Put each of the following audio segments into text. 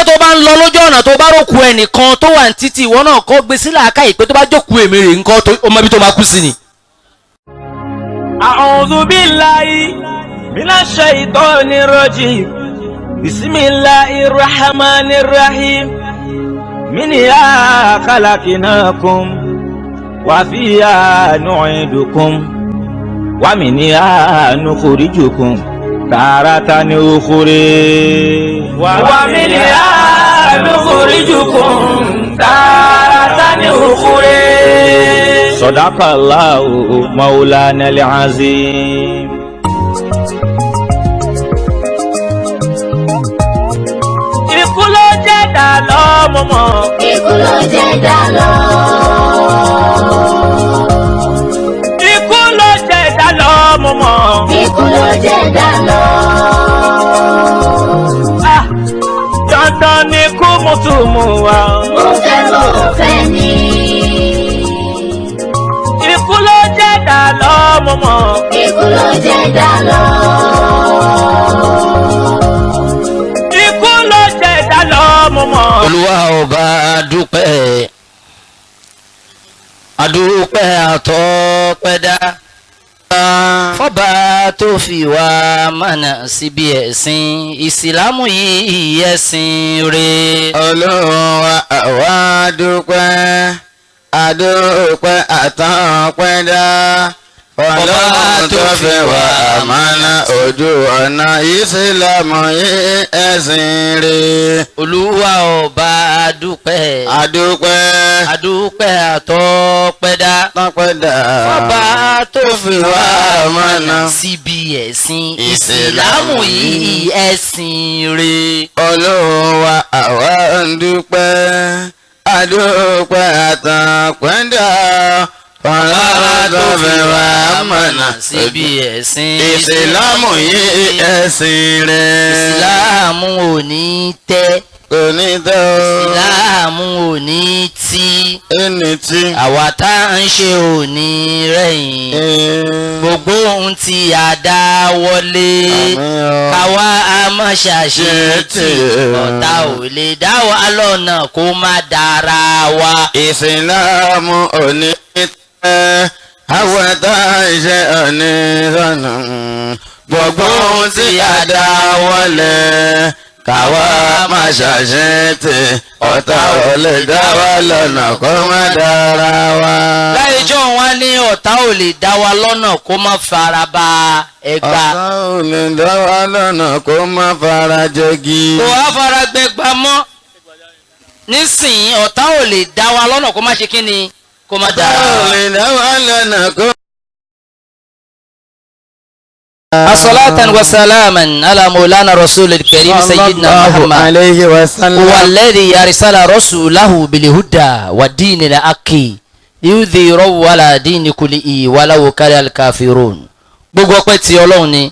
Ìjọ tó bá ń lọ lójú ọ̀nà tó bá rókù ẹnìkan tó wà ní títì, ìwọ náà kọ́ gbé sílẹ̀ àká ìpè tó bá jókòó èmi rè ńkọ́, tó ọmọ ibi tó máa kú sí ni. أعوذ بالله من الشيطان الرجيم بسم الله الرحمن الرحيم منها خلقناكم وفيها نعيدكم ومنها نخرجكم تارة أخرى ومنها نخرجكم تارة أخرى صدق الله مولانا العظيم. Ikú ló jẹ́ dà lọ́mọmọ. Ikú ló jẹ́ dá lọ. Ikú ló jẹ́ dà lọ́mọmọ. Ikú ló jẹ́ dá lọ. Ah, dandan ni kú mùtùmù wa. Mo fẹ́ mo fẹ́ ní. Ikú ló jẹ́ dà lọ́mọmọ. Ikú ló jẹ́ dá lọ. Ikú ló jẹ́ dà lọ́mọmọ. Olúwa ọba, adúpẹ́, adúpẹ́ àtọ́pẹ́dá fọba tó fi wá mọ̀nà síbi ẹ̀sìn ìsìlámù yìí, ẹ̀sìn rẹ̀. Ọlọ́run wa, àwa dúpẹ́, adúpẹ́ àtàpẹ́dá, Ọlọ́run tó fi wá mọ̀nà ojú ọ̀nà ìsìlámù yìí, ẹ̀sìn rẹ̀. Olúwa ọba, adúpẹ́, adúpẹ́, adúpẹ́ àtọ́pẹ́dá àtàpẹ́dá fọba tó fi wá mọ̀nà síbi ẹ̀sìn ìsìlámù yìí, ẹ̀sìn rẹ̀. Ọlọ́run wa, àwa ń dúpẹ́, adúpẹ́ àtàpẹ́dá, Ọlọ́run tó fi wá mọ̀nà síbi ẹ̀sìn ìsìlámù yìí, ẹ̀sìn rẹ̀. Ìsìlámù ò ní tẹ́. Kò ní tẹ́ o. Ìsìlámù ò ní tí. Ẹni tí. Àwa tá à ń ṣe ò ní rẹ̀yìn. Gbogbo ohun tí a dá wọlé, káwa a má ṣàṣe tí ọ̀tá ò lè dá wa lọ́nà kó má dára wa. Ìsìlámù ò ní tẹ́, àwọn tá à ń ṣe ò ní sọnù. Gbogbo ohun tí a dá wọlé, káwa má ṣàṣe tí ọ̀tá ò lè dá wa lọ́nà kó má dára wa. Láìjọ́ wọn ní ọ̀tá ò lè dá wa lọ́nà kó má fara ba ẹgbà. Ọ̀tá ò lè dá wa lọ́nà kó má fara jẹgi. Kò wá fara gbẹgbà mọ́ nísìnyí, ọ̀tá ò lè dá wa lọ́nà kó má ṣe kí ni, kó má Ọ̀tá dára ò wa. lè dá wa lọ́nà kó. Asalatan wa salaman ala maulana rasulil karim sayyidina Muhammad. Alayhi wa sallam. هو الذي أرسل رسوله بالهدى والدين الحق ليظهره على دين كله ولو كره الكافرون. Gbogbo ọpẹ́ tí Ọlọ́run ni.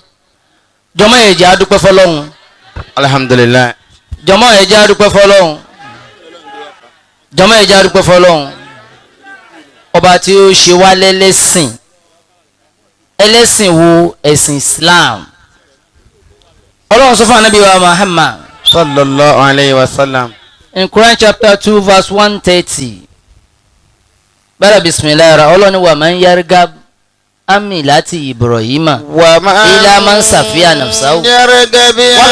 Jọmọ, ẹ jẹ́ a dúpẹ́ fọ́lọ́run. Alhamdulilayi. Jọmọ, ẹ jẹ́ a dúpẹ́ fọ́lọ́run. Jọmọ, ẹ jẹ́ a dúpẹ́ fọ́lọ́run, ọba tí ó ṣe wá lẹ́lẹ́sìn. Ẹlẹ́sìn wo? Ẹ̀sìn Islam. Ọlọ́run sọ fún Ànábì wa Muhammad Sallallahu alayhi wa sallam. in Quran chapter 2 verse 130 bẹ́rẹ̀ bisimilayi ra, Ọlọ́ni wa man yargab an millati Ibrahima illa man safiya nafsahu wa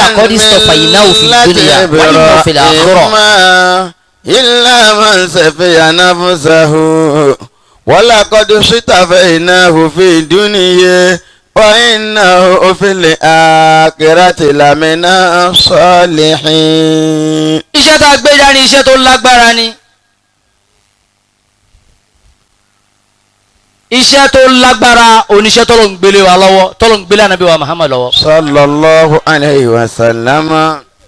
laqad istafaynahu fi dunya wa innahu fil akhirah. إلا من سفي نفسه ولقد اصطفيناه في الدنيا وإنه في الآخرة لمن الصالحين. Iṣẹ́ tá a gbé dání, iṣẹ́ tó lágbára ni, iṣẹ́ tó lágbára oníṣẹ́ tó ló ń gbélé wa lọ́wọ́, tó ló ń gbélé ànábì wa Muhammad lọ́wọ́. Sallallahu alayhi wa sallam.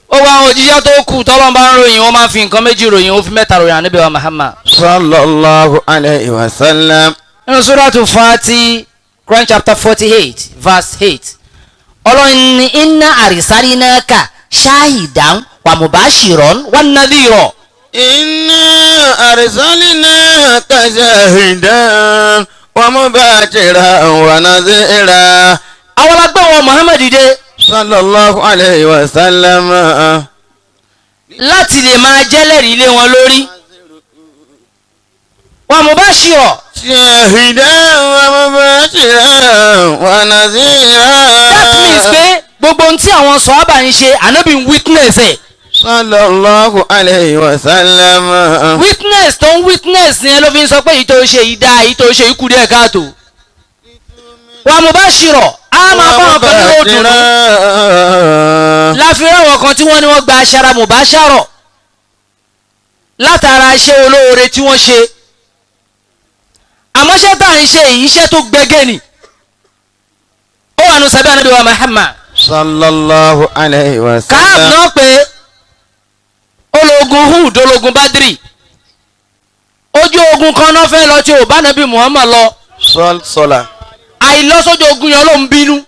Ó wá àwọn òjíṣẹ́ tó kù tọ́lọ́n bá ń ròyìn, wọ́n máa ń fi nǹkan méjì ròyìn, ó fi mẹ́ta ròyìn ànábì wa Muhammad. Sallallahu alayhi wa sallam. Nínú Suratu Fati, Quran chapter 48 verse 8, Ọlọ́run ní inna arsalinaka shahidan wa mubashiran wa nadhira. إنا أرسلناك شاهدا ومبشرا ونذيرا. Àwọn alágbé wọn Muhammad dìde. صلى الله عليه وسلم. Láti lè máa jẹ́lẹ̀rí lé wọn lórí. Wa mubashira. Shahidan wa mubashiran wa nazira. That means pé gbogbo ohun tí àwọn sọ̀hábà ń ṣe, ànábì ń witness ẹ̀. Sallallahu alayhi wa sallam. Witness tó ń witness yẹn ló fi ń sọ pé èyí tó ṣe yìí dáa, èyí tó ṣe yìí kù díẹ̀ káàtó. Wa mubashira, á máa bá wọn kan nínú òdùnnú. Láfi ráwọn kan tí wọ́n ní wọ́n gba aṣara mubashara látara iṣẹ́ olóore tí wọ́n ṣe. Àmọ́ iṣẹ́ tá à ń ṣe yìí, iṣẹ́ tó gbẹgẹ́ ni. Ó wà nù sábẹ́ ànábì wa Muhammad. Sallallahu alayhi wa Káàbù sallam. náà pé ológun Hud, ológun Badri, ojú ogun kan náà fẹ́ lọ tí ò bá nàbí Muhammad lọ. Sọlá. Àìlọ́sójú ogun yẹn ló ń bínú.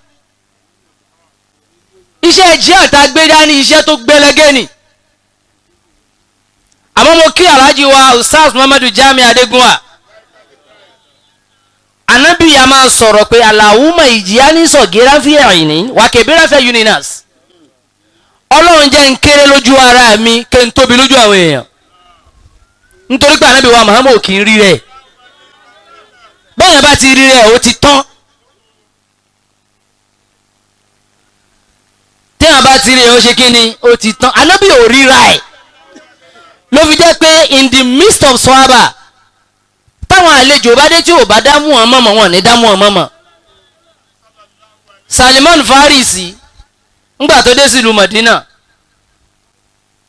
Iṣẹ́ jihad tá a gbé dání, iṣẹ́ tó gbẹlẹgẹ́ ni. Àmọ́ mo kí alhaji wa Ustaz Muhammadu Jami Adegunwa. Anabi ya máa sọ̀rọ̀ pé Allahumma ìjìyà ní sọ̀gẹ́rà fi ẹ̀yìn wà kẹ̀bẹ́rà fẹ́ uninas. Ọlọ́run jẹ́ ń kéré lójú ara mi kí n tóbi lójú àwọn èèyàn. Nítorí pé anabi wa Muhammad kì í rí rẹ̀. Bẹ́ẹ̀ bá ti rí rẹ̀ ó ti tán. Téèyàn bá ti rí rẹ̀ ó ṣe kí ni, ó ti tán. Anabi ò ríra ẹ̀. Ló fi jẹ́ pé in the midst of sahaba, táwọn àlejò bá dé tí ò bá dá Muhammad mọ̀, wọn ní dá Muhammad mọ̀. Salman Farisi ńgbà tó dé sílùú Madina,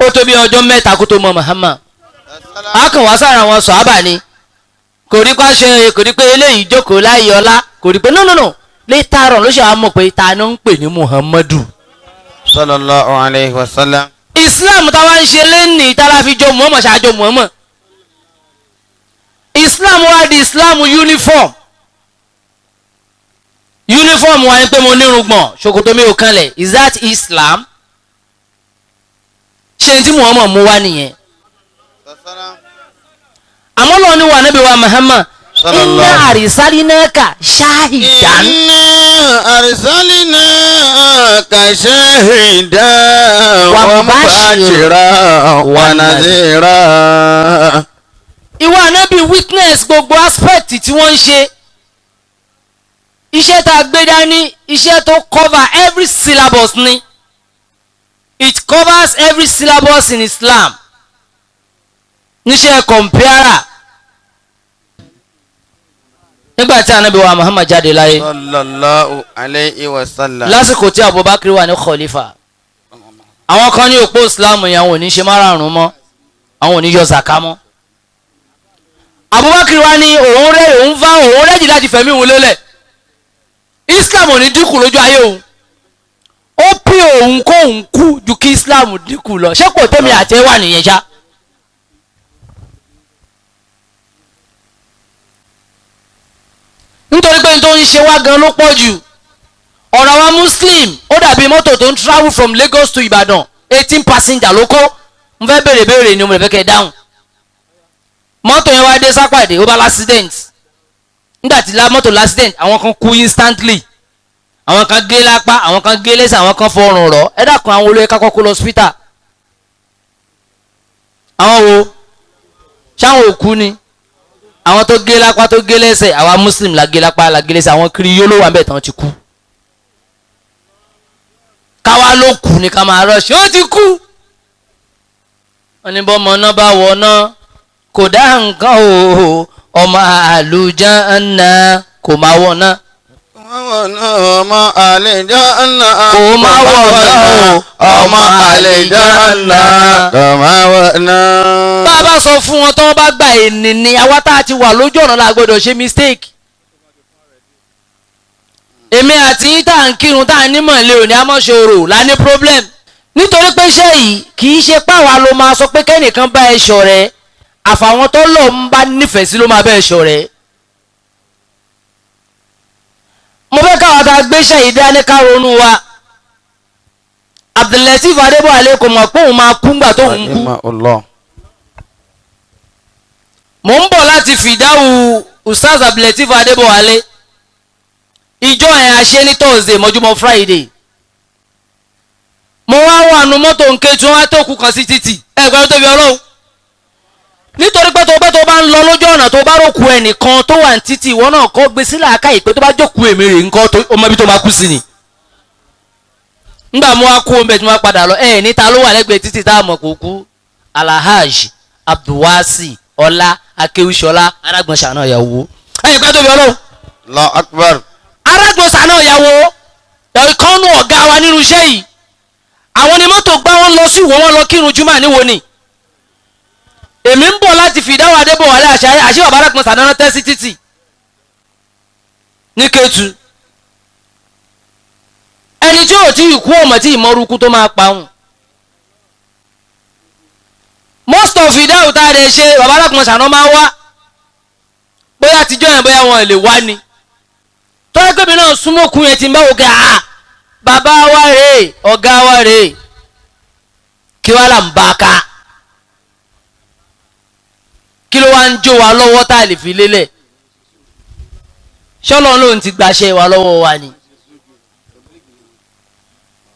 ó tó bí ọjọ́ mẹ́ta kó tó mọ Muhammad. A kàn wá sára àwọn sọ̀hábà ni, kò rí pa ṣe, kò rí pé eléyìí jókòó láyé ọlá, kò rí pé no no no, later on ló ṣe wá mọ̀ pé ta ló ń pè ní Muhammadu. Sallallahu alayhi wa sallam. Islam táwa ń ṣe lẹ́nìí tá la fi jọ Muhammad ṣáájọ Muhammad. Islam wa di Islam uniform. Uniform wa ni pé mo nírùngbọ̀n, ṣòkòtò mi ò kanlẹ̀. Is that Islam? Ṣé n tí Muhammad mú wá nìyẹn? Àmọ́ lọ́wọ́ ni wà nábì wa Muhammad, inna arsalinaka shahidan. Inna arsalinaka shahidan wa mubashiran wa nazira. Ìwọ ànábì witness gbogbo aspect tí wọ́n ń ṣe. Iṣẹ́ tá a gbé dání, iṣẹ́ tó cover every syllabus ni. It covers every syllabus in Islam. Níṣẹ́ kọ̀m̀pìárà. Nígbà tí ànábì wa Muhammad jáde láyé, Sallallahu alayhi wa sallam. lásìkò tí Abubakar wà ní khalifa, àwọn kan ní òpó Islam yẹn, àwọn ò ní ṣe márààrún mọ́, àwọn ò ní yọ zaka mọ́. Abubakar wa ní òun rẹ, òun fa òun rẹ́jì láti fẹ̀mí òun lélẹ̀, Islam ò ní dínkù lójú ayé òun. Ó pè òun kó òun kú ju kí Islam dínkù lọ. Ṣé kò tẹ́mi àti ẹ wà nìyẹn ṣá? Nítorí pé n tó ń ṣe wá gan ló pọ̀ jù. Ọ̀rọ̀ àwọn Muslim ó dàbí mọ́tò tó ń travel from Lagos to Ibadan, 18 passenger ló kó. Mo fẹ́ béèrè béèrè ni mo lè fẹ́ kẹ́ ẹ dáhùn. Mọ́tò yẹn wá dé sápàdé, ó bá l'accident. Nígbà tí mọ́tò l'accident, àwọn kan kú instantly, àwọn kan gé lápá, àwọn kan gé lẹ́sẹ̀, àwọn kan fọrùn rọ̀. Ẹ dákun, àwọn olóyè kákọ́ kó lọ hospital. Àwọn wo ṣáwọn òkú ni? Àwọn tó gé lápá tó gé lẹ́sẹ̀, àwa Muslim la gé lápá la gé lẹ́sẹ̀, àwọn kiri yóò ló wà bẹ́ẹ̀ tán ti kú. Káwa ló kù ní ká máa rọ́ọ̀ṣì, ó ti kú. Wọ́n ní bọ́mọ náà bá wọ̀ náà kò dá nǹkan o, ọmọ àlùjánnà kò máa wọ̀ náà. Ọmọ àlìjánnà. Kò máa wọ̀ náà o, ọmọ àlìjánnà. Kò máa wọ̀ náà. Bá a bá sọ fún wọn tí wọ́n bá gba ènì ni, àwa tá a ti wà lójú ọ̀nà la gbọ́dọ̀ ṣe mistake. Èmi àti yín tá à ń kírun tá à ń nímọ̀ lé òní amọ̀ṣòro la ní problem. Nítorí pé iṣẹ́ yìí kì í ṣe páwa ló máa sọ pé kẹ́nìkan bá ẹ ṣọ̀rẹ́, àfàwọn tó lọ ń bá nífẹ̀ẹ́ sí ló máa bá ẹ ṣọ̀rẹ́. Mo fẹ́ káwa tá a gbéṣẹ́ yìí dání ká ronú wa. Abdulateef Adébọ̀wálé kò mọ̀ pé òun máa kú ńgbà tó ń kú. Mo ń bọ̀ láti fìdáhù Ustaz Abdulateef Adébọ̀wálé. Ìjọ ẹ̀ àṣẹ ní Thursday mọ́júmọ́ Friday. Mo wá wà nù mọ́tò nké tí wọ́n á tó kú kan sí títì ẹ̀gbọ́n tó fi ọlọ́run. Nítorí pé tó bá ń lọ lójú ọ̀nà tó bá rókù ẹnìkan tó wà ní títì ìwọ náà kọ́ gbé sílẹ̀ àká ìpè tó bá jókòó èmi rè ńkọ́ tó ọmọ ibi tó máa kú sí ni. Ngbà mo wá kú omi ẹ̀ tí mo wá padà lọ ẹ̀ níta ló wà lẹ́gbẹ̀ẹ́ títì tá a mọ̀ kó kú. Alhaji Abdulwasi Ọlá Akéwìṣọlá arágbọ̀nsà náà yàwó. Ẹ̀yìn pé tó fi ọlọ́run. Allahu Akbar. Arágbọ̀nsà náà yàwó ìkànnù ọ̀gá wa nínú iṣẹ́ yìí. Àwọn ni mọ́tò gbá wọn lọ sí ìwọ wọn lọ kírun júmọ̀ níwo ni. Èmi ń bọ̀ láti fìdáwọ̀ Adébọ̀wálé àṣẹ bàbá arákùnrin sàdáná tẹ́ sí títì ní Kétu. Ẹni tí ò tí ì kú ọmọ tí ìmọ̀rúkú tó máa pa òun. Most of ìdáhùn tá a dẹ̀ ṣe bàbá arákùnrin sàná máa wá bóyá àtijọ́ yẹn bóyá wọn lè wá ni. Tọ́jú pé mi náà súnmọ́kùn yẹn ti ń bá wò kẹ́ à bàbá wa rèé ọ̀gá wa rèé kí wàá là ń bá a ká kí ló wá ń jó wa lọ́wọ́ tá a lè fi lélẹ̀ ṣọ́lọ́n lòun ti gbàṣẹ wa lọ́wọ́ wa ni.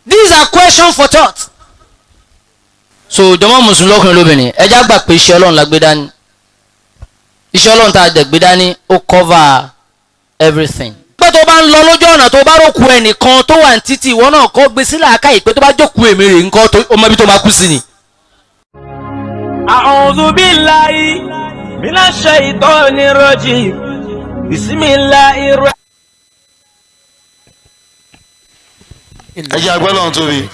These are questions for thought. So jọmọ mùsùlùmí lọ́kùnrin lóbìnrin ẹ já gbà pé iṣẹ́ Ọlọ́run la gbé dání iṣẹ́ Ọlọ́run tá a dẹ̀ gbé dání ó cover everything. Pé tó bá ń lọ lójú ọ̀nà tó bá rókù ẹnìkan tó wà ní títì ìwọ náà kọ́ gbé sílẹ̀ àká ìpè tó bá jókòó èmi rè ńkọ́ tó ọmọ ibi tó máa kú sí ni. A'udhu billahi minash shaitani rajim. Bismillahir. Ẹ jẹ́ agbẹ́ lọ́run tóbi.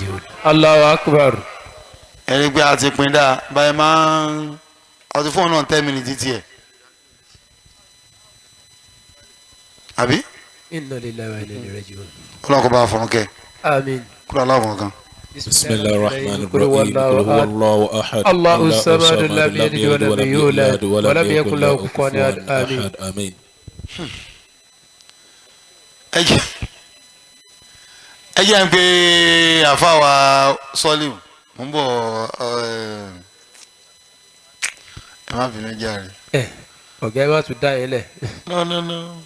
Allahu Akbar. Ẹni pé a ti pín dáa báyìí máa ń ọtí fóònù náà 10 minutes tiẹ̀. Àbí? Inna lillahi wa inna ilayhi raji'un. Ọlọ́run kò bá a fọ̀rọ̀ kẹ́. Àmín. Kúrò aláwọ̀ kan. Bismillahir rahmanir rahim. Qul huwallahu ahad. Allahu samad lam yalid wa lam yulad wa lam yakul lahu kufuwan ahad. Àmín. Ẹ jẹ́ ń pe àfáwà Sọ́líù mo ń bọ̀ ẹ má bínú jàre. Ọ̀gá ẹ má tún dá yẹn lẹ̀. No no no.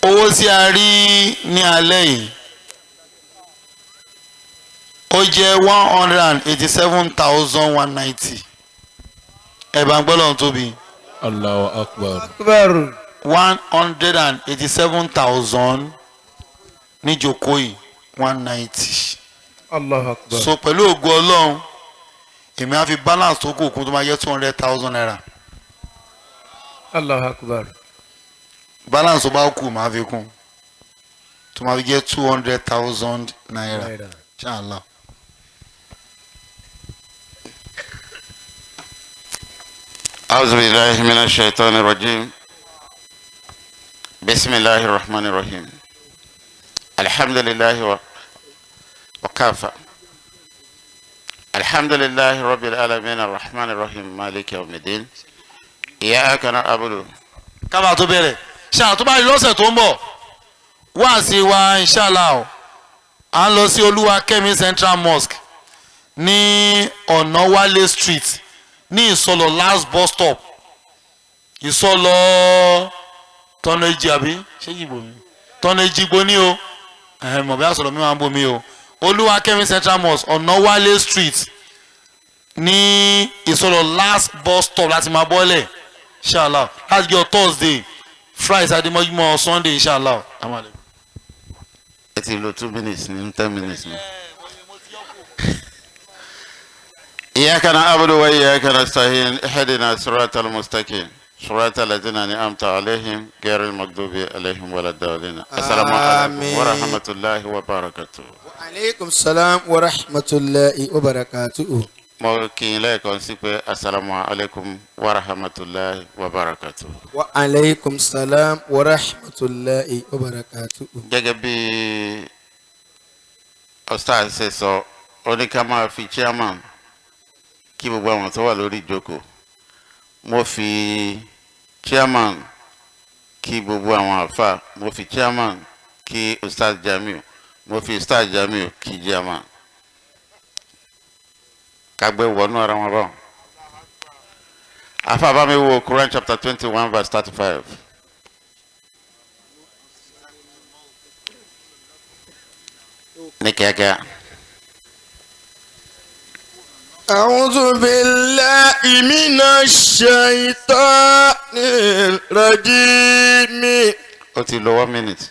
Owó tí a rí ní alẹ́ yìí ó jẹ́ 187,190. Ẹ̀bà ń gbọ́dọ̀ tóbi. Allahu Akbar. 187,000 níjókòó yìí 190. Allahu Akbar. So pẹ̀lú ògo Ọlọ́run èmi á fi balance tó kù kún tó máa jẹ́ 200,000 naira. Allahu Akbar. Balance tó bá kù máa fi kún tó máa fi jẹ́ 200,000 naira. Inshallah. أعوذ بالله من الشيطان الرجيم. بسم الله الرحمن الرحيم. الحمد لله وكفى. الحمد لله رب العالمين الرحمن الرحيم مالك يوم الدين. إياك نعبد. Ká tó bẹ̀rẹ̀ ṣáà tó bá rí lọ́sẹ̀ tó ń bọ̀ wá sí wa inshallah à ń lọ sí Olúwakẹ́mi Central Mosque ní Ọ̀nàwálé Street ní Ìsọlọ̀ last bus stop Ìsọlọ̀ tọ́nà èjì àbí ṣé ìgbò mi tọ́nà èjì gbó ní o mọ̀ bí àsọ̀rọ̀ mi máa ń bomi o Olúwakẹ́mi Central Mosque Ọ̀nàwálé Street ní Ìsọlọ̀ last bus stop láti máa bọ́lẹ̀ inshallah láti jọ Thursday Friday adimọ́júmọ́ Sunday inshallah. Ẹ ti lo 2 minutes ní 10 minutes ni. إياك نعبد وإياك نستعين اهدنا الصراط المستقيم صراط الذين أنعمت عليهم غير المغضوب عليهم ولا الضالين. السلام عليكم ورحمة الله وبركاته. وعليكم السلام ورحمة الله وبركاته. Mo kí yín lẹ́ẹ̀kan sí pé asalaamu alaykum wa rahmatulahi wa barakatuh. Wa alaykum salam wa rahmatulahi wa barakatuh. Gẹ́gẹ́ bí ọ̀sán ṣe sọ, ó ní ká máa fi chairman kí gbogbo àwọn tó wà lórí ìjókòó. Mo fi chairman kí gbogbo àwọn àfa, mo fi chairman kí Ustaz Jamiu, mo fi Ustaz Jamiu kí chairman. Kagbe wọnú ara wọn bọ. Afa bá mi wo Quran chapter 21 verse 35. Kíákíá. أعوذ بالله من الشيطان الرجيم. Ó ti lọ 1 minute.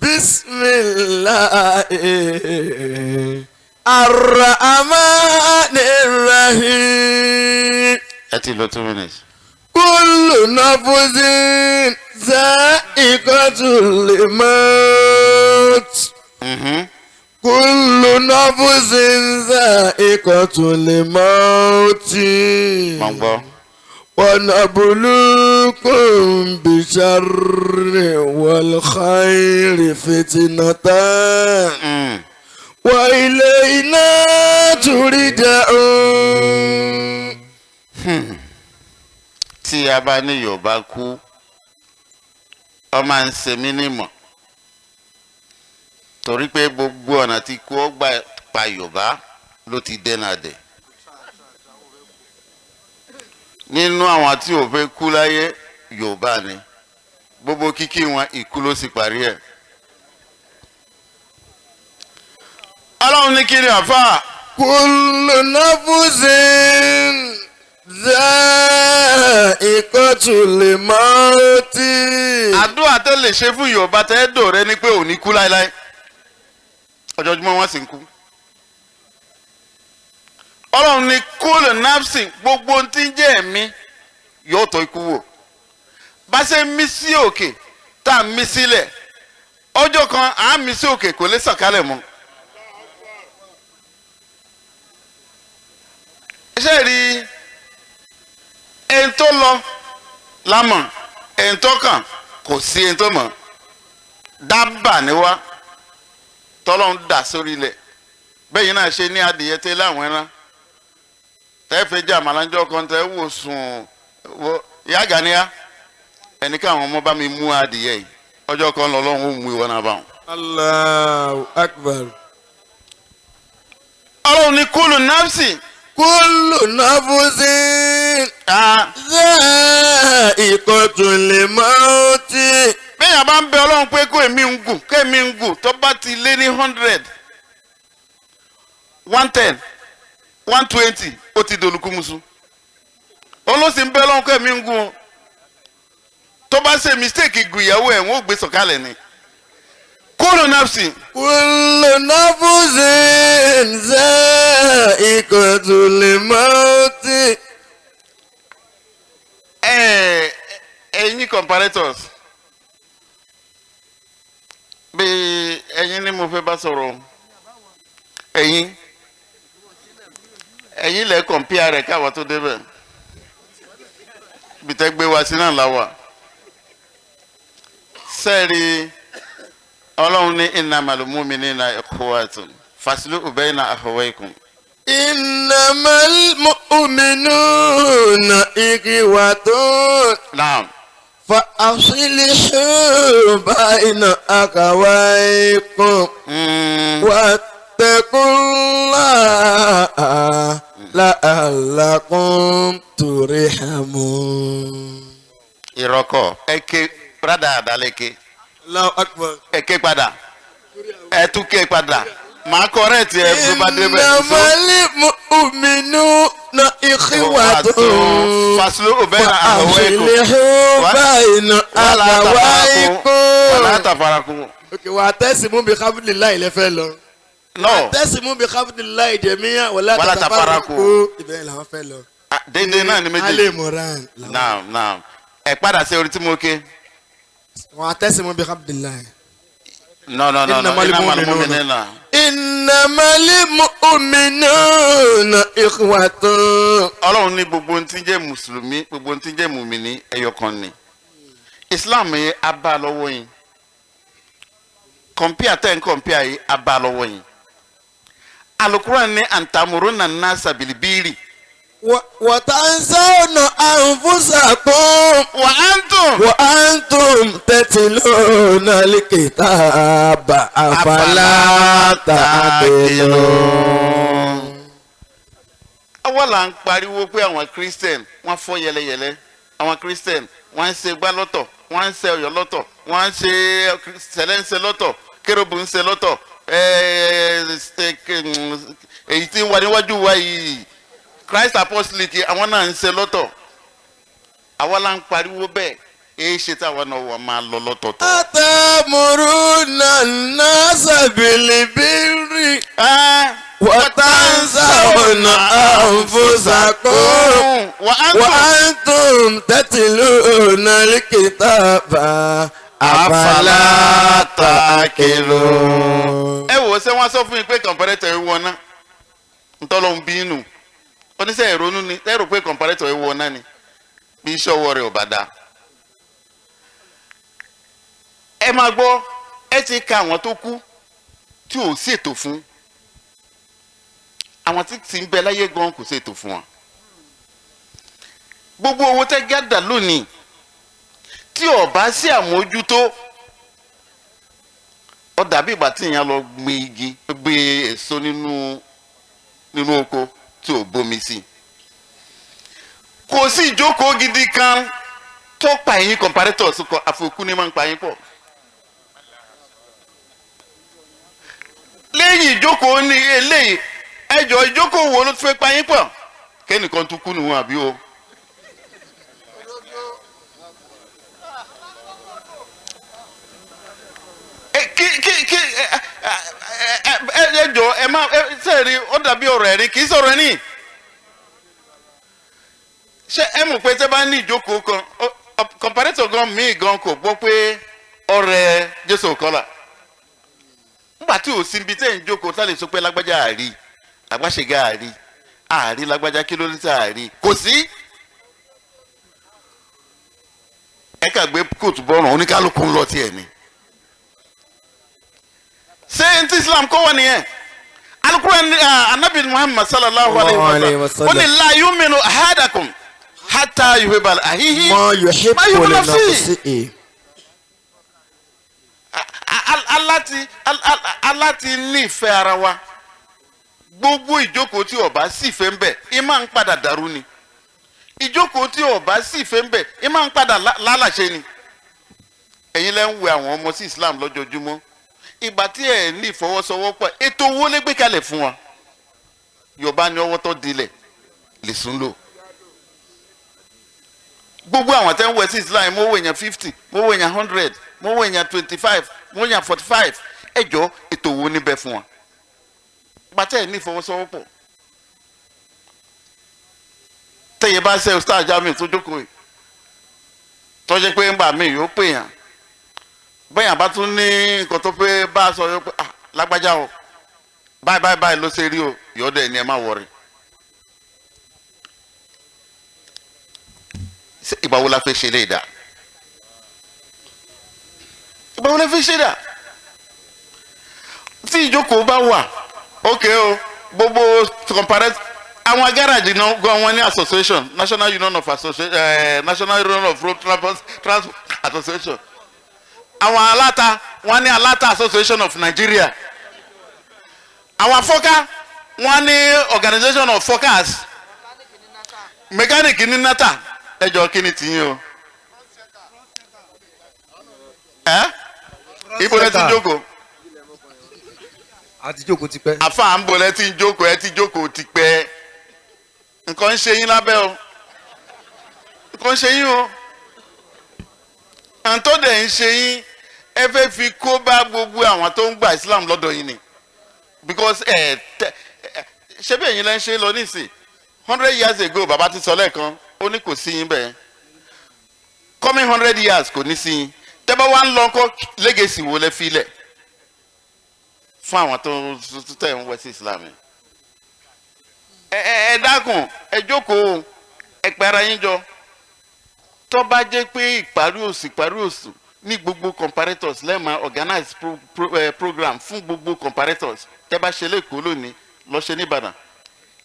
بسم الله الرحمن الرحيم. Ẹ ti lọ 2 minutes. كل نفس ذائقة الموت. كل نفس ذائقة الموت. Mo ń gbọ́. ونبلوكم بالشر والخير فتنة وإلينا ترجعون. Tí a bá ní Yorùbá kú, ọ máa ń ṣe mí nímọ̀, torí pé gbogbo ọ̀nà tí kú ó gbà pa Yorùbá ló ti dẹ́nà dẹ̀. Nínú àwọn tí ò fẹ́ kú láyé, Yorùbá ni. Gbogbo kíkí wọn, ìkú ló sì parí ẹ̀. Ọlọ́run ní kí ni àfà. كل نفس ذائقة الموت. Àdúrà tó lè ṣe fún Yorùbá tẹ́ dò rẹ ni pé ò ní kú láéláé. Ọjọ́júmọ́ wọn sì ń kú. Ọlọ́run ní kúlù nafsi, gbogbo ohun tí ń jẹ́ ẹ̀mí yóò tọ́ ikú wò. Bá ṣe ń mí sí òkè tá à ń mí sílẹ̀, ọjọ́ kan à ń mí sí òkè, kò lè sọ̀kalẹ̀ mọ́. Ṣé rí ẹni tó lọ lámọ̀, ẹni tó kàn kò sí ẹni tó mọ̀. Dábà ni wá tọ́lọ́run dà sórí ilẹ̀. Bẹ́ẹ̀ yìí náà ṣe ní adìyẹ tẹ́ láwọn ẹran tẹ́ fẹ́ jẹ́ àmàlànjọ́ kan tẹ́ wò sùn wò ìyá Gàníyà, ẹni káwọn ọmọ bá mi mú adìyẹ yìí, ọjọ́ kan lọ́lọ́run ó mú ìwọ náà bá wọn. Allahu Akbar. Ọlọ́run ní kúlù nafsi. كل نفس ذائقة الموت. Bẹ́ẹ̀ yẹn bá ń bẹ Ọlọ́run pé kó èmi ń gùn, kó èmi ń gùn, tó bá ti lé ní 100, 110, 120, ó ti dolùkúmuṣu. Olóòsì ń bẹ Ọlọ́run kó èmi ń gùn o. Tó bá ṣe mistake gùn ìyàwó ẹ̀, wọ́n ò gbé sọ̀kalẹ̀ ni. Kúlù nafsi. كل نفس ذائقة الموت. Ẹ ẹ̀yin comparators, bí ẹ̀yin ni mo fẹ́ bá sọ̀rọ̀, ẹ̀yin lẹ compare rẹ̀ káwọn tó débẹ̀ bìtẹ́ gbé wa sí náà la wà. Sẹ́ẹ̀rì, Ọlọ́run ní innamal mu'minina ikhwatun faslihu bayna akhawaykum. إنما المؤمنون إخوة. Naam. فأصلحوا بين أخويكم واتقوا الله لعلكم ترحمون. Ìrọ̀kọ̀ ẹ̀kẹ́ rádà àdálẹ́kẹ́. Allahu Akbar. Ẹ̀kẹ́ padà, ẹ̀túnkẹ́ padà, màá kọ́rẹ́ẹ̀tì ẹ̀ tó bá débẹ̀. إنما المؤمنون إخوة faslihu bayna akhawaykum. فأصلحوا بين أخويكم. Wala tafaraqu. Okay, wa'tasimu bihablillahi lẹ fẹ́ lọ. No. Wa'tasimu bihablillahi jami'an wala Wala tafarraqu. tafarraqu. Ibẹ̀ làwọn fẹ́ lọ. Ah, dédé náà ni méjèèjì. Alẹ́ moran. Naam, naam. Ẹ padà sí orí tí mo ké. Wa'tasimu bihablillahi. No, no, no, no. Innamal Innamal mu'minuna. mu'minina. Innamal mu'minuna ikhwatun. Ọlọ́run ní gbogbo ohun tí ń jẹ́ mùsùlùmí, gbogbo ohun tí ń jẹ́ mùmíní, ẹyọ kan ni. Islam yìí á bá a lọ́wọ́ yín. Compare tẹ́ ń compare yìí á bá a lọ́wọ́ yín. Alukuran ní antamuruna nasa bilibiri. وتنسون أنفسكم وأنتم وأنتم تتلون الكتاب أفلا تعقلون. Àwa là ń pariwo pé àwọn Christian wọ́n fọ́ yẹlẹyẹlẹ, àwọn Christian wọ́n ń ṣe gbá lọ́tọ̀, wọ́n ń ṣe ọ̀yọ́ lọ́tọ̀, wọ́n ń ṣe sẹlẹ̀ ń ṣe lọ́tọ̀, kéròbù ń ṣe lọ́tọ̀. Èyí tí ń wà níwájú wa yìí, Christ Apostolic, àwọn náà ń ṣe lọ́tọ̀. Àwa la ń pariwo bẹ́ẹ̀, èyí ṣe táwọn náà wà máa lọ lọ́tọ̀ọ̀tọ̀. Atamuruna nasa bilibiri watansawna anfusakum wa antum tatluna alkitaba afala ta'qilun. Ẹ wò ó, ṣé wọ́n sọ fún mi pé comparator ẹ wọ náà ntọ́lọ́ ń bínú oníṣẹ́ ìrònú ni ẹ rò pé comparator ẹ wọ náà ni bí iṣẹ́ ọwọ́ rẹ̀ ò bá dáa. Ẹ máa gbọ́, ẹ ti ka àwọn tó kú tí ò ṣètò fún, àwọn tí ti ń bẹ láyé gan kò ṣètò fún wọn. Gbogbo owó tẹ́ gádà lónìí tí ò bá sí àmójútó, ó dàbí ìgbà tí èèyàn lọ gbin igi, gbin èso nínú oko tí ò bomi sí. Kò sí ìjókòó gidi kan tó pa ẹ̀yin comparators kọ, àfòkú ni máa ń pa yín pọ̀. Lẹ́yìn ìjókòó ní eléyìí, ẹjọ́ ìjókòó wo ló fẹ́ pa yín pọ̀? Kẹ́nìkan tún kú nù wọn àbí o. Kí ẹjọ́ ẹ má sẹ́ẹ̀rí, ó dàbí ọ̀rọ̀ ẹ̀rín, kì í sọ̀rọ̀ ẹ̀rín. Ṣé ẹ mọ̀ pé tẹ́ bá ní ìjókòó kan, comparator gan míì gan kò gbọ́ pé ọ̀rẹ́ Jésù kọ́là. Nígbà tí ò sí ibi tẹ́ ń jókòó tá lè sọ pé lágbájá àrí, àgbàṣegá àrí, àrí lágbájá kí ló ní tá àrí, kò sí. Ẹ kà gbé kóòtù bọ́rùn, oníkálukú ń lọ tiẹ̀ ni. Ṣé n tí Islam kọ́ wọ nìyẹn? Alukuran anabi Muhammad sallallahu alayhi wa sallam ó ní la yuminu ahadakum hatta yuhibba ahihi ma yuhibbu li nafsihi. Aláti nífẹ̀ẹ́ ara wa. Gbogbo ìjókòó tí ó bá sì fẹ́ ń bẹ̀, ẹ máa ń padà dàrú ni. Ìjókòó tí ó bá sì fẹ́ ń bẹ̀, ẹ máa ń padà lálàṣẹ ni. Ẹ̀yin lẹ́ ń wẹ àwọn ọmọ sí Islam lójoojúmọ́. Ìgbà tí ẹ̀ ní ìfọwọ́sowọ́pọ̀, ètò owó lè gbé kalẹ̀ fún wa. Yorùbá ní ọwọ́ tó dilẹ̀ lè sùn lò. Gbogbo àwọn tẹ́ ń wẹ̀ sí Islam, mo wọ èèyàn 50, mo wọ èèyàn 100, mo wọ èèyàn 25, mo wọ èèyàn 45. Ẹ jọ ètò owó níbẹ̀ fún wa. Ìgbà tí ẹ̀ ní ìfọwọ́sowọ́pọ̀, tẹ̀yẹ bá ṣe Ustaz Jamiu tó jókòó yìí, tó jẹ́ pé ńgbà míì yóò pè yàn, bẹ́yàn bá tún ní nǹkan tó fẹ́ bá a sọ yóò pé ah lágbájá o, báyìí báyìí báyìí ló ṣe rí o, yọ̀ọ́dẹ̀ ni ẹ má wọrí. Ṣé ìgbà wo la fẹ́ ṣe lè dà? Ìgbà wo la fẹ́ ṣe dà? Tí ìjókòó bá wà, ókè o, gbogbo comparative àwọn gáràjì náà gan wọn ní association, National Union of Association, National Union of Road Transport Association. Àwọn aláta wọn ní Aláta Association of Nigeria. Àwọn afọ́ká wọn ní Organization of Fokers. Mechanic ní NATA. Ẹ jọ kí ni tiyín o? Ẹ ibo lẹ ti jókòó? A ti jókòó tipẹ́. Àfa ń bo lẹ ti jókòó, ẹ ti jókòó tipẹ́. Nǹkan ń ṣe yín lábẹ́ o. Nǹkan ń ṣe yín o. Àǹtọ́ dẹ̀ ń ṣe yín, ẹ fẹ́ fi kó bá gbogbo àwọn tó ń gba Islam lọ́dọ̀ yín ni. Because ẹ tẹ ṣé bí ẹ̀yin lẹ́ ń ṣe lọ nísìn, 100 years ago bàbá ti sọ lẹ́ẹ̀kan, ó ní kò sí yín bẹ́ẹ̀. Coming 100 years kò ní sí yín. Tẹ́ bá wá ń lọ kọ́ legacy wo lẹ fi lẹ̀ fún àwọn tó tẹ̀ ń wẹ̀ sí Islam yẹn. Ẹ dákun, ẹ jókòó, ẹ pẹ́ ara yín jọ. Tó bá jẹ́ pé ìparí oṣù ní gbogbo comparators lẹ́ẹ̀ma organize program fún gbogbo comparators. Tẹ́ bá ṣe lẹ́kọ̀ọ́ lónìí, lọ ṣe ní Ìbàdàn.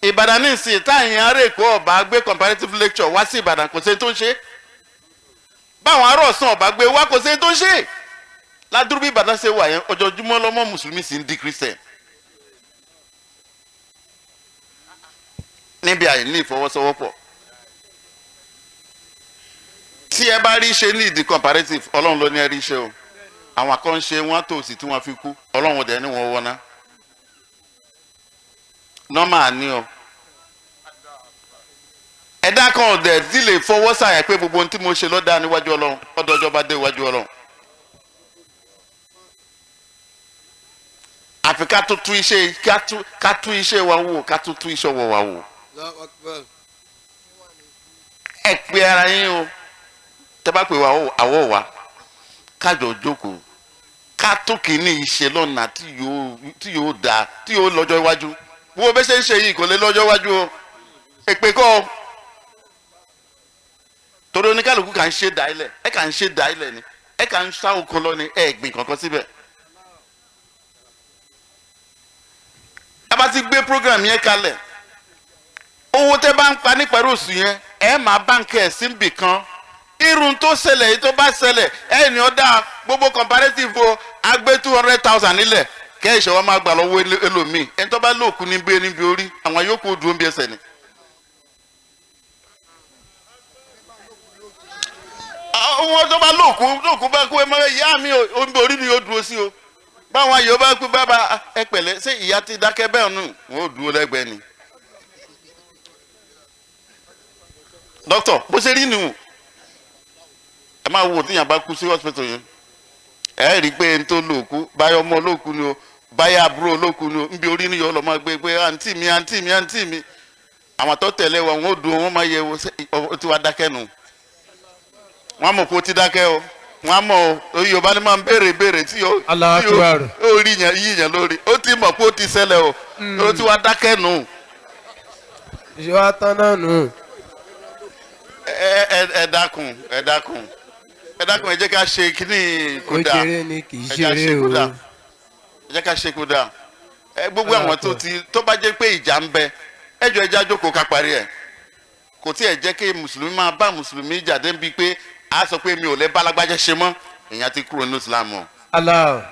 Ìbàdàn ní ìsìn táyìn ará Èkó ọba gbé comparative lecture wá sí Ìbàdàn, kò sí tó ń ṣe. Báwọn ará Ọ̀ṣun ọba gbé wá, kò sí tó ń ṣe. Ládùúgbò Ìbàdàn ṣe wà yẹn, ojoojúmọ́ lọ́mọ mùsùlùmí sì ń di Christian. Níbi àìní ìfọwọ́sowọ́pọ̀. Tí ẹ bá rí ṣe ní ìdí comparative, Ọlọ́run ló ní ẹ rí ṣe o. Àwọn kan ń ṣe wọ́n tòsí tí wọ́n fi kú, ọlọ́run dẹ̀ ni wọ́n wọ́ná. Nọ́mà ni o. Ẹ̀dá kan ọ̀dẹ̀ tí lè fọwọ́ sàyà pé gbogbo ohun tí mo ṣe ló dáa níwájú ọlọ́run, ọdọ ọjọ́ bá dé iwájú ọlọ́run. Àfi ká tó tún iṣẹ́ ká tún iṣẹ́ wa wò, ká tó tún iṣẹ́ wa wò. Ẹ pe ara yín o, tẹ́ bá pè wá àwọ̀ wa, kájọ jókòó, ká tún kìíní ìṣe lọ́nà tí yóò dáa, tí yóò lọ́jọ́ iwájú. Wo bẹ́ ṣe ń ṣe yìí kò lè lọ́jọ́ iwájú o, èpè kọ́ o. Torí oníkálukú kà ń ṣe dà ilẹ̀, ẹ kà ń ṣe dà ilẹ̀ ni, ẹ kà ń sá oko lọ ni, ẹ gbìn kankan síbẹ̀. A bá ti gbé program yẹn kalẹ̀, owó tẹ́ bá ń pa nípa oṣù yẹn, ẹ máa báńkì ẹ̀ síbì kan. Irun tó ṣẹlẹ̀ yìí tó bá ṣẹlẹ̀, ẹ ní ọ̀dà gbogbo comparative o, a gbé 200,000 nílẹ̀, kẹ́ ìṣọwọ́ máa gbà lọ́wọ́ ẹlòmíì. Ẹni tó bá lóòkù ní gbé níbi orí, àwọn yòókù dúró bí ẹsẹ̀ ni. Àwọn tó bá lóòkù bá kú ẹ máa yá mi orí mi yóò dúró sí o. Báwọn ayò bá kú bàbá ẹ pẹ̀lẹ́, ṣé ìyá ti dákẹ́ bẹ́ẹ̀ nù, wọ́n ò dúró lẹ́gbẹ̀ẹ́ ni. Dókítà, bó ṣe rí nìwọ̀n, ẹ máa wo tíyàn bá kú sí hospital yẹn, ẹ rí i pé n tó lóòkú báyọ̀ ọmọ olóòkú ni o, báyọ̀ àbúrò olóòkú ni o, nbí orí ni yóò lọ máa gbé pé àǹtí mi àǹtí mi àǹtí mi. Àwọn tó tẹ̀lé wa wọn ò dùn, wọn máa yẹ wo ó ti wá dákẹ́ nù. Wọ́n á mọ̀ pé ó ti dákẹ́ o, wọ́n á mọ̀ o, Yorùbá ni máa ń béèrè béèrè tí yóò rí yíyan lórí, ó ti mọ̀ pé ó ti ṣẹlẹ̀ o, ó ti wá dákẹ́ nù. Ìṣe wa tán náà nù. Ẹ dákun, ẹ dákun, ẹ dákun, ẹ jẹ́ ká ṣe kíní kódà, ẹ jẹ́ ká ṣe kódà. Ẹ gbogbo àwọn tó ti tó bá jẹ́ pé ìjà ń bẹ, ẹ jọ̀ọ́ ẹ já jókòó ká parí ẹ̀. Kò tí ẹ jẹ́ kí mùsùlùmí máa bá mùsùlùmí jà débi pé a sọ pé mi ò lè bá lágbájá ṣe mọ́, èèyàn ti kúrò nínú Islam o. Allah.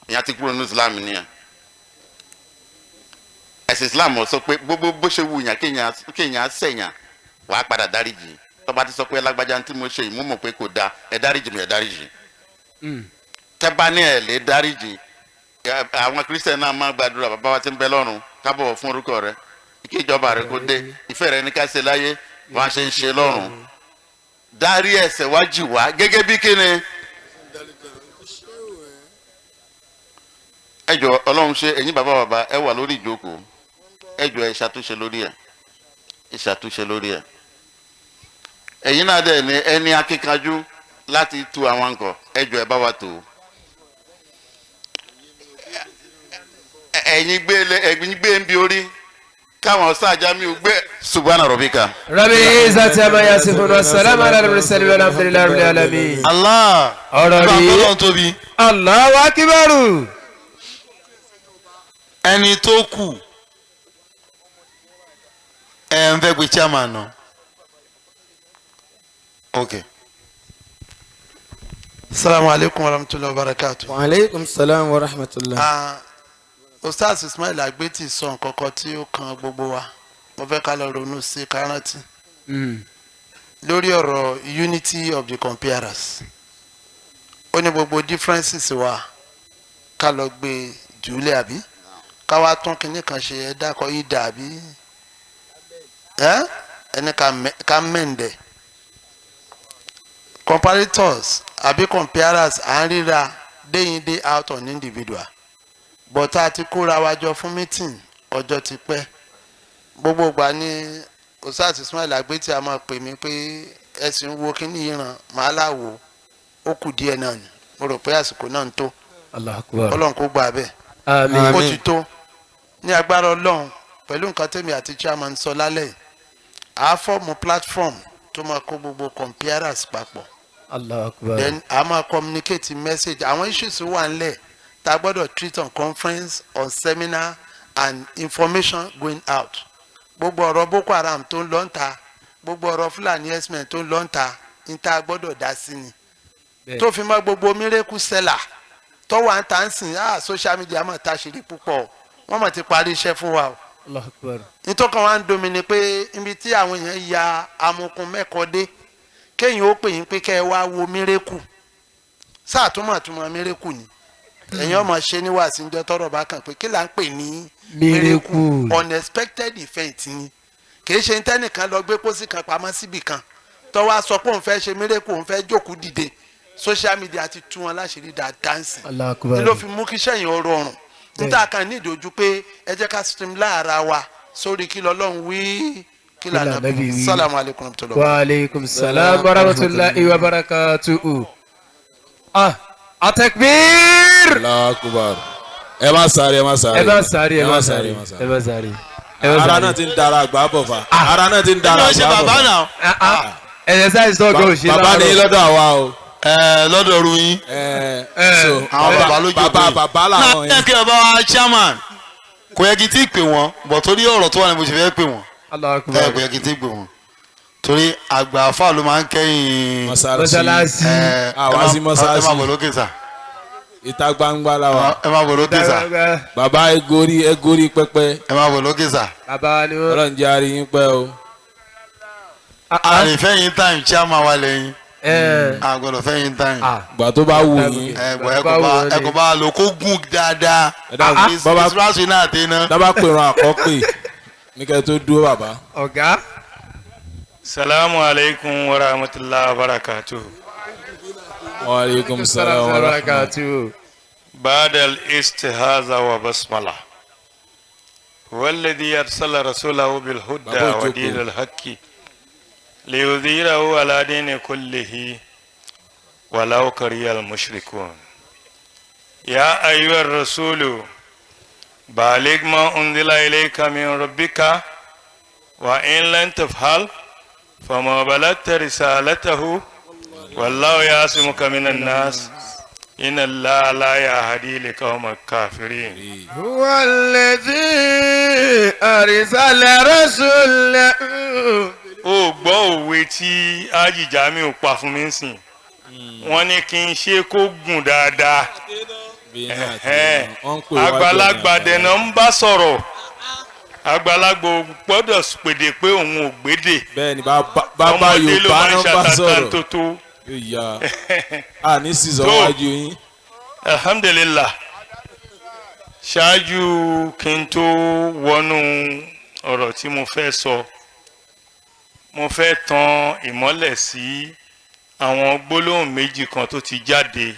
Èèyàn ti kúrò nínú Islam nìyẹn. Ẹ̀sìn Islam sọ pé gbogbo bó ṣe wù yàn kéèyàn sẹ̀yàn, wàá padà dáríjì. Tó bá ti sọ pé lágbájá tí mo ṣe ìmúmọ̀ pé kò dáa, ẹ dáríjì mi, ẹ dáríjì. Tẹ́ bá ní ẹ lè dáríjì, àwọn Kírísítẹ̀nì náà máa gbàdúrà, bàbá wa tí ń bẹ lọ́run, ká bọ̀wọ̀ fún orúkọ rẹ, kí ìjọba rẹ kó dé, ìfẹ́ rẹ ní ká ṣe láyé, wọ́n á ṣe ń ṣe lọ́run. Dárí ẹ̀ṣẹ̀ wá jì wá gẹ́gẹ́ bí kíni. Ẹ jọ̀ọ́ Ọlọ́run ṣe ẹ̀yin bàbá bàbá ẹ wà lórí ìjókòó, ẹ jọ̀ọ́ ẹ ṣàtúnṣe lórí ẹ̀, ẹ ṣàtúnṣe lórí ẹ̀. Ẹ̀yin náà dẹ̀ ní ẹni akíkanjú láti tu àwọn nǹkan, ẹ jọ̀ọ́ ẹ bá wa tò ó. Ẹ̀yin gbé ń bi orí káwọn sáàjà mi ò gbé. Subhana rabbika. Rabbil izzati amma yasifun wa salamun ala al-mursalin walhamdulillahi rabbil alamin. Allah ọ̀rọ̀ rí Allahu akbar. Ẹni tó kù ẹ ń fẹ́ gbé chairman náà. Okay. Assalamu alaikum wa rahmatullahi wa barakatuh. Wa alaikum salam wa rahmatullah. Ustaz Ismail Agbeti sọ nǹkan kan tí ó kan gbogbo wa, mo fẹ́ ká lọ ronú sí kárántì lórí ọ̀rọ̀ unity of the comparers. Ó ní gbogbo differences wa ká lọ gbé jùlẹ̀ àbí ká wá tún kinní kan ṣe, ẹ dákọ̀ ìdà àbí ẹni ká mẹ́ǹdẹ̀. Comparators àbí comparers à ń ríra day in day out on individual, but a ti kóra wa jọ fún meeting ọjọ́ ti pẹ́. Gbogbo ìgbà ni Ustaz Ismail Agbeti a máa pè mí pé ẹ sì ń wo kíní ìran màá láwo, ó kù díẹ̀ náà ni, mo rò pé àsìkò náà ń tó. Ọlọ́run kó gbà bẹ́ẹ̀, ó ti tó ní agbára Ọlọ́run. Pẹ̀lú nǹkan tèmi àti chairman sọ lálẹ́, à á fọ́ọ̀mù platform tó máa kó gbogbo comparers papọ̀. Then a máa communicate message. Àwọn issues wà ńlẹ̀ tá a gbọ́dọ̀ treat on conference, on seminar and information going out. Gbogbo ọ̀rọ̀ Boko Haram tó ń lọ ń ta, gbogbo ọ̀rọ̀ Fúlàní herdsmen tó ń lọ ń ta, ń tá a gbọ́dọ̀ dá sí ni. Tó fi mọ́ gbogbo miracle seller tó wà ń ta ń sìn, social media mọ̀ ta ṣeré púpọ̀, wọ́n mọ̀ ti parí iṣẹ́ fún wa o. Nítọ́kàn wa ń domi ni pé ibi tí àwọn èèyàn ya amukun mẹ́kọ̀ọ́ dé, kéèyàn ó pè yín pé kẹ́ ẹ wá wo miracle, Sáà túmọ̀ túmọ̀ miracle ni. Ẹ̀yin ọmọ ṣe ní wàásù ń jọ tọrọ bá kàn pé kí là ń pè ní miracle. Unexpected event ni. Kì í ṣe tẹ́nìkan lọ gbé pósí kan pamọ́ síbì kan tó wá sọ pé òun fẹ́ ṣe miracle, òun fẹ́ jókòó dìde. Social media ti tú wọn láṣìírí dáadáa sí Allahu ni ló Akbar. fi mú kí sẹ́yìn ó rọrùn níta kan ní ìdójú pé ẹ jẹ́ ká streamline ara wa sórí kí lọ́lọ́run wí, kí lànà Ànábì wí. Salamu alaykum rahmatulah. Wa aleykum salam wa rahmatulahi wa barakatuhu. Ah, atakbir. Allahu Akbar. Ẹ má sáré, ẹ má sáré. Ẹ bá sáré, ẹ bá sáré, ẹ bá sáré. Ẹ bá Ara sáré. náà ti ń dara àgbà bọ̀ fa. Ara náà ti ń dara Ẹni wọ́n ṣe àgbà bọ̀ bàbá fa. náà. Ah, ah. Ẹ̀yẹ sáyẹ̀nsì tó gbọ́ òṣèlú. Bàbá ní lọ́dọ̀ àwa o. Ẹ lọ́dọ̀ ru yín. Ẹ Eh. so Àwọn bàbá ló jókòó bàbá yìí. bàbá làwọn Náà yẹn. kí bàbá wa chairman, kò yẹ kí n tí ì pè wọ́n, bọ̀ torí ọ̀rọ̀ tó wà ní mo ṣe fẹ́ pè wọ́n. Allahu Ẹ Akbar. kò yẹ kí n tí ì pè wọ́n torí àgbà àfáà ló máa ń kẹ́yìn. Mọ́sálásí. Ẹ Àwa sí ẹ mọ́sálásí. má bọ̀ lókè sà. Ìta gbangba la wà. Ẹ má bọ̀ lókè sà. Bàbá egori egori pẹpẹ. Ẹ má bọ̀ lókè sà. Bàbá ni wọ́n. Ọlọ́run jẹ́ àárín yín pẹ́ o. Àrífẹ́yìn time chairman wa lẹ́yìn. Ẹ Àgbọ̀dọ̀ fẹ́yìn time. ah. Gbà tó bá wù yín. Ẹ bọ̀ ẹ kò bá lò kó gùn dáadáa. Ẹ dákun, bàbá Ìsúrásù náà tẹ iná. dábàá pèrò àkọ́pè ní kẹ́ tó dúró bàbá. Ọ̀gá. Salamu alaikum wa rahmatullahi wa barakatuh. Wa alaikum salam wa rahmatulah. Barakatuhu. بعد الاستهاذة وبسملة، هو الذي أرسل رسوله بالهدى بابا جوكو. ودين الحق ليظهره على دين كله ولو كره المشركون. يا أيها الرسول بلغ ما أنزل إليك من ربك وإن لم تفعل فما بلغت رسالته والله يعصمك من الناس إن الله لا يهدي لقوم الكافرين. هو الذي أرسل رسوله. Ó gbọ́ òwe tí Ájì Jamiu pa fún mi sìn, wọ́n ní kí n ṣe kó gùn dáadáa. Ẹ̀hẹ́n. Wọ́n ń pè wá Àgbàlagbà jọ ní dẹ̀nà ń bá sọ̀rọ̀, àgbàlagbà ò gbọ́dọ̀ pèdè pé òun ò gbédè. Bẹ́ẹ̀ni, bàbá bàbá Ọmọdé ló Yorùbá máa ń náà bá ṣàtàtà sọ̀rọ̀. tótó. Ìyá a ní sísọ Tó. wájú yín. Alhamdulillah, ṣáájú kí n tó wọnú ọ̀rọ̀ tí mo fẹ́ sọ, mo fẹ́ tan ìmọ́lẹ̀ sí àwọn gbólóhùn méjì kan tó ti jáde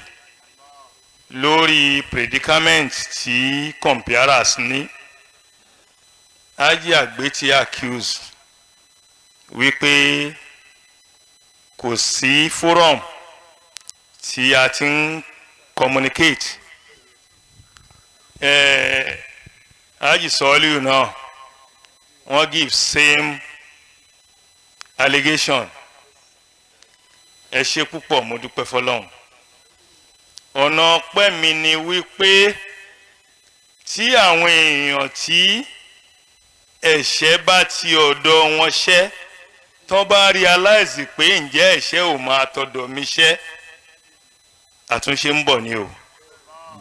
lórí predicament tí comparers ní. Haji Agbeti accuse wípé kò sí forum tí a ti ń communicate. Haji Soliu náà, wọ́n give same allegation. Ẹ ṣe púpọ̀, mo dúpẹ́ fọlọ́run. Ọ̀nà ọpẹ́ mi ni wípé tí àwọn èèyàn tí ẹ̀ṣẹ̀ bá ti ọ̀dọ̀ wọn ṣẹ́ tán bá realize pé ǹjẹ́ ẹ̀ṣẹ̀ ò máa tọ̀dọ̀ mi ṣẹ́, àtúnṣe ń bọ̀ ni o.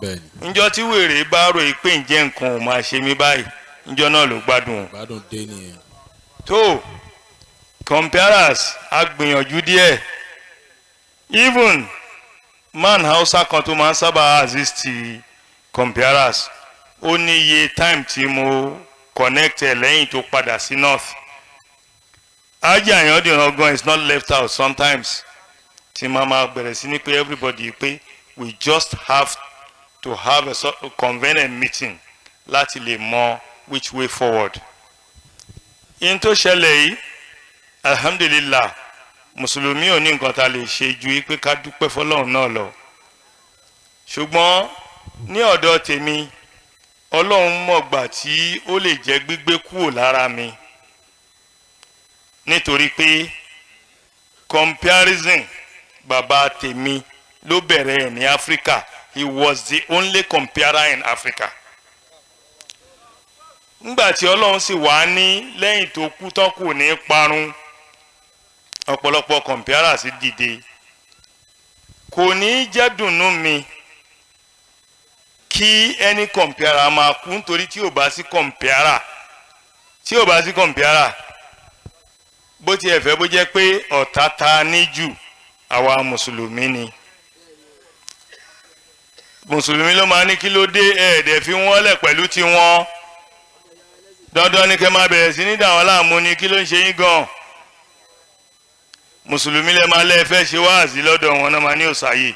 Bẹ́ẹ̀ni. Njọ́ tí wèrè bá rò yìí pé ǹjẹ́ nǹkan ò máa ṣe mí báyìí, njọ́ náà ló gbádùn o. Gbádùn dé nìyẹn. Tó comparers, a gbìyànjú díẹ̀. Even man Hausa kan tó máa ń sábà assist comparers, ó ní iye time tí mo connect ẹ̀ lẹ́yìn tó padà sí north. Haji Ayandiran gan is not left out sometimes tí máa ma bẹ̀rẹ̀ sí ní pé everybody pé we just have to have a sort of convenient meeting láti lè mọ which way forward. In tó ṣẹlẹ̀ yìí, alhamdulillah, mùsùlùmí ò ní nǹkan tá a lè ṣe ju pé ká dúpẹ́ fọlọ́run náà lọ. Ṣùgbọ́n ní ọ̀dọ̀ tèmi, Ọlọ́run mọ̀gbà tí ó lè jẹ́ gbígbé kúrò lára mi, nítorí pé comparison, bàbá tèmi ló bẹ̀rẹ̀ ẹ̀ ní Africa. He was the only comparer in Africa. Ngbà tí Ọlọ́run sì wá ní lẹ́yìn tó kú tán kò ní parun, ọ̀pọ̀lọpọ̀ comparer sì dìde. Kò ní jẹ́ dùnnú mi kí ẹni comparer máa kú, nítorí tí ò bá sí comparer, tí ò bá sí comparer, bó tiẹ̀ fẹ́ bó jẹ́ pé ọ̀tá ta ní jù, àwa mùsùlùmí ni. Mùsùlùmí ló máa ní kí ló dé, ẹ̀ẹ́dẹ̀ fi wọ́n lẹ̀ pẹ̀lú tiwọn. Dandan ni kẹ́ máa bẹ̀rẹ̀ sí ní dà wọ́n láàmú ni, kí ló ń ṣe yín gan? Mùsùlùmí lẹ máa lẹ́ẹ̀ fẹ́ ṣe wáàzí lọ́dọ̀ wọn náà máa ní òsàyè.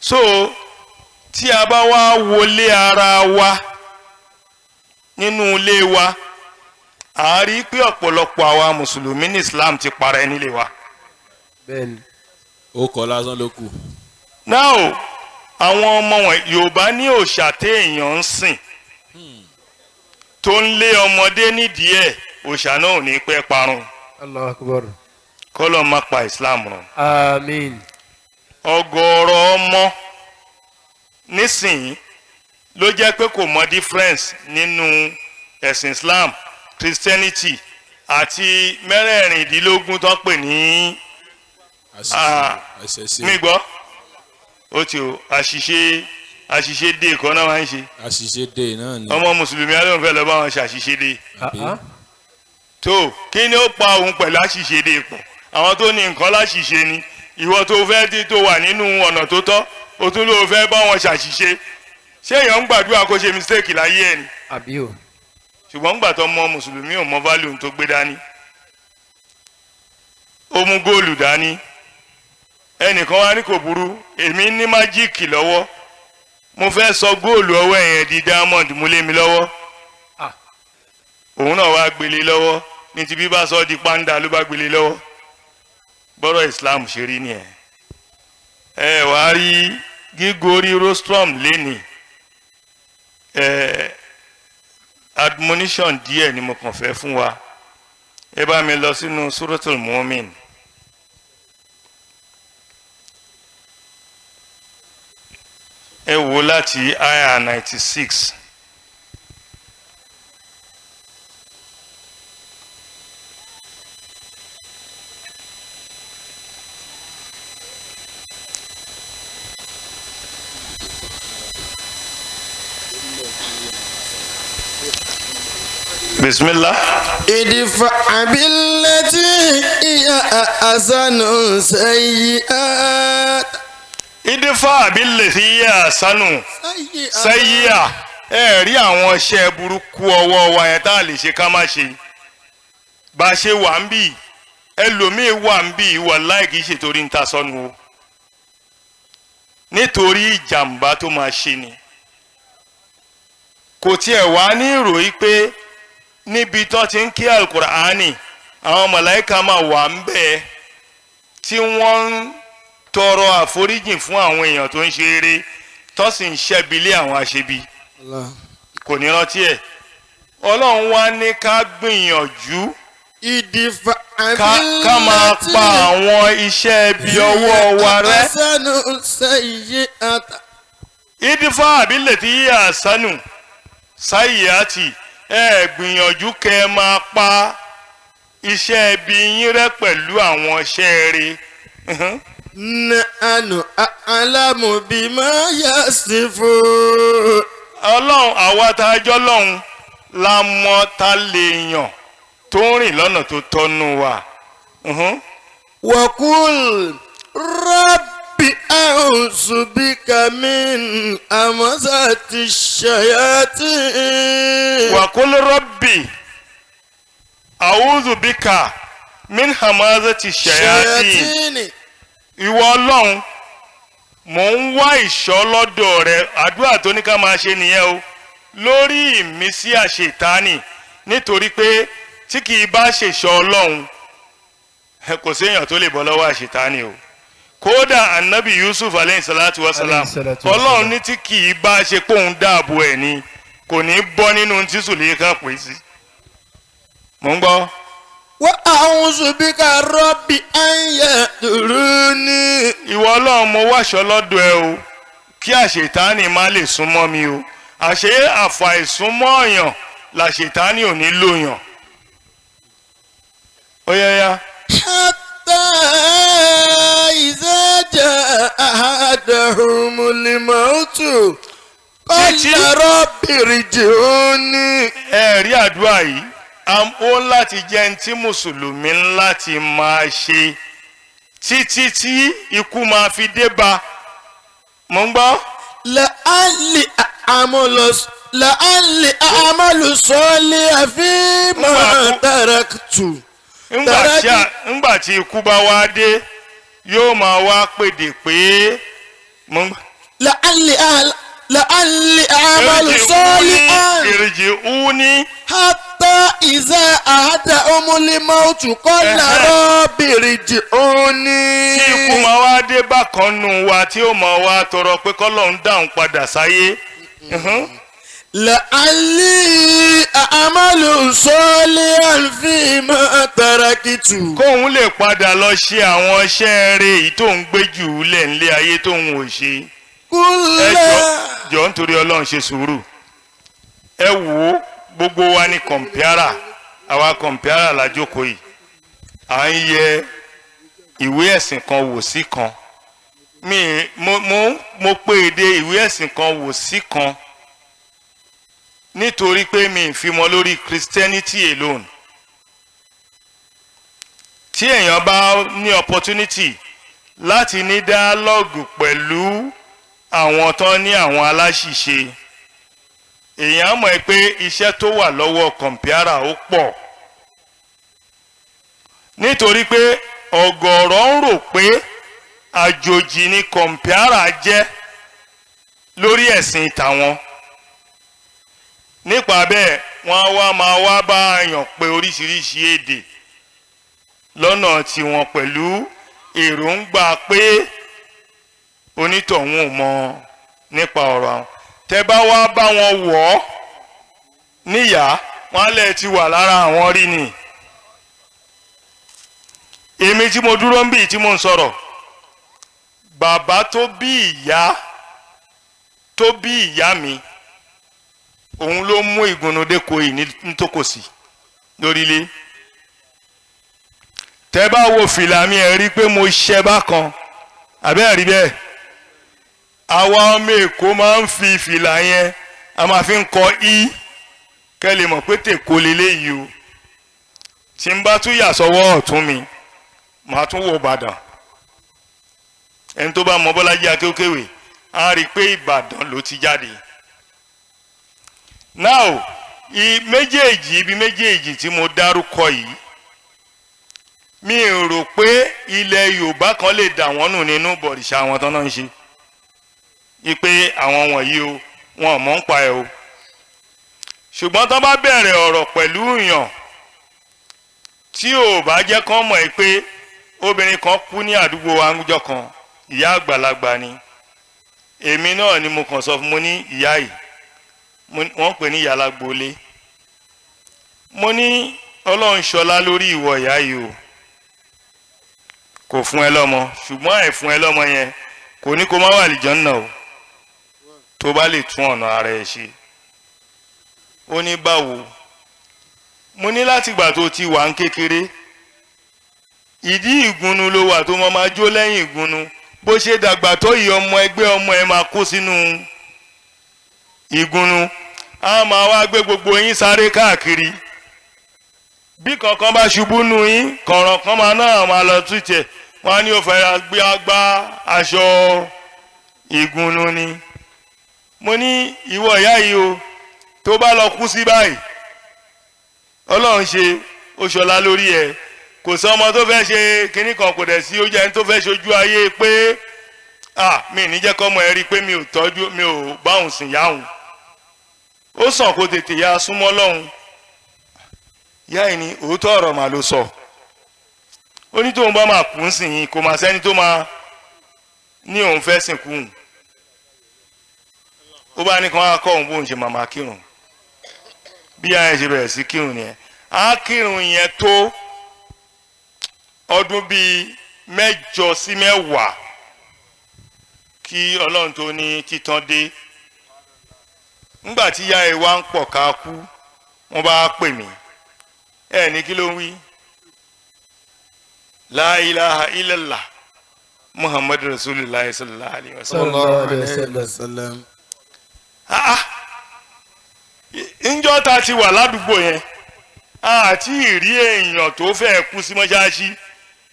So tí a bá wá wọlé ara wa nínú ilé wa, a rí pé ọ̀pọ̀lọpọ̀ àwa mùsùlùmí ní Islam ti parẹ́ nílé wa. Bẹ́ẹ̀ni. Ó kọ lásán ló kù. Now àwọn ọmọ wọn Yorùbá ní òòṣà téèyàn ń sìn tó ń lé ọmọdé nídìí ẹ̀, òòṣà náà ò ní pẹ́ parun. Allahu Akbar. Kọ́lọ́ má pa Islam run. Àmín. Ọ̀gọ̀ọ̀rọ̀ ọmọ nísìnyí ló jẹ́ pé kò mọ difference nínú ẹ̀sìn Islam, Christianity àti 16 tó pè ní mi gbọ́ ó ti o àṣìṣe àṣìṣe dé kan náà máa ń ṣe. Àṣìṣe dé náà ni. Ọmọ mùsùlùmí alóhùn fẹ́ lọ bá wọn ṣe àṣìṣe dé. Tó kí ni ó pa òun pẹ̀lú àṣìṣe dé pọ̀? Àwọn tó ní nǹkan láṣìṣe ni, ìwọ tó fẹ́ tí tó wà nínú ọ̀nà tó tọ́, o tún ló fẹ́ bá wọn ṣàṣìṣe. Ṣé èèyàn ń gbàdúrà kó ṣe mistake láyé ẹ̀ ni? Àbí o. Ṣùgbọ́n gbà tó mọ mùsùlùmí ò mọ value tó gbé dání, ó mú góòlù dání. Ẹnìkan wá ní kò burú, èmi ní májíìkì lọ́wọ́, mo fẹ́ sọ góòlù ọwọ́ ẹ̀yẹn di diamond, mú lé mi lọ́wọ́. Òun náà wá gbélé lọ́wọ́, ní ti bí bá sọ di pàǹdà ló bá gbélé lọ́wọ́. Bọ́rọ̀ Islam ṣe rí nìyẹn. Ẹ wá rí gígorí rostrum lénìí, ẹ admonition díẹ̀ ni mo kàn fẹ́ fún wa. Ẹ bá mi lọ sínú Suratul Mu'min. Ẹ wò láti aya 96. Bismillah. Idfa billati hiya ahsanu sayyi'at. Idfa billati hiya ahsanu sayyi'a. Ẹ rí àwọn iṣẹ́ burúkú ọwọ́ wa yẹn tá a lè ṣe ká má ṣe. Bá a ṣe wà ń bì, ẹlòmíì wà ń bì, wàláì kìí ṣe torí ń ta sọnù o. Nítorí ìjàmbá tó máa ṣe ni. Kò tiẹ̀ wá ní ìròyìn pé níbi tó ti ń kí alukur'ani àwọn màláíkà máa wà ń bẹ́ẹ̀ tí wọ́n ń tọrọ àforíjìn fún àwọn èèyàn tó ń ṣe eré tó sì ń ṣẹ́bi lé àwọn aṣebi. Kò ní rántí ẹ̀. Ọlọ́run wá ní ká gbìyànjú ká máa pa àwọn iṣẹ́ ibi ọwọ́ wa rẹ́. Ìdífà àbílẹ̀ tí yíyà sánù sáyìátì, ẹ gbìyànjú kẹ́ ẹ máa pa iṣẹ́ ibi yín rẹ́ pẹ̀lú àwọn iṣẹ́ rere. Nahnu a'lamu bima yasifun. Ọlọ́run àwa tá a jọ́ lọ́hùn la mọ ta lè yàn tó ń rìn lọ́nà tó tọ́nu wa. Wa qul rabbi a'udhu bika min hamazati shayatin. Wa qul rabbi a'udhu bika min hamazati shayatin. Ìwọ Ọlọ́run, mò ń wá ìṣọ́ lọ́dọ̀ rẹ. Àdúrà tó ní ká máa ṣe nìyẹn o, lórí ìmísí àṣetánì, nítorí pé tí kì í bá ṣèṣọ́ Ọlọ́run kò séèyàn tó lè bọ́ lọ́wọ́ àṣetánì o. Kódà anabi Yusuf aleyhi salatu wa salam, Ọlọ́run ní tí kì í bá ṣe pé òun dáàbò ẹ̀ ni kò ní bọ́ nínú tí Sùlẹ́kà pè sí. Mò ń gbọ́. Wa a'udhu bika rabbi an yahduruni. Ìwọ Ọlọ́run, mo wáṣọ lọ́dọ̀ ẹ o, kí àṣetánì má lè súnmọ́ mi o. Àṣé àfàìsúnmọ́ ọ̀yàn làṣetánì ò ní lòyàn. Ó yẹ ya. Hatta idha jaa ahadahumul mautu qala rabbi irji'uni. Ẹ rí àdúrà yìí, ó ń láti jẹ́ ẹni tí mùsùlùmí ń láti máa ṣe. Títí tí ikú máa fi dé bá. Mo ń gbọ́. La'alli a'malu salihan fima taraktu. Ńgbà tí ikú bá wá dé, yóò máa wá pèdè pé La'alli a'malu salihan. Irji'uni. Hatta iza ahadahumul mautu qala rabbi irji'uni. Tí ikú máa wá dé bákan nù wa tí ó máa wá tọrọ pé k'Ọlọ́run dáhùn padà sáyé. La'alli a'malu salihan fima taraktu. Kóun lè padà lọ ṣe àwọn iṣẹ́ rere èyí tó ń gbé jù lẹ̀ nílé ayé tóun ò ṣe. Ẹ jọ nítorí Ọlọ́run ṣe sùúrù. Ẹ wò ó, gbogbo wa ní kọ̀m̀pìárà, àwa kọ̀m̀pìárà la jókòó yìí. À ń yẹ ìwé ẹ̀sìn kan wò sí kan. Mo pé èdè ìwé ẹ̀sìn kan wò sí kan nítorí pé mi ì fi mọ lórí Christianity alone. Tí èèyàn bá ní opportunity láti ní dialogue pẹ̀lú àwọn tó ní àwọn aláṣìṣe, èèyàn mọ̀ pé iṣẹ́ tó wà lọ́wọ́ kọ̀m̀pìárà ó pọ̀. Nítorí pé ọ̀gọ̀ọ̀rọ̀ ń rò pé àjòjì ni kọ̀m̀pìárà jẹ́ lórí ẹ̀sìn tàwọn. Nípa bẹ́ẹ̀ wọ́n á wá máa wá bá èèyàn pé oríṣiríṣi èdè lọ́nà tiwọn pẹ̀lú èròǹgbà pé onítọ̀hún ò mọ̀ nípa ọ̀rọ̀ àwọn. Tẹ́ bá wá bá wọn wọ̀ ọ́ níyà, wọ́n á lẹ̀ ti wà lára àwọn rí ni. Èmi tí mo dúró ń bì tí mo ń sọ̀rọ̀, bàbá tó bí ìyá tó bí ìyá mi, òun ló mú ìgúnnudé ko yìí nítòkòsí lórílẹ̀. Tẹ́ bá wo fìlà mi, ẹ rí pé mo ṣẹ bákan, àbẹ́ rí bẹ́ẹ̀. Àwa ọmọ Èkó máa ń fi fìlà yẹn, a máa fi ń kọ í, kẹ́ lè mọ̀ pé tèkó leléyìí o. Tí n bá tún yà sọ́wọ́ ọ̀tún mi, màá tún wo Ìbàdàn. Ẹni tó bá mọ Bọ́lájí Akéwkéwé á rí i pé Ìbàdàn ló ti jáde. Now, méjèèjì ibi méjèèjì tí mo dárúkọ yìí, mi ò rò pé ilẹ̀ Yorùbá kan lè dà wọ́n nù nínú bọ̀rìṣà àwọn tán náà ń ṣe. Ipe àwọn wọ̀nyí o, wọn ò mọ̀ ń pa ẹ̀ o. Ṣùgbọ́n tán bá bẹ̀rẹ̀ ọ̀rọ̀ pẹ̀lú ìyàn tí ò bá jẹ́ kán mọ̀ ẹ́ pé obìnrin kan kú ní àdúgbò wa ńjọ́ kan, ìyá àgbàlagbà ni. Èmi náà ni mo kàn sọ fún mo ní ìyá yìí, wọ́n pè ní ìyá alágboolé. Mo ní Ọlọ́run ṣọlá lórí ìwọ ìyá yìí o, kò fún ẹ lọ́mọ, ṣùgbọ́n ẹ̀ fún ẹ lọ́mọ yẹn kò ní kó má wà lìjọ́ náà o, tó bá lè tún ọ̀nà ara ẹ̀ ṣe. Ó ní báwo? Mo ní látìgbà tó ti wà ń kékeré, ìdí ìgúnnu ló wà tó máa jó lẹ́yìn ìgúnnu. Bó ṣe dàgbà tó yìí, ọmọ ẹgbẹ́ ọmọ ẹ máa kó sínú ìgúnnu, á máa wá gbé gbogbo yín sáré káàkiri. Bí kankan bá ṣubú nù yín, kọ̀ọ̀ràn kan máa náà máa lọ túnṣe, wọ́n á ní ó fẹ́ gbé agbá aṣọ ìgúnnu ni. Mo ní ìwọ ìyá yìí o, tó bá lọ kú sí báyìí, Ọlọ́run ṣe ó ṣọlá lórí ẹ. Kò sí ọmọ tó fẹ́ ṣe kinní kan, kò dẹ̀ sí ó jẹ́ ẹni tó fẹ́ ṣojú ayé pé mi ní jẹ́ kọ́mọ ẹ rí i pé mi ò tọ́jú, mi ò bá òun sìn yá òun. Ó sàn kó tètè ya súnmọ́ Ọlọ́run. Ìyá yìí ni òótọ́ ọ̀rọ̀ mà ló sọ. Ó ní tóun bá máa kú sìn yín, kò máa sẹ́ni tó máa ní òun fẹ́ sìnkú òun. Ó bá ní kí wọ́n á kọ́ òun bóun ṣe màmá kírun. Bí ìyá yẹn ṣe bẹ̀rẹ̀ sí kírun yẹn, á kírun yẹn tó ọdún bíi 8 sí 10 kí Ọlọ́run tó ní títàn dé. Ńgbà tí ìyá ẹ̀ wá ń pọ̀ ká kú, wọ́n bá pè mí. Ẹ ní kí ló ń wí? La ilaha illallah Muhammadu Rasulullah sallallahu alayhi wa sallam. Ńjọ́ ta ti wà ládùúgbò yẹn, àti ìrí èèyàn tó fẹ́ kú sí mọ́ṣáláṣí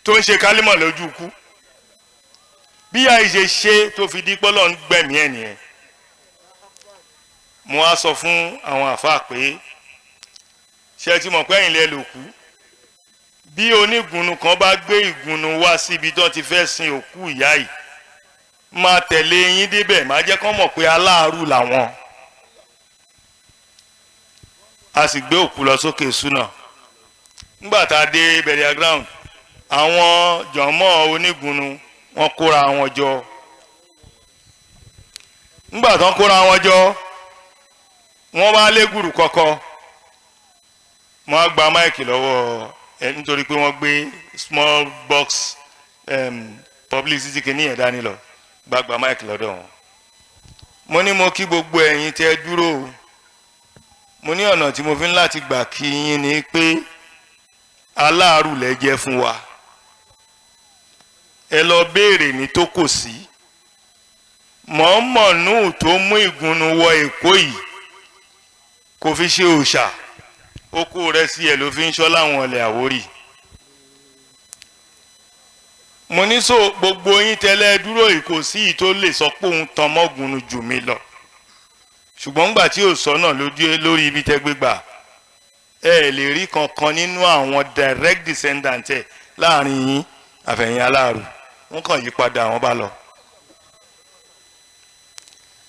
tó ń ṣe kálímọ̀ lójú kú. Bí àìṣe ṣe tó fi di pọ́lọ́ ń gbẹ̀mí ẹ̀ nìyẹn. Mo wá sọ fún àwọn àfáà pé ṣé ti mọ̀ pé ẹ̀yin lẹ lò kú? Bí onígunnu kan bá gbé ìgunnu wá síbi tó ti fẹ́ sin òkú ìyá yìí, máa tẹ̀lé yín débẹ̀, máa jẹ́ kán mọ̀ pé aláàrù làwọn. A sì gbé òkú lọ sókè súnà. Nígbà tá a dé burial ground, àwọn jọ̀mọ́ onígunnu wọ́n kóra wọn jọ. Nígbà tán kóra wọn jọ, wọ́n bá lé gùrù kọ́kọ́. Wọ́n á gba máìkì lọ́wọ́ ẹ nítorí pé wọ́n gbé small box publicity kìíní yẹn dání lọ, gba máìkì lọ́dọ̀ wọn. Mo ní mo kí gbogbo ẹ̀yin tẹ́ dúró o. Mo ní ọ̀nà tí mo fi ń láti gbà kí yín ni pé aláàrù lẹ jẹ́ fún wa. Ẹ lọ béèrè ní tó kò sí. Mọ̀ọ́mọ̀nù tó mú ìgúnnu wọ Èkó yìí kò fi ṣe òòṣà, oko rẹ̀ sí ẹ̀ ló fi ń ṣọ́ láwọn ilẹ̀ Àwórì. Mo ní so gbogbo yín tẹ́lẹ̀ dúró yìí, kò sí yìí tó lè sọ pé òun tan mọ́gùnù jù mí lọ. Ṣùgbọ́n ńgbà tí ò sọ náà lórí ibi tẹ́ gbé gbà, ẹ lè rí kankan nínú àwọn direct descendant ẹ láàrin yín àfẹ̀yìn aláàrù. Wọ́n kàn yí padà, àwọn bá lọ.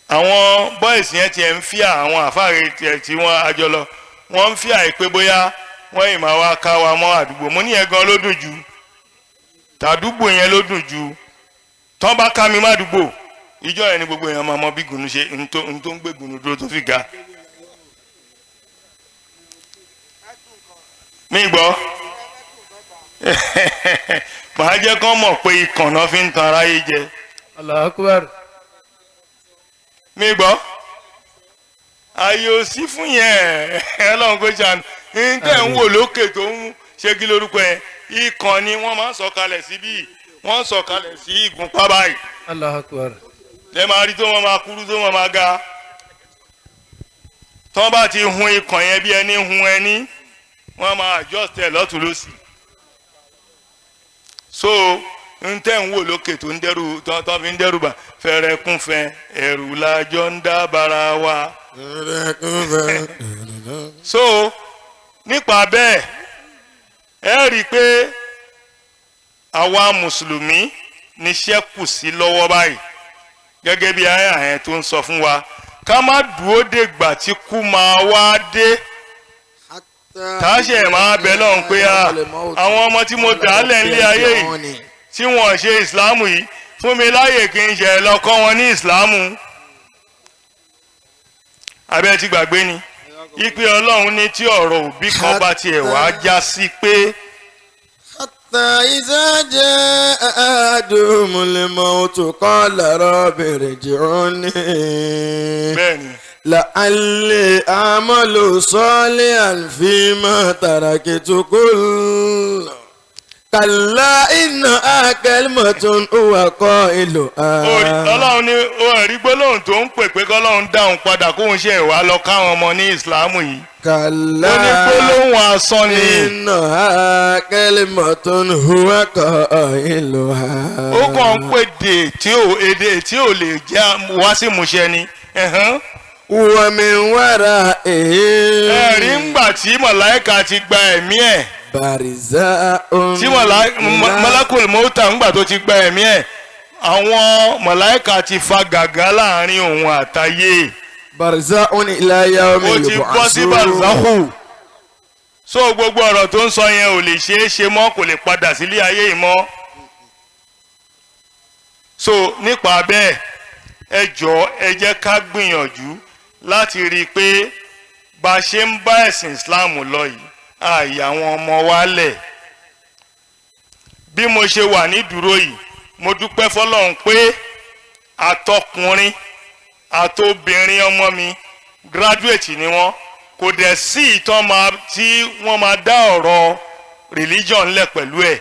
Àwọn boys yẹn tiẹ̀ ń fíà àwọn àfáàrẹ tiẹ̀ tí wọ́n àjọ lọ, wọ́n ń fíà yìí pé bóyá wọ́n yìí máa wá ká wa mọ́ àdúgbò. Mo ní yẹn gan ló dùn jù, tàdúgbò yẹn ló dùn jù. Tán bá ká mi má àdúgbò, ìjọ yẹn ni gbogbo èèyàn máa mọ bí gùnú ṣe ń tó ń gbé gùnú dúró tó fi ga. Mi gbọ́, màá jẹ́ kán mọ̀ pé ìkànnà fi ń tan aráyé jẹ. Allahu Akbar. Mi gbọ́, ààyè ò sí fún yẹn. Ọlọ́run kò ṣàánú. Ní tẹ̀ ń wò lókè tó ń ṣe kí lórúkọ yẹn, ìkànnì wọ́n máa ń sọ̀kalẹ̀ síbí, wọ́n ń sọ̀kalẹ̀ sí ìgúnpá báyìí. Allahu Akbar. Lẹ máa rí tó wọn máa kúrú tó wọn máa ga. Tọ́ bá ti hun ikàn yẹn bí ẹni hun ẹni, wọ́n máa adjust ẹ̀ lọ́tún lọ́sì. So n tẹ́ ń wò lókè tó ń dẹ́rù tó fi ń dẹ́rù bà, fẹ̀rẹ̀kúnfẹ̀ ẹ̀rù làjọ ń dábàrà wa. So nípa bẹ́ẹ̀, ẹ rí i pé àwa mùsùlùmí níṣẹ́ kù sí lọ́wọ́ báyìí. Gẹ́gẹ́ bí àyà yẹn tó ń sọ fún wa, ká má dúró dègbà tí kú máa wá dé, táṣẹ̀ máa bẹ lọ́hùn pé àwọn ọmọ tí mo dà á lẹ̀ nílé ayé yìí tí wọ́n ṣe ìsìláàmù yìí, fún mi láàyè kí n ṣe lọ kọ́ wọn ní ìsìláàmù. Abẹ́ ti gbàgbé ni ipe Ọlọ́run ní tí ọ̀rọ̀ òbí kan bá tiẹ̀ wá já sí pé. حتى إذا جاء أحدهم الموت قال رب ارجعوني لعلي أعمل صالحا فيما تركت كل كلا إنها كلمة هو قائلها. Ọlọ́run ní ẹ̀rí gbólóhùn tó ń pè pé kọ́lọ́run dáhùn padà kóun ṣe ìwà lọ káwọn ọmọ ní ìsìlámù yìí. Kàlá ó ní gbólóhùn asán ni. Innaha kalimatun huwa qailuha. Ó kàn ń pèdè tí ò èdè tí ò lè jẹ́ wá sí ìmúṣẹ ni. Wa min wara'ihim. Ẹ̀rí ń gbà tí màláìka ti gba ẹ̀mí ẹ̀. Bariza'un. Tí malakul mọ́tà ń gbà tó ti gba ẹ̀mí ẹ̀, àwọn màláìka ti fa gàgá láàrin òun àtayé. Bariza'un ila yawmi Ó ti bọ́ sí barzakhu. So gbogbo ọ̀rọ̀ tó ń sọ yẹn ò lè ṣeé ṣe mọ́, kò lè padà sílé ayé yìí mọ́. So nípa bẹ́ẹ̀, ẹ jọ̀ọ́ ẹ jẹ́ ká gbìyànjú láti rí i pé bá a ṣe ń bá ẹ̀sìn Islam lọ yìí, àyè àwọn ọmọ wa lẹ̀. Bí mo ṣe wà ní dúró yìí, mo dúpẹ́ fọlọ́run pé àtọkùnrin àtobìnrin ọmọ mi graduate ni wọ́n. Kò dẹ̀ sí ìtàn tí wọ́n máa dá ọ̀rọ̀ religion lẹ̀ pẹ̀lú ẹ̀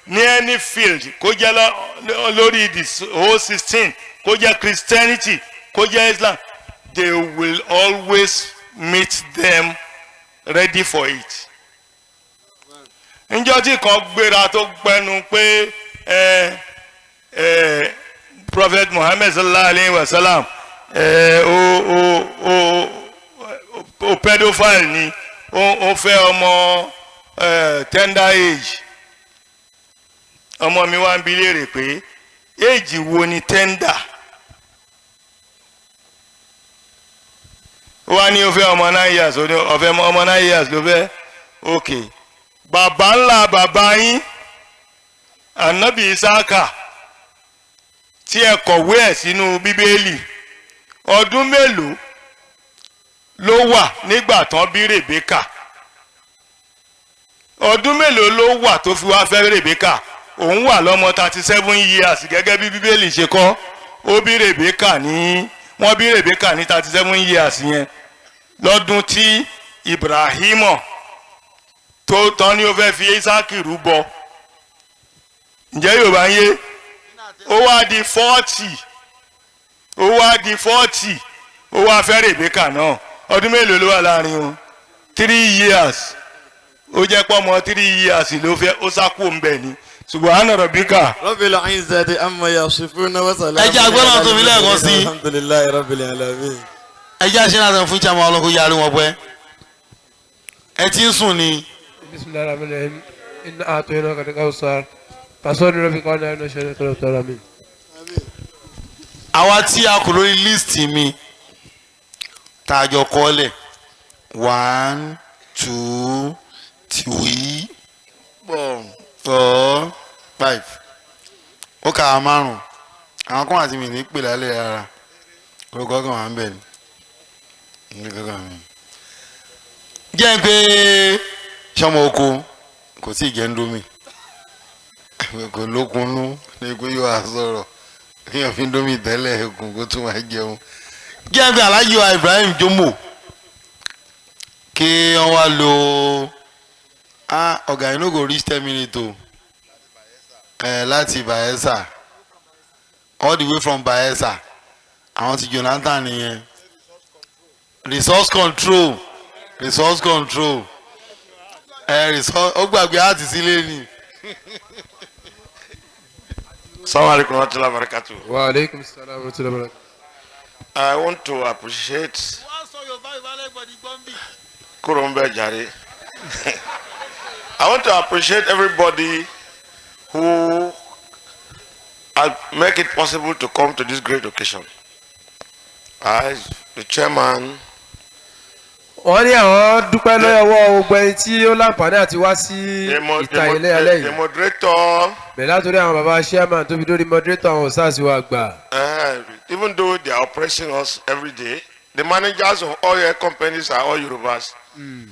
ní any field, kó jẹ́ lórí the whole 16, kó jẹ́ Christianity, kó jẹ́ Islam, they will always meet them ready for it. Njọ́ tí kan gbéra tó gbẹnu pé Prophet Muhammad sallallahu alayhi wa sallam o pedophile ni, ó fẹ́ ọmọ tender age. Ọmọ mi wá ń bi léèrè pé age wo ni tender? Ó wá ní ó fẹ́ ọmọ 9 years, ó ní ó fẹ́ ọmọ 9 years ló fẹ́. Ok, bàbá ńlá bàbá yín Ànábì Isaka tí ẹ kọ̀wé ẹ̀ sínú Bíbélì, ọdún mélòó ló wà nígbà tán bí Rèbékà? Ọdún mélòó ló wà tó fi wá fẹ́ Rèbékà? Òun wà lọ́mọ 37 years gẹ́gẹ́ bí Bíbélì ṣe kọ́. Ó bí Rèbékà ní, wọ́n bí Rèbékà ní 37 years yẹn lọ́dún tí Ibrahimo tó tán ní ó fẹ́ fi Isaki rúbọ. Ǹjẹ́ Yorùbá ń yé? Ó wá di 40, ó wá di 40, ó wá fẹ́ Rèbékà náà. Ọdún mélòó ló wà láàrin wọn? 3 years. Ó jẹ́ pọ́mọ 3 years ló fẹ́, ó sá kú òun bẹ̀ ni. Subhana rabbika. Rabbil izzati amma yasifuna wa salamun. Ẹ jẹ́ agbọ́nà tó fi lẹ́ẹ̀kan sí. Alhamdulillahi rabbil alamin. Ẹ jẹ́ àṣẹ náà fún ìjàmbá ọlọ́kùn yàrá wọn pẹ́. Ẹ ti ń sùn ni. Bismillahir rahmanir rahim. Inna a'tainaka al-kawthar. Fasalli rabbika wanhar inna shani'aka huwal abtar. Amin. Àwa tí a kò lórí líìsì mi tá a jọ kọ́lẹ̀ 1 2 3 4 5 ó kà á márùn-ún. Àwọn kan àti mi ní pè lálẹ́ rárá, orúkọ kan wà ń bẹ̀ ni. Jẹ́ pé sọmọ oko kò tí ì jẹ́ ndómì, kò lókunnú ní pé yóò wá sọ̀rọ̀ kéèyàn fi ndómì tẹ́lẹ̀ ẹ̀kún kó tún máa jẹun. Jẹ́ pé Alhaji wa Ibrahim Jomo kí wọ́n wá lo ọ̀gá yìí no go reach 10 minutes o, láti Bayelsa, all the way from Bayelsa. Àwọn ti Jonathan nìyẹn. Resource control, resource control, resource ó gbàgbé àti sílé ni. Assalamu alaikum wa rahmatullahi wa barakatuh. Wa alaikum salam wa rahmatullahi wa barakatuh. I want to appreciate Kurombe Jare. I want to appreciate everybody who make it possible to come to this great occasion. I, the chairman. Wọ́n ní àwọn dúpẹ́ lọ́wọ́ gbogbo ẹni tí ó láǹfààní àti wá sí ìta ilé alẹ́ yìí. The moderator. Bẹ̀rẹ̀ látòrí àwọn bàbá chairman tó fi dórí moderator àwọn SARS wa gbà. Even though they are oppressing us every day, the managers of all your companies are all Yorubas. Mm.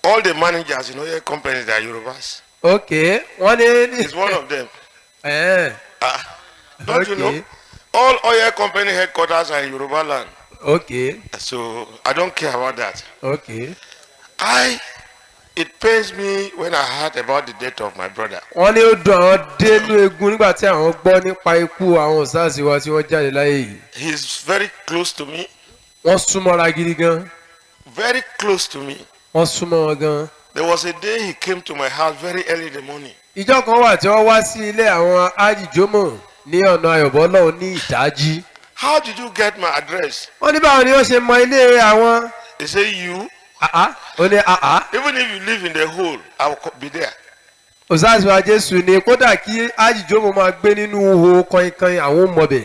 All the managers in all your companies are Yorubas. Okay. Wọ́n ní. He's one of them. Don't you know? All oil company headquarters are in Yoruba land. Okay. So I don't care about that. Okay. It pains me when I heard about the death of my brother. Wọ́n ní ó dùn àwọn dénú egun nígbà tí àwọn gbọ́ nípa ikú àwọn SARS wa tí wọ́n jáde láyé yìí. He is very close to me. Wọ́n súnmọ́ra gidi gan. Very close to me. Wọ́n súnmọ́ wọn gan. There was a day he came to my house very early in the morning. Ìjọ́ kan wà tí wọ́n wá sí ilé àwọn Ajijomo ní ọ̀nà Ayọ̀bọ̀ lọ́hùn ní ìdájí. How did you get my address? Wọ́n ní báwo ni ó ṣe mọ ilé àwọn. He said you. Ó ní Even if you live in the hole, I will be there. Òsáàsì Jésù ni kódà kí Ajijomo máa gbé nínú ihò kọ̀ìnkọ̀ìn àwọn ò mọ̀bẹ̀.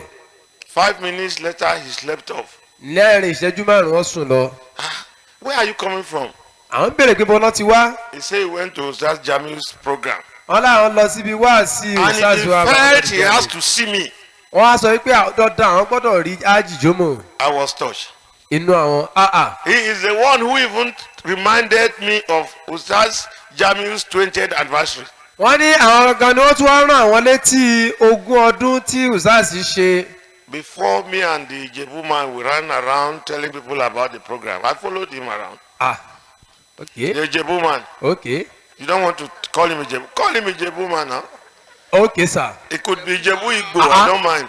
5 minutes later, he slept off. Lẹ́rìn ìṣẹ́jú márùn-ún wọ́n sùn lọ. Where are you coming from? Àwọn béèrè pé bọ́lá ti wá. He said he went to Ustaz Jamiu's program. Wọ́n láwọn lọ síbi wáàsí Ustaz wa. And he felt he has to see me. Wọ́n á sọ wípé dandan àwọn gbọ́dọ̀ rí Ajijomo. I was touched. Inú àwọn He is the one who even reminded me of Ustaz Jamiu's 20th anniversary. Wọ́n ní àwọn gan ni wọ́n tún wá rán àwọn létí 20 ọdún tí Ustaz ṣe. Before me and the Ijebu man, we ran around telling people about the program. I followed him around. Okay. The Ijebu man. Okay. You don't want to call him Ijebu. Call him Ijebu man now. Okay, sir. It could be Ijebu Igbo. I don't mind.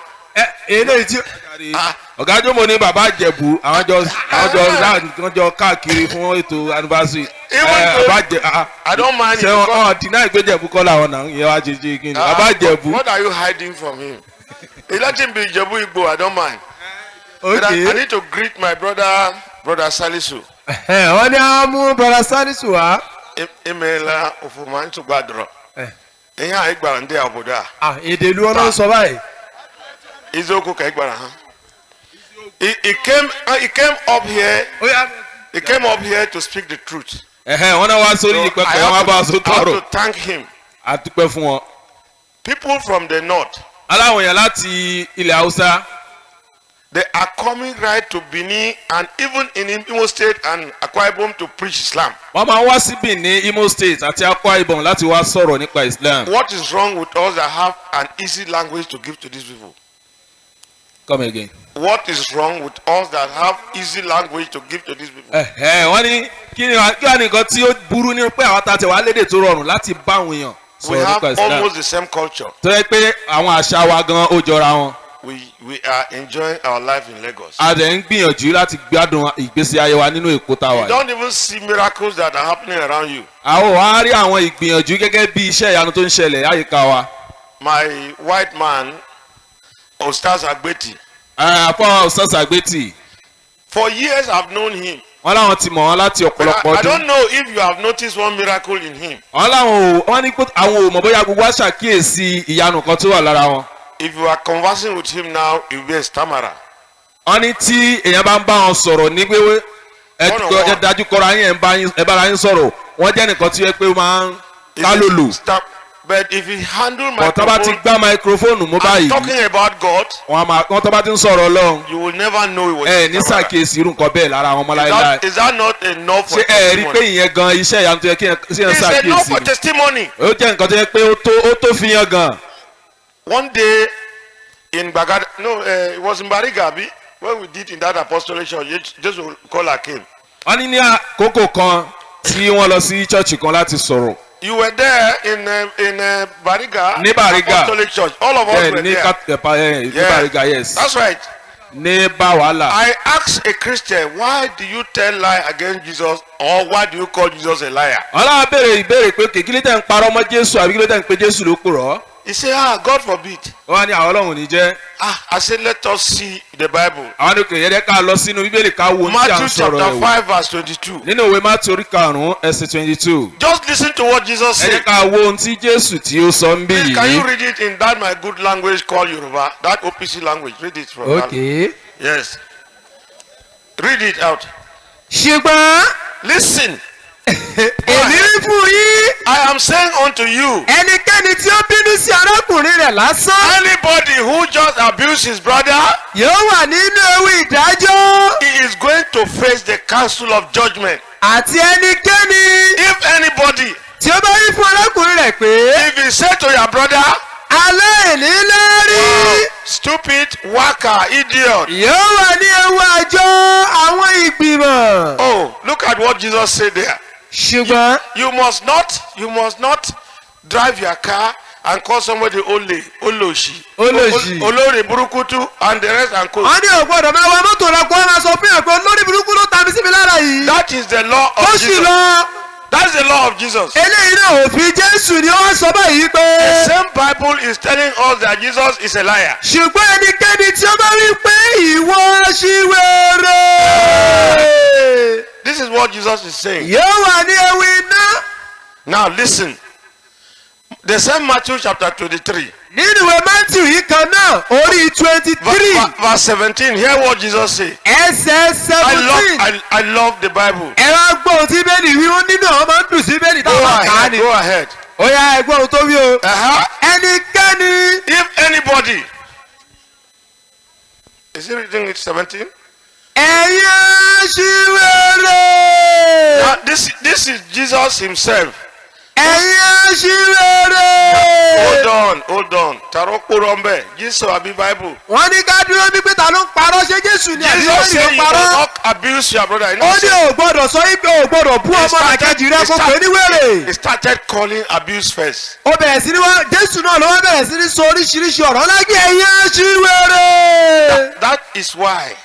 Ọ̀gá Jomo ní bàbá Ìjẹ̀bú àwọn jọ káàkiri fún ètò anniversary. I don't mind. Ṣé wọn deny pé Ìjẹ̀bú kọ́ làwọn náà yẹ wá jẹjẹ kí ni bàbá Ìjẹ̀bú. What are you hiding from him? Let him be Ijebu Igbo, I don't mind. But Okay. I need to greet my brother, Brother Salisu. Wọ́n ní á mú Brother Salisu wá. Emeela ofuma ntụgbadoro. Ihe a ị gwara ndị obodo a. Ah, èdè ìlú wọn ló ń sọ báyìí. Eziokwu ka ị gwara ha. He came up here. He came up here to speak the truth. Ẹ̀hẹ́n, wọ́n náà wá sórí So pẹpẹ I wọn wá have bá a sọ to, I have tọrọ. to thank him. A dúpẹ́ fún wọn. People from the north, Aláwọn èèyàn láti ilẹ̀ Haúsá, they are coming right to Benin and even in Imo State and Akwa Ibom to preach Islam. Wọ́n máa ń wá sí Benin, Imo State àti Akwa Ibom láti wá sọ̀rọ̀ nípa Islam. What is wrong with us that have an easy language to give to these people? Come again. What is wrong with us that have easy language to give to these people? Ẹ̀hẹ́n, wọ́n ní kí wá ní nǹkan tí ó burú ní pé àwọn tá a ti wá lédè tó rọrùn láti bá àwọn èèyàn We sọ̀rọ̀ have nípa Islam. Almost the same culture. Tó yẹ pé àwọn àṣà wa gan ó jọra wọn. We are enjoying our life in Lagos. A dẹ̀ ń gbìyànjú láti gbádùn ìgbésí ayé wa nínú Èkó tá a wà You yìí. don't even see miracles that are happening around you. Àwọn ò wá rí àwọn ìgbìyànjú gẹ́gẹ́ bí iṣẹ́ ìyanu tó ń ṣẹlẹ̀ láyìíká wa. My white man, Ostaz Agbeti, Àfọwọ́ Ustaz Agbeti, for years I've known him. Wọ́n láwọn ti mọ̀ wọ́n láti But ọ̀pọ̀lọpọ̀ I ọdún. don't know if you have noticed one miracle in him. Wọ́n láwọn ò wọ́n ní pé àwọn ò mọ̀ bóyá gbogbo wa ṣàkíyèsí ìyanu kan tó wà lára wọn. If you are conversing with him now, he will be a stammerer. Wọ́n ní tí èèyàn bá ń bá wọn sọ̀rọ̀ ní pé ẹ One on one. ẹ dájú kọra yín, ẹ bára yín sọ̀rọ̀, wọ́n jẹ́ nìkan tí ó yẹ pé ó máa ń kálòlò. Stop. But if he handle Bọ̀ tó bá ti microphone gbá microphone mú báyìí, talking about God, wọ́n á máa wọ́n tó bá ti ń sọ̀rọ̀ Ọlọ́run, you will never know he was ẹ a ní stammerer. ṣàkíyèsí irú nǹkan bẹ́ẹ̀ lára wọn mọ́ láéláé. Is that not enough for Ṣé ẹ rí i pé testimony? ìyẹn gan iṣẹ́ ìyanu tó yẹ kí ẹ It's enough ṣàkíyèsí for ni? Testimony. Ó jẹ́ nǹkan tó yẹ pé ó tó fi yan gan. One day in Bagad, no, it was in Bariga, abi, when we did in that apostolic church, Jesus caller came. Wọ́n ní ní àkókò kan tí wọ́n lọ sí church kan láti sọ̀rọ̀. You were there in Bariga, Ní Bariga. Apostolic Church. All of us Bẹ́ẹ̀ were ní there. ní Bariga, yes. That's right. Ní bá wàhálà. I asked a Christian, "Why do you tell lie against Jesus, or why do you call Jesus a liar?" Wọ́n láwọn béèrè ìbéèrè pé kí ló tẹ̀ ń parọ́ mọ́ Jésù àbí kí ló tẹ̀ ń pe Jésù ló purọ́. He said, "Ah, God forbid." Wọ́n á ní àwọn Ọlọ́run ò ní jẹ́. Ah, I said, "Let us see the Bible." Àwọn ní kò yẹ ká lọ sínú Bíbélì ká wo ohun tí à ń Matthew sọ̀rọ̀ chapter ẹ̀ wò. 5, verse 22. Nínú ìwé Mátì orí 5, ẹsẹ̀ 22. Just listen to what Jesus Ẹ jẹ́ said. ká wo ohun tí Jésù tí ó sọ ń bí Please, can you yìí. read it in that my good language called Yoruba, that OPC language? Read it from that. Okay. Yes. Read it out. Ṣùgbọ́n Listen. Èmi wí fún yín. I am saying unto you. Ẹnikẹ́ni tí ó bínú sí arákùnrin rẹ̀ lásán. Anybody who just abuse his brother, Yóò wà nínú ewu ìdájọ́. He is going to face the council of judgment. Àti ẹnikẹ́ni. If anybody, Tí ó bá wí fún arákùnrin rẹ̀ pé. If he say to your brother, Aláìníláárí. Stupid, waka, idiot. Yóò wà ní ewu àjọ àwọn ìgbìmọ̀. Oh, look at what Jesus said there. Ṣùgbọ́n. You must not drive your car and call somebody ole, olóṣì. Olóṣì. Olórí burúkutu and the rest and co. Wọ́n ní ò gbọ́dọ̀ máa wa mọ́tò lọ kó máa sọ fún yàn pé olórí burúkú ló ta mi sí mi lára yìí. That is the law of Ó sì Jesus. lọ. That's the law of Jesus. Eléyìí náà òfin Jésù ni wọ́n sọ báyìí pé. The same Bible is telling us that Jesus is a liar. Ṣùgbọ́n ẹnikẹ́ni tí ó bá wí pé ìwọ aṣiwèrè. This is what Jesus is saying. Yóò wà ní ewu iná. Now listen. The same Matthew chapter 23. Nínú ìwé Matthew yìí kan náà orí 23. Verse 17. Hear what Jesus said. Ẹsẹ̀ I love 17. I love the Bible. Ẹ wá gbọ́ ohun tí Bíbélì wí, ó nínú àwọn máa ń dùn sí Bíbélì Go táwọn máa kà á ahead. ni. Go ahead. Ó yá, ẹ gbọ́ ohun tó wí o. Ẹnikẹ́ni. If anybody. Is he reading it 17? Ẹ̀yin aṣiwèrè. Now this is Jesus himself. Ẹ̀yin aṣiwèrè. Hold on, hold on. Taro Kurombe, Jesus àbí Bible. Wọ́n ní ká dúró ní pé ta ló ń parọ́, ṣé Jésù ni àbí Jesus wọ́n ní said ló you parọ́? must not abuse your brother. You know, Ó ní ò gbọ́dọ̀ sọ wípé ò gbọ́dọ̀ bú ọmọ làkejì rẹ kó pè ní wèrè. He started calling abuse first. Ó bẹ̀rẹ̀ sí ní wá, Jésù náà ló wá bẹ̀rẹ̀ sí ní sọ oríṣiríṣi ọ̀rọ̀ lágbé ẹ̀yin aṣiwèrè. That is why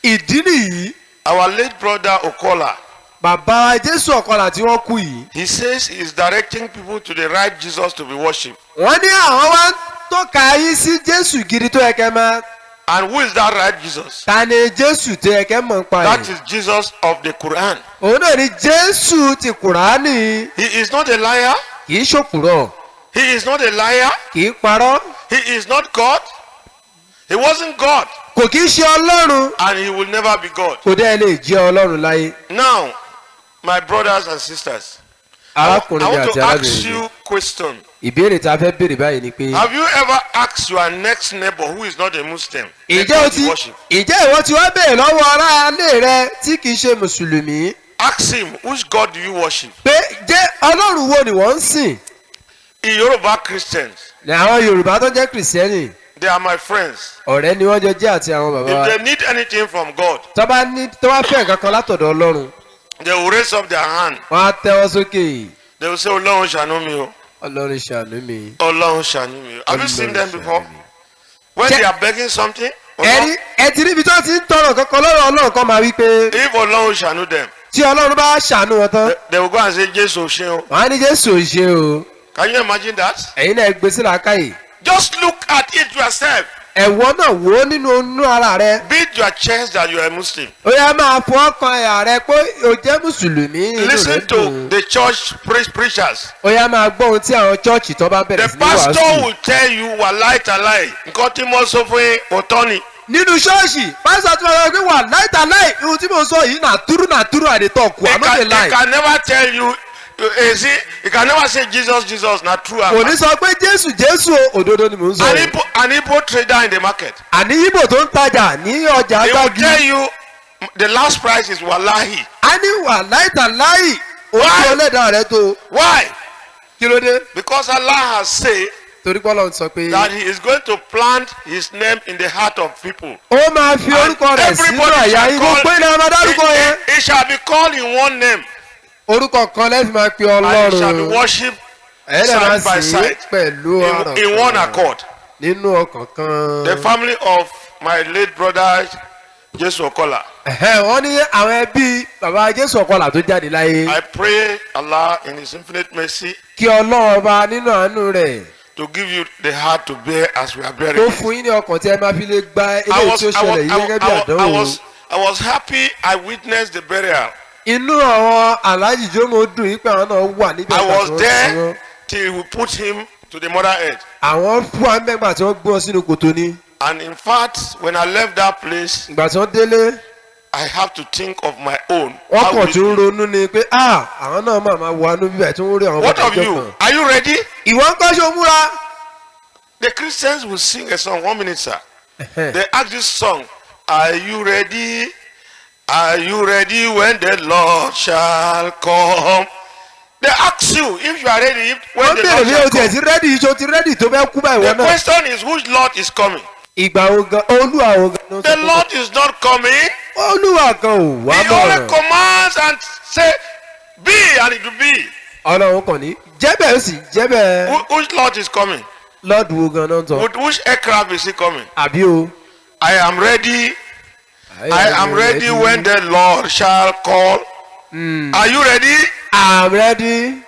Ìdí nìyí. Our late brother Okola, Bàbá Jésù Ọ̀kọlà tí wọ́n kú yìí. He says he is directing people to the right Jesus to be worshipped. Wọ́n ní àwọn wá ń tọ́ka yín sí Jésù gidi tó yẹ kẹ́ máa. And who is that right Jesus? Ta ni Jésù tó yẹ kẹ́ mọ̀ nípa That rẹ̀? is Jesus of the Quran. Òun náà ni Jésù ti Kùránì. He is not a liar. Kì í ṣòkùrọ̀. He is not a liar. Kì í parọ́. He is not God. He wasn't God. Kò kì í ṣe Ọlọ́run. And he will never be God. Kò dẹ́ lè jẹ́ Ọlọ́run láyé. Now, my brothers and sisters, I Arákùnrin mi want àti to ask arábìnrin mi. you question. Ìbéèrè tá a fẹ́ béèrè báyìí ni pé. Have you ever asked your next neighbor who is not a Muslim? Ǹjẹ́ the o God ti you worship? ǹjẹ́ ìwọ ti wá béèrè lọ́wọ́ aráalé rẹ tí kì í ṣe Mùsùlùmí Ask him, which God do you worship? pé jẹ́ Ọlọ́run wo ni wọ́n ń sìn? In Yoruba Christians, Ní àwọn Yorùbá tó jẹ́ Kìrìsìtẹ́nì they are my friends. ọ̀rẹ́ ni wọ́n jọ jẹ́ àti àwọn bàbá If wa. they need anything from God, Tó bá ní tó bá fẹ́ nǹkan kan látọ̀dọ̀ Ọlọ́run they will raise up their hand. wọ́n á tẹ́wọ́ sókè. They will say, Ọlọ́run ṣàánú mi o. Ọlọ́run ṣàánú mi. Ọlọ́run ṣàánú mi o. Have you seen them before? When they are begging something, Ẹ̀rí ẹ ti ríbi tó ti ń tọrọ kankan lọ́rọ̀ Ọlọ́run kan máa wí pé if Ọlọ́run ṣàánú them, tí Ọlọ́run bá ṣàánú wọn tán they will go and say, Jésù ṣe o. wọ́n á ní Jésù ò ṣe o. Can you imagine that? Ẹ̀yin náà gbé sí làákàyè. Just look at it yourself. Ẹ̀wọ́ náà wò ó nínú inú ara rẹ. Beat your chest that you are a Muslim. Ó yá máa fọ ọkàn ẹ̀yà rẹ pé o jẹ́ Mùsùlùmí. Inú rẹ Listen to dùn. the church preachers. Ó yá máa gbọ́ ohun tí àwọn chọ́ọ̀chì tó bá bẹ̀rẹ̀ The sí ní pastor wàásù. will tell you wàláì tàláì nǹkan tí mo sọ fún yín òótọ́ ni. Nínú ṣọ́ọ̀ṣì, pásítọ̀ tí wọ́n sọ pé wà láìtàláì ohun tí mo sọ yìí nà túrú nà túrú àdètọ̀ kù He àmọ́ lè can, he láì. can never tell you, you see, he can never say Jesus, Jesus, not true. Kò ní sọ pé Jésù Jésù o, òdodo ni mò ń sọ. An yìí. Igbo, an Igbo trader in the market. Àní Yíbò tó ń tajà ní ọjà He will Gbági. tell you the last price is wallahi. A ní wà láìtàláì ojú ọlẹ́dàá rẹ tó. Why? Kí ló dé? Because Allah has said Torí pé Ọlọ́run sọ pé that he is going to plant his name in the heart of people. ó máa fi orúkọ rẹ̀ sínú Everybody àyà shall yín call, gbogbo ilẹ̀ máa dárúkọ yẹn. it shall be called in one name Orúkọ kan lẹ́sìn máa pe and it shall be Ọlọ́run. worshipped Ẹ̀yin lè máa side by sìn ín side pẹ̀lú ọ̀rọ̀ in one kan accord. nínú ọkàn kan. The family of my late brother Jesu Okola. Ẹ̀hẹ́, wọ́n ní àwọn ẹbí bàbá Jésù Ọ̀kọlà tó jáde láyé. I pray Allah in His infinite mercy Kí Ọlọ́run ọba nínú àánú rẹ̀ to give you the heart to bear as we are tó bearing. fún yín ní ọkàn tí ẹ máa fi lè gba I eléyìí was, tí ó I ṣẹlẹ̀ was, yìí I gẹ́gẹ́ bí was, I àdánwò. was, I was happy I witnessed the burial. Inú àwọn Alhaji Jomo dùn yín pé àwọn náà wà níbi I ìgbà tí was wọ́n sin there wọ́n. till we put him to the mother earth. Àwọn fún wa mẹ́gbà tí wọ́n gbé wọn sínú kòtò ni. And in fact, when I left that place, Ìgbà tí wọ́n délé, I have to think of my own. wọ́n How kàn will it tún be? ronú ni pé ah àwọn náà máa máa wọ anú bíbẹ̀ tí wọ́n rí àwọn What bàbá of ìjọ you? kan. Are you ready? Ìwọ ń kọ́ ṣe o múra. The Christians will sing a song. 1 minute, sir. They ask this song, Are you ready? Are you ready when the Lord shall come? They ask you if you are ready if, when Wọ́n the béèrè Lord bí shall o tiẹ̀ come. ti rẹ́dì iṣo ti rẹ́dì tó fẹ́ kú báyìí The wọ́n náà. question is which Lord is coming? Ìgbà wo gan Olúwa wo gan ló ń sọ The fún Lord is not coming. Olúwa kan ò wá He only mọ̀. commands and say, be, and it will be. Ọlọ́run kàn ní jẹ́bẹ̀ ó sì jẹ́bẹ̀. Which Lord is coming? Lọ́ọ̀dù wo gan náà ń sọ. With which aircraft is he coming? Àbí o. I am ready. I am ready when the Lord shall call. Are you ready? I'm ready.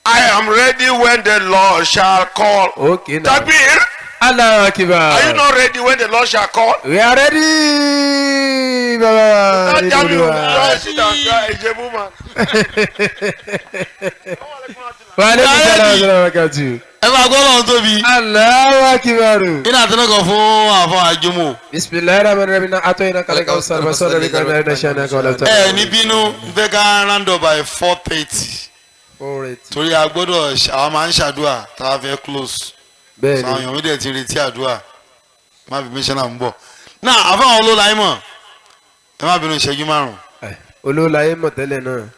I am ready when the Lord shall call. Okay now. Takbir, Allahu Akbar. are you not ready when the Lord shall call? We are ready. Bàbá Not nínú Jamiu, Olúwa. you are sit down, you are a Ijebu man. Wa alaikum salaam wa rahmatullahi wa barakatuh. Ẹ máa gbọ́ lọ́run tóbi. Allahu Akbar. Iná àtẹnukọ̀ fún àfọ̀n àjùmọ̀. Bismillahir rahmanir rahim. Atoyina kalaka usar basara bi kalaka na shana kala ta. Ẹ ní bínú fẹ́ ká round up by 4:30. Torí a gbọ́dọ̀ àwọn máa ń ṣàdúrà tá a fẹ́ close. Bẹ́ẹ̀ni. Sọ àwọn èèyàn mi dẹ̀ ti retí àdúrà. Má fi mísánná ń bọ̀. Náà àfọ̀n àwọn olóòlà yín mọ̀. Ẹ má bínú ìṣẹ́jú márùn-ún. Olóòláyé mọ̀ tẹ́lẹ̀ náà.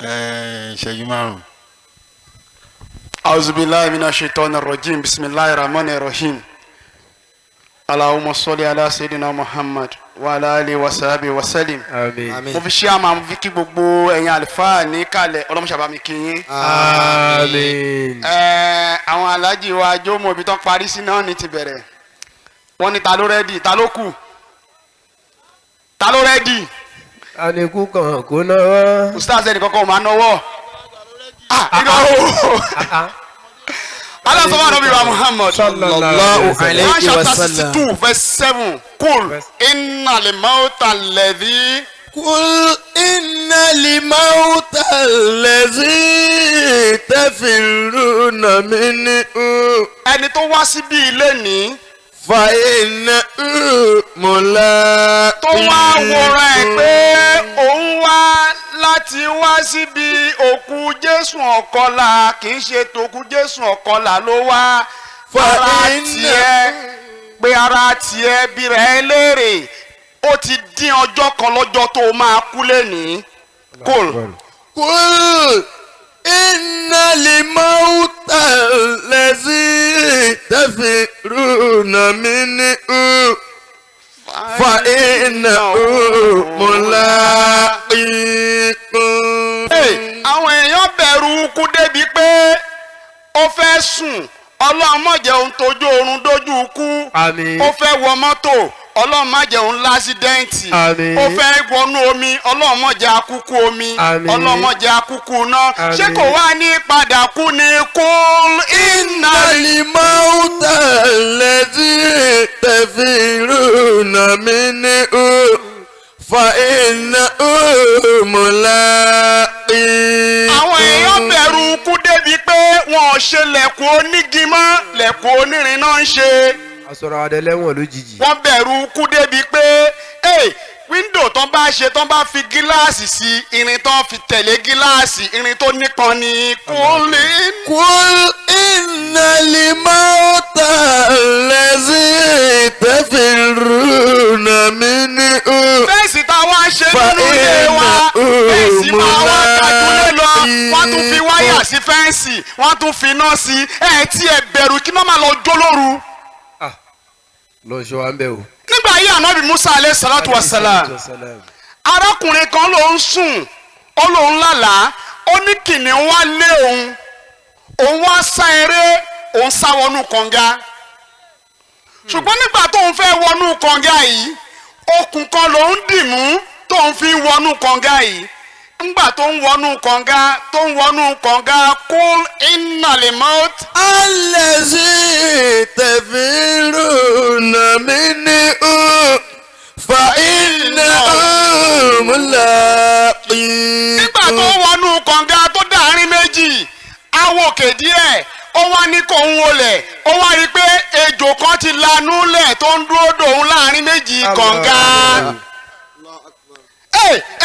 Ẹ ìṣẹ́jú márùn-ún. أعوذ بالله من الشيطان الرجيم بسم الله الرحمن الرحيم اللهم صل على سيدنا محمد وعلى آله وصحبه وسلم. Àmín. Mo fi ṣí àmà mo fi kí gbogbo ẹ̀yin àlùfáà ní kalẹ̀ ọlọ́mọṣàbá mi kí yín. Àmín. Ẹ, àwọn aláàjì wa Jómò ibi tán parí sí náà ní ti bẹ̀rẹ̀ wọ́n ní ta ló rẹ́dì ta ló kù ta ló rẹ́dì Àníkú kan kò náwó. Ustaz ẹnì kankan ò máa náwó. Ah, irọ́ o. Alasọ̀rọ̀ Ànábì wa Muhammad. Sallallahu alayhi wa Quran chapter sallam. 62 verse 7. Kul inna limauta alladhi. Kul inna limauta alladhi tafirruna minhu. Ẹni tó wá síbí ilé ní. Fa inna mula. Tó wá wòran ẹ̀ pé òun wá láti wá síbi òkú Jésù ọ̀kọlà, kì í ṣe tòkú Jésù ọ̀kọlà ló wá. Ara tiẹ̀ pé ara tiẹ̀ bí rẹ̀ léèrè, ó ti dín ọjọ́ kan lọ́jọ́ tó máa kú lẹ́nìí. Kul. Kul inna limauta allazi tafirruna minhu fa innahu mulaqikum. Àwọn èèyàn bẹ̀rù kú débi pé ó fẹ́ sùn, Ọlọ́run má jẹ́ òun tójú oorun dójú ikú. Ó fẹ́ wọ mọ́tò, Ọlọ́run má jẹ́ òun lásídẹ́ǹtì. Ó fẹ́ wọnú omi, Ọlọ́run má jẹ́ akúkú omi. Ọlọ́run má jẹ́ akúkú iná. Ṣé kò wá ní padà kú ni? Kul inna limauta allazi tafirruna minhu fa innahu mulaqikum. Àwọn èèyàn bẹ̀rù kú débi pé wọn ò ṣe lẹ̀kùn onígi mọ́, lẹ̀kùn onírin náà ń ṣe. Asọ̀rọ̀ adẹ́lẹ́wọ̀n lójijì. Wọ́n bẹ̀rù kú débi pé wíńdò tán bá ṣe, tán bá fi gíláàsì sí, irin tán fi tẹ̀lé gíláàsì, irin tó nípọn ni. Kul inna limauta allazi tafirruna minhu. Fẹ́ǹsì tá a wá ṣe nínú ilé wa, fẹ́ǹsì máa wá kájúlé lọ, wọ́n tún fi wáyà sí fẹ́ǹsì, wọ́n tún fi iná sí, ẹ̀ tí ẹ bẹ̀rù kí náà máa lọ jó lóru. Lọ ṣọ wa ń bẹ̀ o. Nígbà yìí Ànábì Musa alayhi salatu wa salam, arákùnrin kan ló ń sùn, ó lóun lálàá, ó ní kìnìún wá lé òun, òun wá sá eré, òun sá wọnú kànga. Ṣùgbọ́n nígbà tóun fẹ́ wọnú kànga yìí, okùn kan lòun dì mú tóun fi wọnú kànga yìí. Ńgbà tó ń wọnú kànga, tó ń wọnú kànga, kul innal maut. Allazi tafirruna minhu fa innahu mulaqikum. Nígbà tó wọnú kànga tó dàárín méjì, awòkè díẹ̀, ó wá ní kò ń wọlẹ̀, ó wá rí i pé ejò kan ti lanú lẹ̀ tó ń dúró dòun láàrin méjì kànga.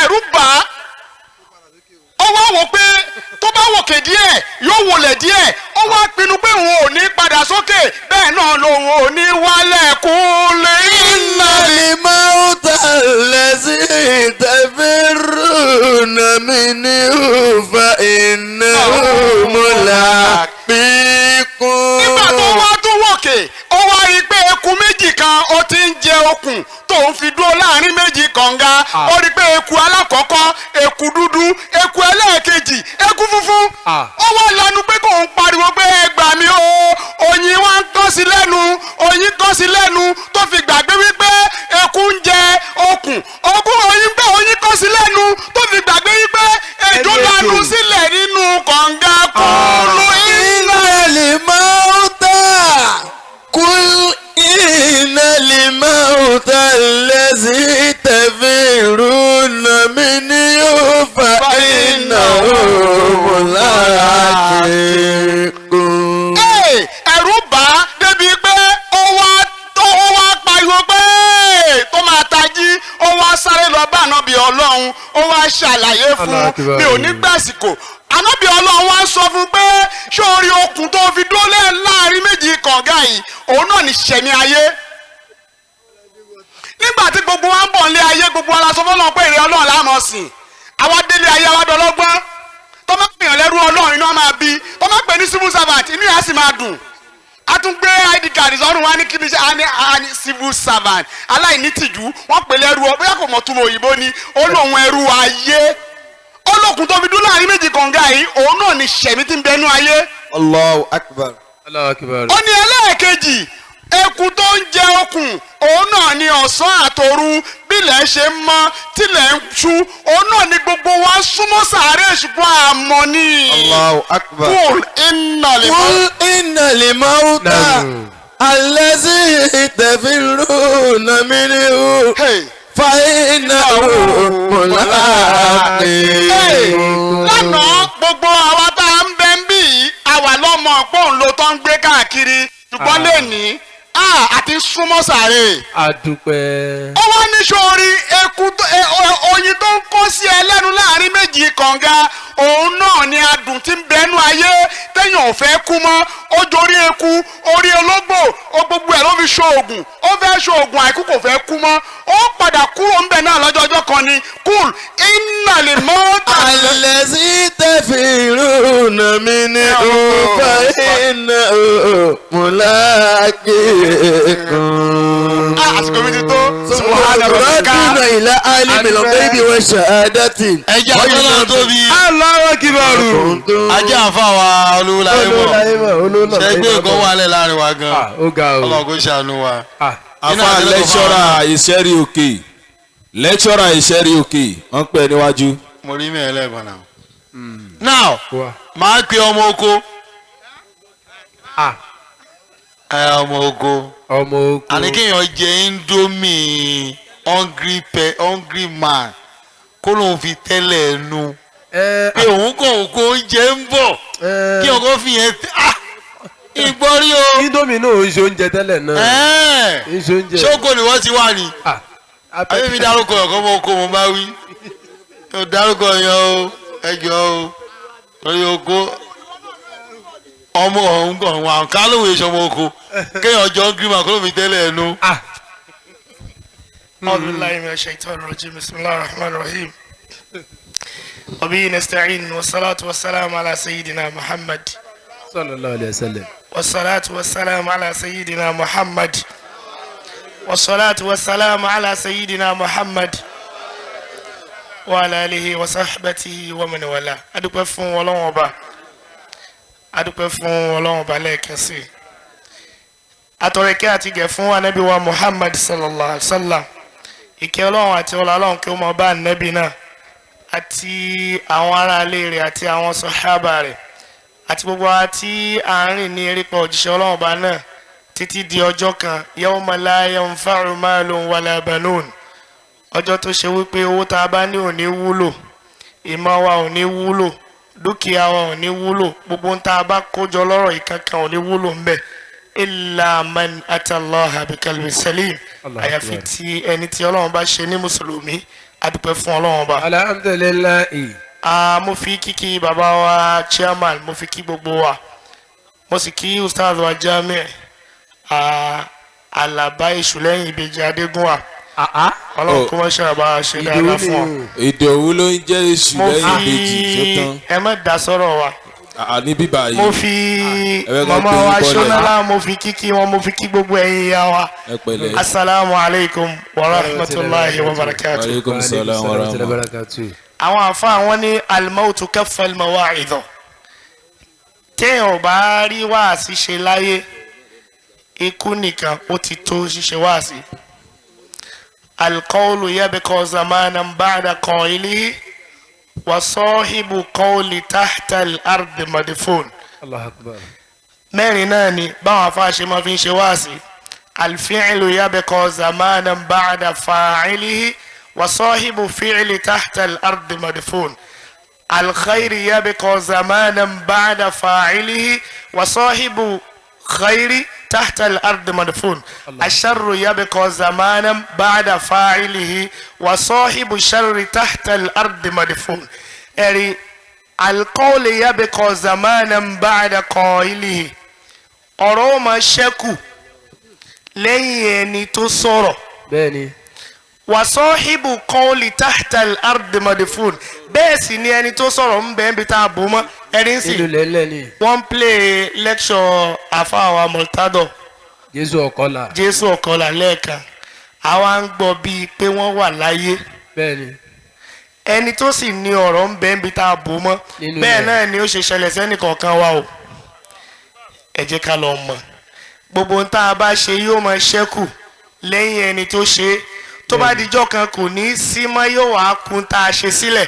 Ẹ̀rù bà á. Ó wá wò pé tó bá wòkè díẹ̀ yóò wọlẹ̀ díẹ̀, ó wá pinnu pé òun ò ní padà sókè, bẹ́ẹ̀ náà lòun ò ní wálẹ̀. Kul inna limauta allazi tafirruna minhu fa innahu mulaqikum. Nígbà tó wá tún wòkè, ó wá rí i pé eku méjì kan ó ti ń jẹ okùn tóun fi dúró láàrin méjì kànga. Ó rí i pé eku alákọ̀ọ́kọ́ eku dúdú, eku ẹlẹ́ẹ̀kejì eku funfun. Ó wá lanu pé kóun pariwo pé ẹ gbà mí o, oyin wá ń kán sí lẹ́nu, oyin kán sí lẹ́nu, tó fi gbàgbé wípé eku ń jẹ okùn, okùn oyin gbé oyin kán sí lẹ́nu, tó fi gbàgbé wípé ejò lanu sílẹ̀ nínú kànga. Kúlù inna limauta kul inna limauta allazi tafirruna minhu fa innahu mulaqikum. Ẹ̀rù bà á débi pé ó wá pariwo pé tó máa tají, ó wá sáré lọ bá Ànábì Ọlọ́run, ó wá ṣàlàyé fún mi ò ní gbàsìkò. Ànábì Ọlọ́run wá sọ fún pé ṣé orí okùn tó fi dúró láàrin méjì kànga yìí, òun náà ní ṣẹ̀mí ayé. Nígbà tí gbogbo wa ń bọ̀ nílé ayé, gbogbo wa la sọ fọ́lọ́run pé èrè Ọlọ́run la máa sìn. Àwa délé ayé, àwa dọlọ́gbọ́n. Tó má pèèyàn lẹ́rú Ọlọ́run, inú á máa bí. Tó má pè ní civil servant, inú yà á sì máa dùn. A tún gbé ID card sọ́run wa ní kíbi ṣe a ní civil servant aláìní tìjú, wọ́n pè lẹ́rú ọ, bóyá kò mọ̀ túmọ̀ òyìnbó ni, ó lóun ẹrú ayé. Ó lókun tó fi dún láàrin méjì kànga yìí, òun náà ní ṣẹ̀mí tí ń bẹnu ayé. Allahu akbar. Allahu akbar. Ó ní ẹlẹ́ẹ̀kejì, eku tó ń jẹ okùn, òun náà ni ọ̀sán àtòru, bílẹ̀ ṣe ń mọ́, tilẹ̀ ń ṣú, òun náà ni gbogbo wa súnmọ́. súnmọ́ sàárè ṣùgbọ́n àmọ́ ni. Allahu akbar. Kul innal Kul innal mauta allazi tafirruna minhu fa innahu mulaqikum. Lánàá gbogbo àwa tá à ń bẹ ń bì í àwa lọ́mọ pọ́ùn ló tán ń gbé káàkiri ṣùgbọ́n lè ní àti súnmọ́ sàárè. Àdúpẹ́. Ó wá ní sórí eku oyin tó ń kó sí ẹ lẹ́nu láàrin méjì kànga òun náà ni adùn tí ń bẹnu ayé téèyàn ò fẹ́ kú mọ́. Ó jorí eku orí ológbò ó gbogbo ẹ̀ ló fi ṣoògùn, ó fẹ́ ṣoògùn àìkú kò fẹ́ kú mọ́, ó padà kúrò ńbẹ̀ náà lọ́jọ́ ọjọ́ kan ni. Kúl iná lè mọ́ tà. Allazi tafirruna minhu fa innahu mulaqikum. Àsìkò mi ti tó. Rabbina ila alimil ghaibi wa shahadati. Ẹ jẹ́ àjọlọ́ tóbi. Allahu akbar. Ajé àfa wa Olúláyé mọ̀. Ṣé gbé nǹkan wà lẹ̀ láàrin wa gan? Ọlọ́run kò ṣàánú wa. Afa lẹ́kṣọ́rà ìṣẹ́rí òkè, lẹ́kṣọ́rà ìṣẹ́rí òkè, wọ́n pè é níwájú. Mo rí mẹ́rin lẹ́ẹ̀kan náà. Now, màá pe ọmọ oko. Ọmọ oko. Ọmọ oko. Àní kéèyàn jẹ indomie hungry man kó lóun fi tẹ́lẹ̀ ẹnu pé òun kàn kó oúnjẹ ń bọ̀ kí ọkọ fi yẹn ìgbọ́rí o. Indomie náà ń ṣe oúnjẹ tẹ́lẹ̀ náà. Ń ṣe oúnjẹ. Ṣókò ni wọ́n ti wà ní. Àbí mi dárúkọ ọ̀kọ́ mọ oko mo bá wí. Mo dárúkọ yẹn o, ẹ jọ o, torí oko ọmọ ọ̀hún kan wà kálíwò ìṣọmọ oko kéèyàn jọ hungry man kó lóun fi tẹ́lẹ̀ ẹnu. أعوذ بالله من الشيطان الرجيم. بسم الله الرحمن الرحيم. وبه نستعين والصلاة والسلام على سيدنا محمد صلى الله عليه وسلم. والصلاة والسلام على سيدنا محمد والصلاة والسلام على سيدنا محمد وعلى آله وصحبه ومن والاه. Adúpẹ́ fún Ọlọ́run Ọba, adúpẹ́ fún Ọlọ́run Ọba lẹ́ẹ̀kan sí i. Atọ̀rẹ̀kẹ́ àti gẹ̀ fún Ànábì wa Muhammad sallallahu alaihi wa sallam. Ìkẹ́ Ọlọ́run àti ọlá Ọlọ́run kí ó máa bá Ànábì náà àti àwọn aráalé rẹ̀ àti àwọn sọ̀hábà rẹ̀ àti gbogbo wa tí à ń rìn ní erépa òjíṣẹ́ Ọlọ́run Ọba náà títí di ọjọ́ kan, yawma la yanfa'u malun wala banun, ọjọ́ tó ṣe wípé owó tá a bá ní ò ní wúlò, ìmọ̀ wa ò ní wúlò, dúkìá wa ò ní wúlò, gbogbo ń tá a bá kójọ lọ́rọ̀ ìkankan ò ní wúlò ń bẹ̀, illa man atallaha biqalbin salim, àyàfi tí ẹni tí Ọlọ́run bá ṣe ní mùsùlùmí. Adúpẹ́ fún Ọlọ́run Ọba. Alhamdulillahi. Mo fi kíkí bàbá wa chairman, mo fi kí gbogbo wa, mo sì kí ustaz wa Jami Alaba Ìṣùlẹ́yìn Ìbejì Adégúnwà. Ọlọ́run kó má ṣe àbá ṣe dáadáa fún ọ. Ìdòwú ló ń jẹ́ Ìṣùlẹ́yìn Ìbejì tó tán. Ẹ má dá sọ́rọ̀ wa. Ní bíbá yìí. Mo fi màmá wa Ṣọ́nálá, mo fi kíkí wọn, mo fi kí gbogbo ẹ̀yin ìyá wa. Ẹ pẹ̀lẹ́. Asalaamu alaykum wa rahmatulahi wa barakatu. Aleykum salaam wa rahmatulahi. Àwọn àfa àwọn ní alimautu kaffal mawa'idh. Téèyàn ò bá rí wáàsí ṣe láyé, ikú nìkan ó ti tó ṣíṣe wáàsí. Alqawlu yabqa zamanan ba'da qa'ilihi wa sahibu qawli tahta al-ardi madfun. Allahu akbar. Mẹ́rin náà ni báwọn afa ṣe máa fi ń ṣe wáàsí. Alfi'lu yabqa zamanan ba'da fa'ilihi wa sahibu fi'li tahta al-ardi madfun. Alkhayri yabqa zamanan ba'da fa'ilihi wa sahibu khayri tahta al-ardi madfun. Asharru yabqa zamanan ba'da fa'ilihi wa sahibu sharri tahta al-ardi madfun. Ẹ̀rí alqawli yabqa zamanan ba'da qa'ilihi. Ọ̀rọ̀ ó máa ṣẹ́kù lẹ́yìn ẹni tó sọ̀rọ̀. Bẹ́ẹ̀ni. Wa sahibu qawli tahta al-ardi madfun. Bẹ́ẹ̀ sì ni ẹni tó sọ̀rọ̀ ń bẹ́ẹ̀ bí tá a bò mọ́ ẹni sì. Ìlú lẹ́lẹ́ ni. Wọ́n ń play lecture àfàwà Murtado. Jésù Ọ̀kọlà. Jésù Ọ̀kọlà lẹ́ẹ̀kan. Àwa ń gbọ́ bíi pé wọ́n wà láyé. Bẹ́ẹ̀ni. Ẹni tó sì ní ọ̀rọ̀ ń bẹ́ẹ̀ bí tá a bò mọ́. Bẹ́ẹ̀ náà ni ó ṣe ṣẹlẹ̀ sẹ́nì kọ̀ọ̀kan wa o. Ẹ jẹ́ ká lọ mọ̀. Gbogbo ohun tá a bá ṣe yóò máa ṣẹ́kù lẹ́yìn ẹni tó ṣe é. Tó bá dijọ́ kan kò ní í sí mọ́, yóò wá kun tá a ṣe sílẹ̀.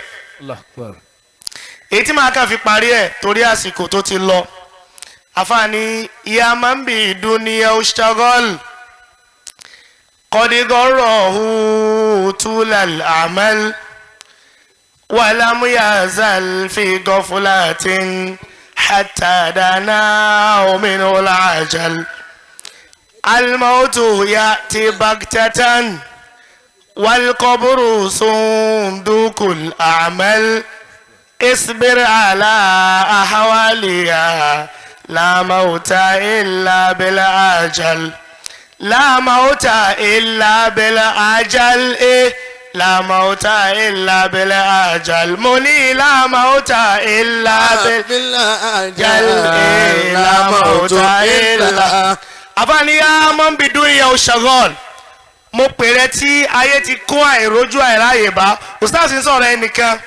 Èyí tí màá kàn fi parí ẹ̀ torí àsìkò tó ti lọ. Àfààní ìyá máa ń bì dúníyà ṣàgọ́l kọ́dígọ́rọ̀ túlal àmàl wàlámúyàzàl fi gọ́fúlàtín hàtàdánà òmìnira àjàl. Al-mautu ya'ti baghtatan wal-qabru sundukul a'mal isbir ala ahwaliha la mauta illa bil ajal la mauta illa bil ajal la mauta illa bil ajal muni la mauta illa bil ajal la mauta illa. Àfààní yá máa ń bi dúnyà ṣàgọ́l mo pèrè tí ayé ti kó àìrójú àìráyè bá ustaz ń sọ̀rọ̀ ẹnìkan.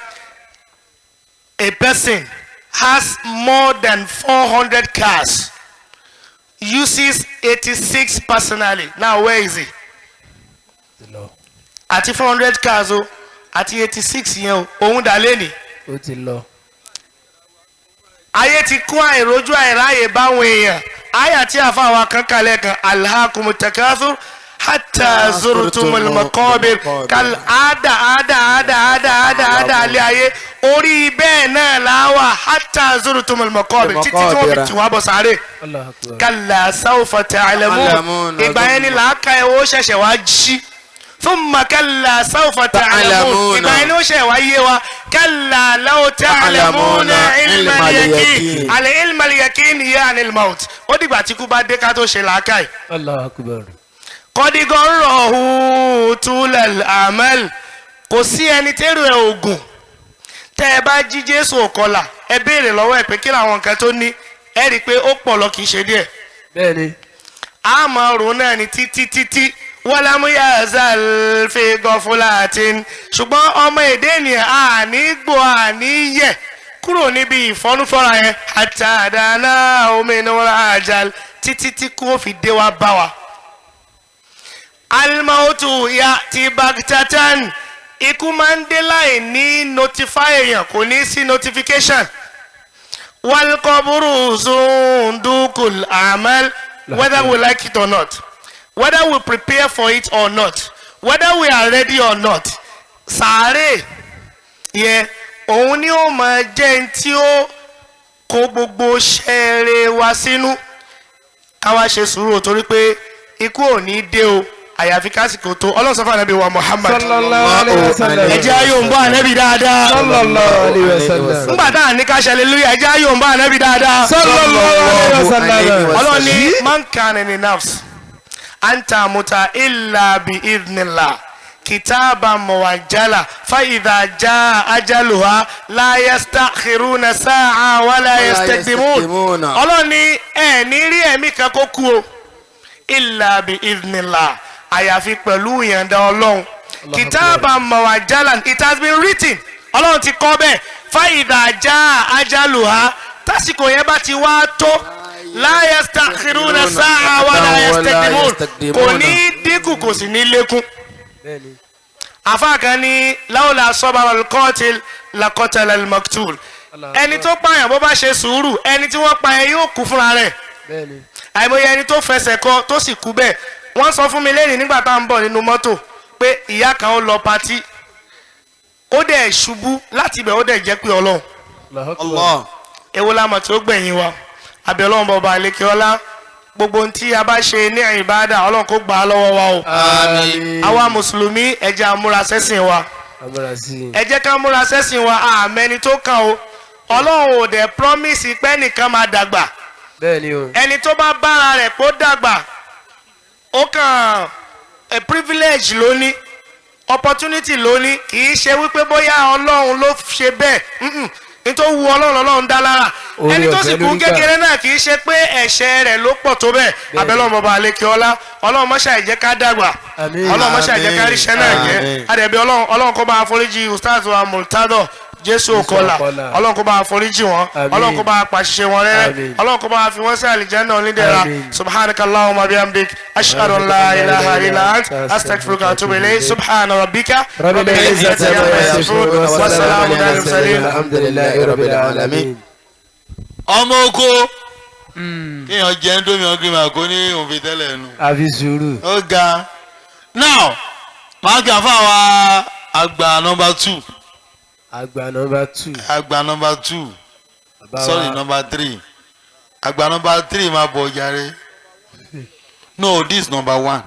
A person has more than 400 cars, uses 86 personally. Now where is he? Àti 400 cars o àti 86 yẹn o òun dà lẹ́nìí. Ó ti lọ. Ayé ti kó àìrójú àìráyè báwọn èèyàn. Aya tí a fa wa kan kalẹ̀ kan alhakumu takathur hatta zurtumul maqabir kal ada ada ada ada ada ada alẹ́ ayé orí bẹ́ẹ̀ náà láwà hatta zurtumul maqabir títí tí wọ́n fi tì wá bọ̀ sáré kalla sawfa ta'lamun ìgbà yẹn ni làákà ẹ̀ ó ṣẹ̀ṣẹ̀ wá jí thumma kalla sawfa ta'lamun ìgbà yẹn ni ó ṣẹ̀ wá yé wa kalla law ta'lamuna ilmal yaqin al ilmal yaqin ya'ni al maut ó dìgbà tí kú bá dé ká tó ṣe làákà yìí. Allahu akbar. Kọ́dígọ́rọ̀ tulal amal kò sí ẹni tẹ́rù ẹ̀ ògùn tẹ́ ẹ bá jí Jésù òkọlà ẹ béèrè lọ́wọ́ ẹ pé kí làwọn nǹkan tó ní ẹ rí i pé ó pọ̀ lọ kì í ṣe díẹ̀. Bẹ́ẹ̀ni. A máa rò náà ní títí títí walam yazal fi gọfúlàtín ṣùgbọ́n ọmọ èdè ènìyàn àní gbò àní yẹ kúrò níbi ìfọ́núfọ́ra yẹn àtàdánà òmìnira àjàl títí tí kò fi dé wá bá wa. Almautu ya ti baghtatan ikú máa ń dé láì ní notify èèyàn kò ní sí notification. Walqabru sundukul amal whether we like it or not, whether we prepare for it or not, whether we are ready or not, sàárè yẹn òun ni ó máa jẹ́ ẹni tí ó kó gbogbo ṣẹ́ẹ̀rẹ̀ wa sínú. Ká wá ṣe sùúrù torí pé ikú ò ní dé o àyàfi kásìkò tó. Ọlọ́run sọ fún ànábì wa Muhammad sallallahu alayhi wa sallam. Ẹ jẹ́ ayé òun bọ́ ànábì dáadáa sallallahu alayhi wa sallam. Ńgbà tá à ní ká ṣe hallelujah ẹ jẹ́ ayé òun bọ́ ànábì dáadáa sallallahu alayhi wa sallam. Ọlọ́run ní man kana li nafs an tamuta illa bi idhnillah kitaban muwajjala fa idha jaa ajaluha la yastakhiruna sa'a wala yastaqdimun. Ọlọ́run ní ẹ̀ ní rí ẹ̀mí kan kó kú o illa bi idhnillah àyàfi pẹ̀lú ìyànda Ọlọ́run. Kitaban muwajjalan, it has been written, Ọlọ́run ti kọ bẹ́ẹ̀. Fa idha jaa ajaluha tásìkò yẹn bá ti wá tó la yastakhiruna sa'a wala yastaqdimun kò ní dínkù kò sì ní lékún. Àfáà kan ní láwùlà sabara al-qatil laqatala al-maqtul ẹni tó pààyàn bó bá ṣe sùúrù ẹni tí wọ́n pààyàn yóò kú fúnra rẹ̀. Àìmọye ẹni tó fẹsẹ̀ kọ tó sì kú bẹ́ẹ̀. Wọ́n sọ fún mi lẹ́yìn nígbà tá à ń bọ̀ nínú mọ́tò pé ìyá kan ó lọ patí ó dẹ̀ ṣubú láti ibẹ̀ ó dẹ̀ jẹ́ pé Ọlọ́run. Èwo la mọ̀ tí ó gbẹ̀yìn wa. Àbí Ọlọ́run bọba àlekè ọlá gbogbo ohun tí a bá ṣe ní ìbádà Ọlọ́run kó gbà á lọ́wọ́ wa o. Àwa mùsùlùmí ẹ jẹ́ á múra sẹ́sìn wa, ẹ jẹ́ ká múra sẹ́sìn wa. Àmẹ́ni tó kàn o, Ọlọ́run ò dẹ̀ promise pé ẹnìkan máa dàgbà. Ẹni tó bá bára rẹ̀ kó dàgbà ó kàn a privilege ló ní, opportunity ló ní, kì í ṣe wípé bóyá Ọlọ́run ló ṣe bẹ́ẹ̀. Nítorí wu Ọlọ́run Ọlọ́run dá lára. Ẹni tó sì kú kékeré náà kì í ṣe pé ẹ̀ṣẹ̀ rẹ̀ ló pọ̀ tó bẹ́ẹ̀. Abẹ́lẹ́ ọmọọba àlekè ọlá Ọlọ́run mọ́ṣá ìjẹ́ ká dàgbà, Ọlọ́run mọ́ṣá ìjẹ́ ká ríṣẹ́ náà jẹ́. Àdẹ̀bí Ọlọ́run Ọlọ́run kó bá àforíjì ustaz wa Murtado Jésù Òkọlà, Ọlọ́run kó bá a foríjì wọn, Ọlọ́run kó bá a pàṣẹ wọn rẹ́, Ọlọ́run kó bá a fi wọ́n sí àlìjánnà onídẹ̀ra. Subhanaka Allahumma bihamdik, ashhadu an la ilaha illa ant, astaghfiruka wa atubu ilayk. Subhana rabbika rabbil izzati amma yasifun, wa salamun alal mursalin, alhamdulillahi rabbil alamin. Ọmọ oko kéèyàn jẹ indomie ọgbìn máa kó ní òfin tẹ́lẹ̀ nu. Àfi sùúrù. Ó ga. Now máa kí àfa wa àgbà nọmba 2. Àgbà nọmba 2. Àgbà nọmba 2. Sorry, nọmba 3. Àgbà nọmba 3 máa bọ̀ jàre. No, this number 1.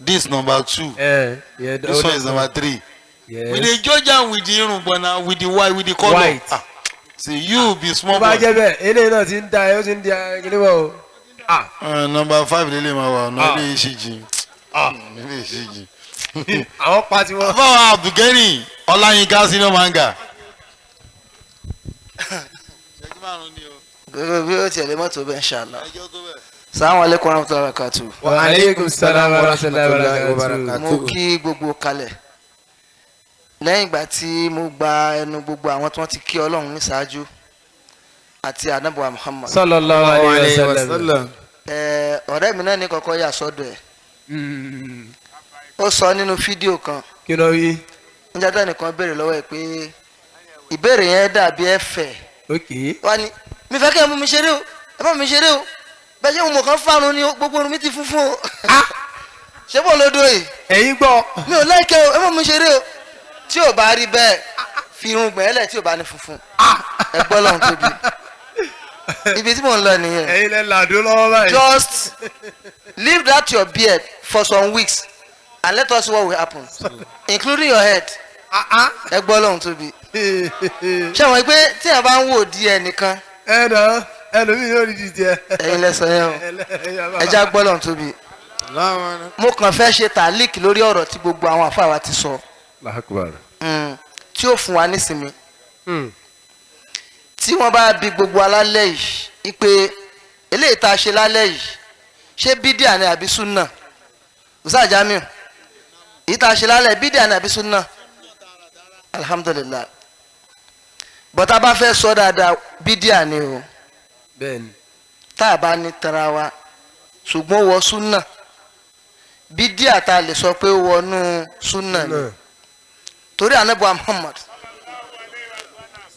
This number 2. Yeah, this one is number 3. Yes. We dey judge am with the irun na with the white, with the colour. White. Ah. See, you be small boy. Bá jẹ́ bẹ́ẹ̀, eléyìí náà ti ń da ẹ, ó ti ń di kíní bọ̀ o. Nọmba 5 lélẹ̀ máa wà, ọ̀nà ilé ìṣèjì. Ilé ìṣèjì. Àwọn pa tiwọn. Báwa Abdulgani Ọláyínká sínú manga. Gbogbo bí ó tiẹ̀ lè mọ́tò bẹ́ẹ̀ inshallah. Assalamu alaikum warahmatullahi wabarakatuh. Wa alaikum salam warahmatullahi wabarakatuh. Mo kí gbogbo kalẹ̀. Lẹ́yìn ìgbà tí mo gba ẹnu gbogbo àwọn tí wọ́n ti kí Ọlọ́run ní ṣáájú àti anabuwa Muhammad sallallahu alayhi wa sallam. Ọ̀rẹ́ mi náà ní kọ́kọ́ yà sọ́dọ̀ ẹ̀. Ó sọ nínú fídíò kan. Kí ló wí? Níjà tá nìkan béèrè lọ́wọ́ ẹ̀ pé ìbéèrè yẹn dàbí ẹ̀fẹ̀. Wá ní mi fẹ́ kẹ́ ẹ mú mi ṣeré o, ẹ má mi ṣeré o, bẹ́ẹ̀ ṣé mo mọ̀ kán fárun ni gbogbo orun mi ti funfun o. Ṣé bò lódò yìí? Ẹ̀yin gbọ́. Mi ò láìkẹ́ o, ẹ má mi ṣeré o. Tí ò bá rí bẹ́ẹ̀ fi irun gbẹ̀ẹ́lẹ̀ tí ò bá ní funfun. Ẹ gbọ́ lọ́hùn tóbi. Ibi tí mò ń lọ nìyẹn. Ẹ̀yin lẹ làdó lọ́wọ́ báyìí. Just leave that your beard for some weeks and let us see what will happen, including your head. Ẹ gbọ́ lọ́hùn tóbi. Ṣé àwọn pé tí ẹ bá ń wò di ẹnìkan. Ẹ nà ẹlòmíì yóò rí di tiẹ̀. Ẹ̀yin lẹ sọ yẹn o. Ẹ já gbọ́ lọ́hùn tóbi. Mo kàn fẹ́ ṣe tàlíkì lórí ọ̀rọ̀ tí gbogbo àwọn àfáà wa ti sọ. Tí ó fún wa nísinmi. Tí wọ́n bá bi gbogbo alálẹ̀ yìí pé eléyìí tá a ṣe lálẹ́ yìí ṣé bídíà ni àbí súnà? Ustaz Jamiu, èyí tá a ṣe lálẹ́ bídíà ni àbí súnà? Alhamdulillah. Bọ́tá bá fẹ́ sọ dáadáa bídíà ni o. Bẹ́ẹ̀ni. Tá a bá ní tara wa ṣùgbọ́n wọ súnà, bídíà tá a lè sọ pé wọnú súnà ni. Torí ànábì Muhammad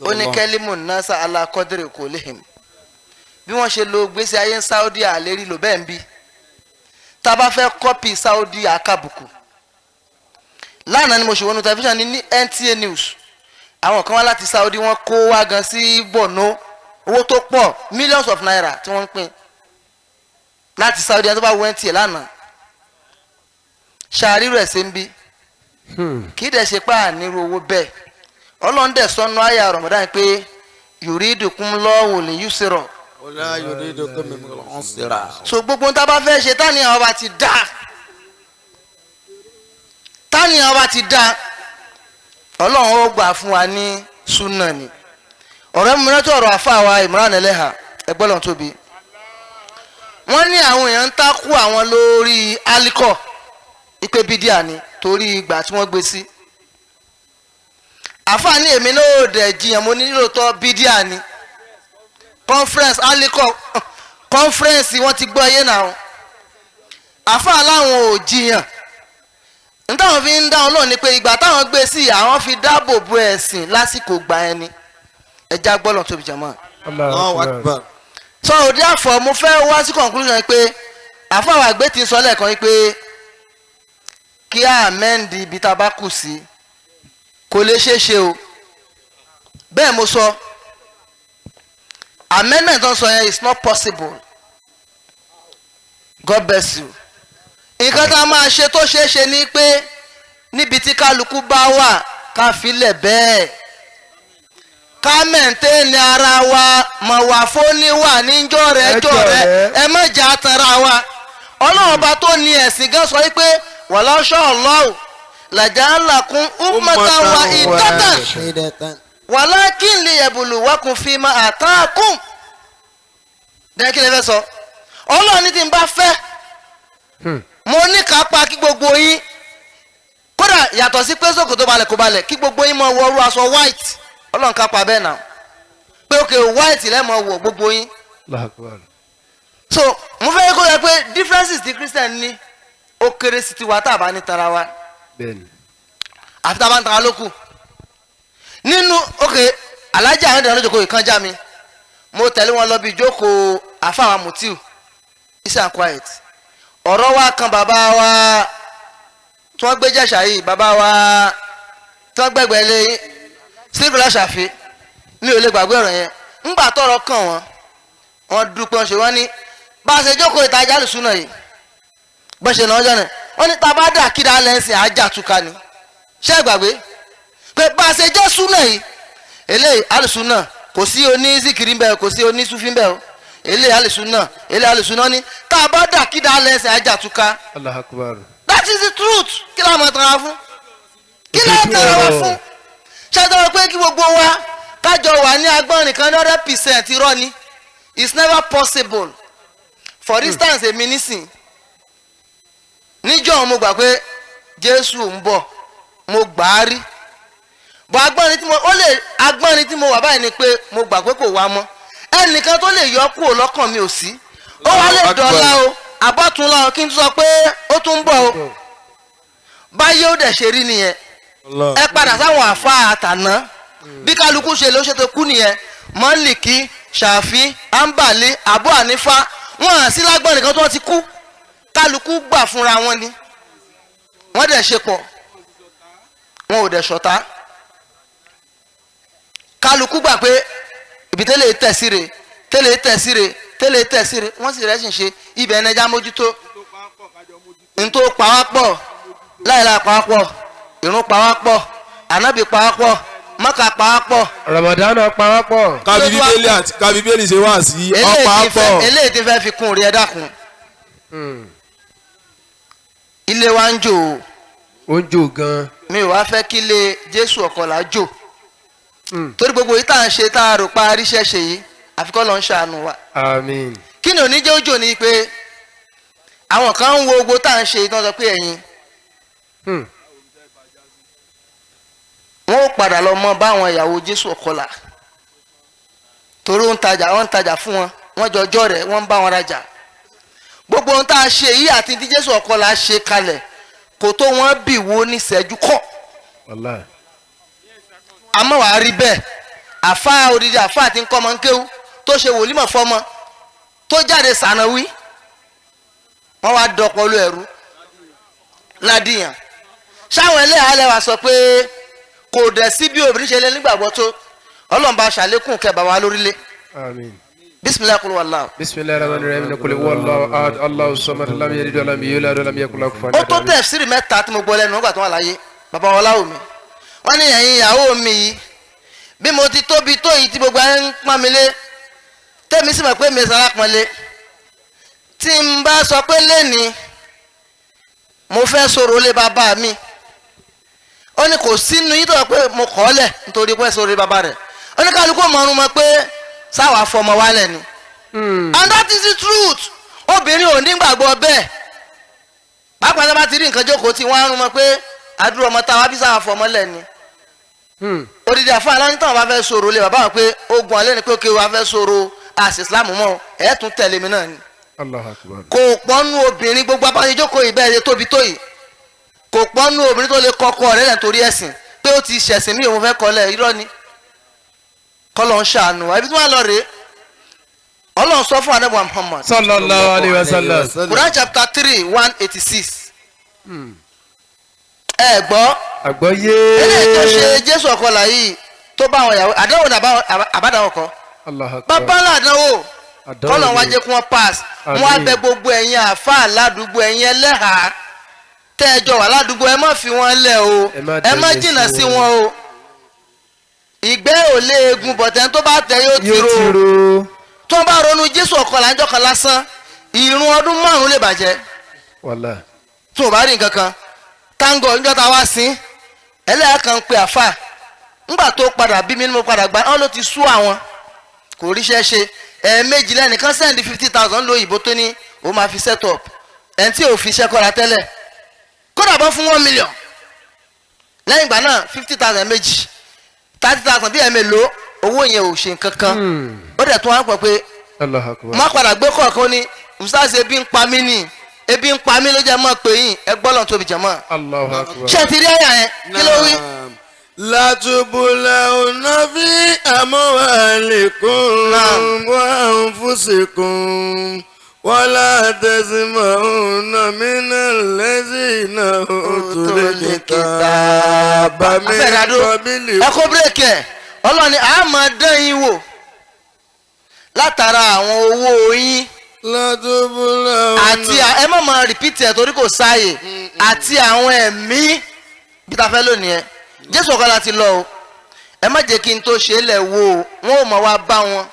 ó ní kẹ́límù nasa alákọ́dìrì kò léhìm, bí wọ́n ṣe lo gbèsè ayé Saudi àlérí lò bẹ́ẹ̀ ń bí. Tá a bá fẹ́ kọ́pì Saudi àkàbùkù. Lánàá ni mo ṣe wọnú tẹlifíṣàn ní NTA News, àwọn kan wá láti Saudi, wọ́n kó wá gan sí Borno, owó tó pọ̀, millions of naira tí wọ́n ń pín láti Saudi. Ẹni tó bá wọ NTA lánàá ṣàrírò ẹ̀ ṣe ń bí. Kì í dẹ̀ ṣe pé ànírú owó bẹ́ẹ̀. Ọlọ́run dẹ̀ sọnù àyà Ramadan pé yuridukum lọ́wọ́ lè yusra. So gbogbo tá a bá fẹ́ ṣe tani àwọn bá ti dá, tani àwọn bá ti dá, Ọlọ́run ó gbà fún wa ní súnà ni. Ọ̀rẹ́ mi rántí ọ̀rọ̀ àfa wa Imran Eleha, ẹgbẹ́ lọ́n tóbi. Wọ́n ní àwọn èèyàn ń takú àwọn lórí alikọ ipe bídíà ni torí ìgbà tí wọ́n gbé sí. Àfààní èmi náà dẹ̀ jiyàn, mo ní lóòótọ́ bídíà ni. Conference alikọ conference wọ́n ti gbọ́ yé náà. Àfàà láwọn ò jiyàn. N táwọn fi ń dáhùn náà ni pé ìgbà táwọn gbé sí àwọn fi dáàbò bo ẹ̀sìn lásìkò gba ẹni. Ẹja gbọ́dọ̀ tóbi jàmọ́. Allahu Akbar. So therefore mo fẹ́ wá sí conclusion pé àfàà àgbẹ̀ ti sọ lẹ́ẹ̀kan pé kí a amend ibi tá a bá kù sí kò lè ṣeé ṣe o. Bẹ́ẹ̀ mo sọ, amendment tó ń sọ yẹn is not possible. God bless you. Nǹkan tá a máa ṣe tó ṣeé ṣe ni pé níbi tí kálukú bá wà ká filẹ̀ bẹ́ẹ̀, ká mẹ̀ntẹ́ẹ̀nì ara wa, mọ̀ wà fóní wà níjọ́ rẹ̀ jọ́ rẹ̀, ẹ má jẹ́ àtàrà wa. Ọlọ́run ọba tó ní ẹ̀sìn gan sọ wípé walau sha Allahu laja'alakum ummatan wahidatan walakin liyabluwakum fima ataakum. Dẹ́n kí lè fẹ́ sọ? Ọlọ́run ní tí n bá fẹ́, mo ní ká pa kí gbogbo yín Kódà yàtọ̀ sí pé ṣòkòtò balẹ̀ kò balẹ̀, kí gbogbo yín máa wọrú aṣọ white, Ọlọ́run ká pa bẹ́ẹ̀ náà pé ok white lẹ́ẹ̀ máa wọ̀ gbogbo yín. So mo fẹ́ kó yẹ pé differences ti Christian ní ó kéré sí tiwa tá a bá ní tara wa, àfi tá a bá ń tara lókù nínú. Ok, alájà àwọn ìdáná jókòó ìkànjá mi, mo tẹ̀lé wọn lọ bí ìjókòó àfàwà Mutiu peace and quiet. Ọ̀rọ̀ wa kan bàbá wa tí wọ́n gbé jẹ̀ṣà yìí, bàbá wa tí wọ́n gbẹ̀gbẹ̀ lé sílùú ṣàfi, mi ò lè gbàgbé ọ̀rọ̀ yẹn. Ńgbà tọ́rọ̀ kàn wọ́n, wọ́n dúpẹ́, wọ́n ṣe wọ́n ní bá a ṣe jókòó ìtajà àlùsùnà yìí bọ́n ṣe náà jọ̀nà, wọ́n ní tá a bá dà kíra lẹ́sìn ajá túká ni. Ṣé ẹ gbàgbé pé bá a ṣe jẹ́ súnà yìí, eléyìí àlùsùnà, kò sí oní zikiri ń bẹ, kò sí oní sufi ń bẹ o, eléyìí àlùsùnà, eléyìí àlùsùnà ni tá a bá dà kíra lẹ́sìn ajá túká. Allahu Akbar. That is the truth. Kí la mọ̀ tara fún? Kí la tara wa fún? Ṣé ẹ tọrọ pé kí gbogbo wa kájọ wà ní agbọ́n nìkan ní 100% irọ́ ni? It's never possible. For instance, èmi nísìn níjọ́ mo gbà pé Jésù ń bọ̀, mo gbà á rí, bọ́ agbọ́nrin tí mo ó lè agbọ́nrin tí mo wà báyìí ni pé mo gbà pé kò wá mọ́. Ẹnìkan tó lè yọ kúrò lọ́kàn mi ò sí. Ó wá lè dọ̀la o, àbọ̀túnla o, kí n tún sọ pé ó tún ń bọ̀ o. Báyé ó dẹ̀ ṣe rí nìyẹn. Ẹ padà sáwọn àfa àtàná, bí kálukú ṣe ló ṣe tó kú nìyẹn. Mọ́lìkì, Ṣàfi, Ambali, Abu Hanifa, wọn à sí lágbọ́n nìkan tí wọ́n ti kú. Kálukú gbà fúnra wọn ni, wọ́n dẹ̀ ṣe pọ̀, wọn ò dẹ̀ ṣọ̀tá. Kálukú gbà pé ibi tẹ́lẹ̀ tẹ̀síre tẹ́lẹ̀ tẹ̀síre tẹ́lẹ̀ tẹ̀síre, wọ́n sì rẹ́sìn ṣe ibẹ̀ ẹnẹja mójútó. Ntó pawápọ̀ láìláì pawápọ̀, ìrun pawápọ̀, ànábì pawápọ̀, Mọ́kà pawápọ̀, Ramadan pawápọ̀. Kábí bíbélì ṣe wá sí ọ̀pá pọ̀. Eléyìí ti fẹ́ fi kún rí, ẹ dákun. Ilé wa ń jò o. Ó ń jò gan. Mi ò wá fẹ́ kí ilé Jésù ọ̀kọ̀lá jò, torí gbogbo yìí tá à ń ṣe tá a rò pa aríṣẹ́ ṣe yìí, àfikọ́ ló ń ṣàánú wa. Àmín. Kí ni òní jẹ́ ó jò ni pé àwọn kan ń wo gbogbo tá à ń ṣe yìí tí wọ́n sọ pé ẹ̀yin wọ́n ó padà lọ mọ báwọn ìyàwó Jésù ọ̀kọ̀lá, torí ó ń tajà, wọ́n ń tajà fún wọn, wọ́n jọjọ́ rẹ̀, wọ́n ń bá wọn rajà. Gbogbo ohun tá a ṣe yìí àti tí Jésù ọ̀kọ̀lá ṣe kalẹ̀ kò tó wọ́n bì wo níṣẹ́jú kọ́. Àmọ́ wàá rí bẹ́ẹ̀, àfa odidi àfa àti nkọ́mọ nkéwu tó ṣe wòlímọ̀ fọmọ tó jáde sànàwí, wọ́n wá dọ̀pọ̀lú ẹ̀rú ládìyàn. Sáwọn ẹlẹ́yà lẹ́wà sọ pé kò dẹ̀ sí bí obìnrin ṣe lé nígbàgbọ́ tó. Ọlọ́run bá ṣàlékún kẹ́ bàbá lórílẹ̀. Àmín. Bisimilahi kul wallahu. Bisimilahi rahman rahim kul wallahu ahad Allahu samad lam yalid walam yulad walam yakul lahu kufuwan Ó ahad. tó tẹ̀síìrì mẹ́ta tí mo gbọ́ lẹ́nu nígbà tó wà láyé bàbá wọn láwù mí. Wọ́n ní ẹ̀yin ìyàwó mi yìí, bí mo ti tóbi tó yìí tí gbogbo ayé ń pọ́n mi lé, tẹ́mi sì mọ̀ pé mi sara pọ́n lé, tí n bá sọ pé lẹ́ni mo fẹ́ sọ̀rọ̀ lé bàbá mi, ó ní kò sínú yìí tó sọ pé mo kọ́ lẹ̀ nítorí pé sọ̀rọ̀ lé bàbá rẹ̀. Ó ní kálukú mọ̀ọ́rùn mọ́ pé sáwà fọmọ wálẹ̀ ni. And that is the truth. Obìnrin ò ní gbàgbọ́ bẹ́ẹ̀, pàápàá sábà ti rí nǹkan jókòó tí wọ́n á rún mọ́ pé àdúrà ọmọ táwa bí sáwà fọmọ lẹ̀ ni. Odidi àfa aláǹtí táwọn bá fẹ́ sọ̀rọ̀ lé bàbá wọn pé ogun alẹ́ ni pé òkè wa fẹ́ sọ̀rọ̀ àṣì Islam mọ́ ẹ̀ tún tẹ̀lé mi náà ni. Allahu Akbar. Kò pọ́nú obìnrin gbogbo abájọjókòó yìí bẹ́ẹ̀ ṣe tóbi tó yìí, kò pọ́nú obìnrin tó lè kọ́kọ́ rẹ̀ lẹ̀ torí ẹ̀sìn pé ó ti ṣẹ̀sìn mí òun fẹ́ kọ́lẹ̀, irọ́ ni. Kọ́lọ̀ ń ṣàánú wa. Ibi tí wọ́n lọ rèé, Ọlọ́run sọ fún Ànábì Muhammad Sallallahu alayhi wa sallam. Quran chapter 3 186. Ẹ gbọ́. Àgbọ́yé. Eléyìí tó ṣe Jésù ọ̀kọlà yìí tó bá àwọn ìyàwó àdánwò ní àbádàwọ̀ kọ́. Allahu Akbar. Bàbá ńlá àdánwò kọ́lọ̀ wá jẹ́ kí wọ́n pass. Wọ́n á bẹ gbogbo ẹ̀yin àáfàá ládùúgbò, ẹ̀yin ẹlẹ́hàá tẹ́ ẹ jọ wà ládùúgbò, ẹ má fi wọ́n lẹ̀ o, ẹ má jìnnà sí wọn o. Ìgbẹ́ ò léegun bọ̀tẹ́ tó bá tẹ yóò ti ro. Tó bá ronú Jésù ọ̀kọlà ńjọ́ kan lásán, ìrun ọdún 5 lè bàjẹ́. Wàlá. Tó o bá rí nǹkan kan tango ńjọ́ ta wá sí ẹlẹ́yà kan pe àfà ńgbà tó padà bí mi ni mo padà gbà ọ́n ló ti sú àwọn kò ríṣẹ́ ṣe. Ẹ̀ẹ̀mejì lẹ́nìkan sẹ́ndí 50,000 lo òyìnbó tó ní ó máa fi set up ẹni tí ò fi iṣẹ́ kọ́ra tẹ́lẹ̀, kódà bọ́ fún 1 million. Lẹ́yìn ìgbà náà 50,000 méjì, 30,000 bí ẹ̀mélòó, owó yẹn ò ṣe nǹkan kan. Ó dẹ̀ tún wá pọ̀ pé má padà gbé kọ̀ọ̀kan ní ustaz, ebi ń pa mí ni, ebi ń pa mí ló jẹ́ mọ́ pé yín ẹ gbọ́ lọ́n tóbi jẹ̀ mọ́. Ṣé ti rí ẹ̀yà yẹn kí ló wí? Latubulawna fi amwalikum wa anfusikum wala tasma'una minal lazina utul kitaba min qablikum. Ẹ kó bírèkì ẹ̀, Ọlọ́run ni a máa dán yín wò látara àwọn owó yín àti ẹ má máa rìpítì ẹ̀ torí kò sáàyè, àti àwọn ẹ̀mí bí ta fẹ́ lónìí ẹ̀. Jésù ọ̀kan láti lọ o, ẹ má jẹ́ kí n tó ṣe é lẹ̀ wo o, wọn ò mọ̀ wá bá wọn.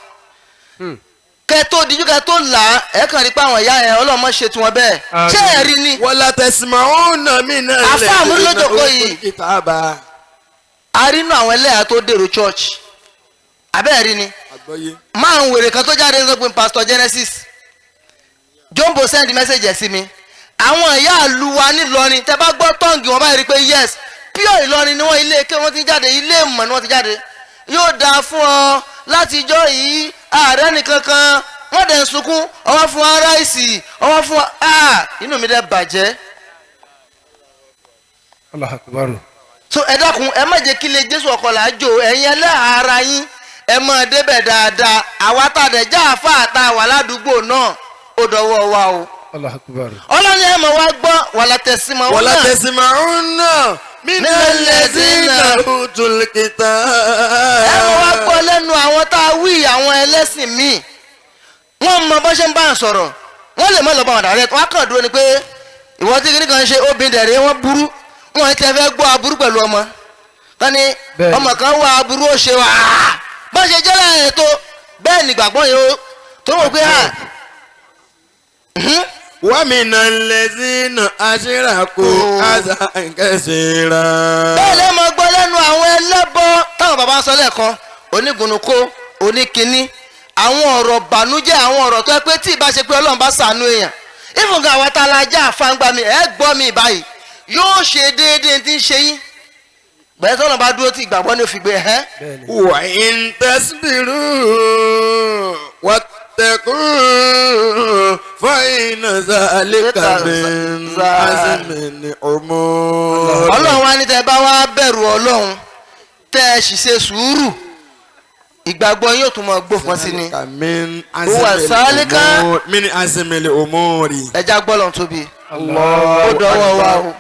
Kẹ tó díjú kẹ tó là á, ẹ kàn rí pé àwọn ìyá yẹn Ọlọ́run má ṣe tiwọn bẹ́ẹ̀. Ṣé ẹ rí ni? Wala tasma'una minal àfa àmúlòjòkó yìí a rí inú àwọn ẹlẹ́yà tó dèrò church, abẹ́ẹ̀ rí ni máa ń wèrè kan tó jáde ń sọ pé Pastor Genesis Jumbo send message ẹ̀ sí mi. Àwọn ìyá àlùwà nílọrin tẹ bá gbọ́ tọ́ǹgì wọn báyìí rí pé yes, pure Ìlọrin ni wọ́n, ilé ike wọ́n ti jáde, ilé ìmọ̀ ni wọ́n ti jáde. Yóò dáa fún ọ látijọ́ yìí, ààrẹ nìkankan wọ́n dẹ̀ ń sunkún, ọwọ́ fún wa ráìsì, ọwọ́ fún wa, inú mi dẹ̀ bàjẹ́. Allahu Akbar. So ẹ dákun, ẹ má jẹ́ kí lè Jésù ọkọ là á jò, ẹ̀yin ẹlẹ́hàá ara yín ẹ mọ̀ débẹ̀ dáadáa. Àwa tá a dẹ̀ já àfa àtà wà ládùúgbò náà, ó dọwọ́ wa o. Allahu Akbar. Ọlọ́ni ẹ̀ mọ̀ wá gbọ́ wala tasma'una. Wala tasma'una minal lazina utul kitab. Ẹ mọ̀ wá gbọ́ lẹ́nu àwọn tá a wí, àwọn ẹlẹ́sìn míì, wọ́n mọ bó ṣe ń bá ń sọ̀rọ̀, wọ́n lè má lọ bá wọn dàrẹ́, wọ́n á kàn dúró ni pé ìwọ tí kìnnìkan ń ṣe obìnrin dẹ̀rẹ̀ wọ́n burú, wọ́n ti fẹ́ gbọ́ aburú pẹ̀lú ọmọ kan ní ọmọ kan wá aburú ó ṣe wá bó ṣe jẹ́ láàrin tó bẹ́ẹ̀ nígbàgbọ́ yẹn ó tó wọ́n pé hàn. Wa minal lazina ashraku azan kaseera. Bẹ́ẹ̀ lẹ́ mọ gbọ́ lẹ́nu àwọn ẹlẹ́bọ táwọn bàbá ń sọ lẹ́ẹ̀kan, onígunukó, oníkinní, àwọn ọ̀rọ̀ bànújẹ́, àwọn ọ̀rọ̀ tó yẹ pé tí ìbá ṣe pé Ọlọ́run bá ṣàánú èèyàn, ìfúnga àwọn tá a la já àfáǹgbá mi ẹ̀ gbọ́ mi báyìí yóò ṣe déédéé tí ń ṣe yín bẹ́ẹ̀ tọ́nà bá dúró tí ìgbàgbọ́ ní òfin gbé ẹ̀. Wa in tasbiru wattaqu fa inna zalika min azmil umur. Ọlọ́run wa ní tẹ́ bá wá bẹ̀rù Ọlọ́run tẹ́ ẹ sì ṣe sùúrù, ìgbàgbọ́ yóò tún mọ gbófin sí ni. Wà sálíkà min azmil umuri. Ẹja gbọ́lọ̀ tóbi. Ó dọwọ́ wa o,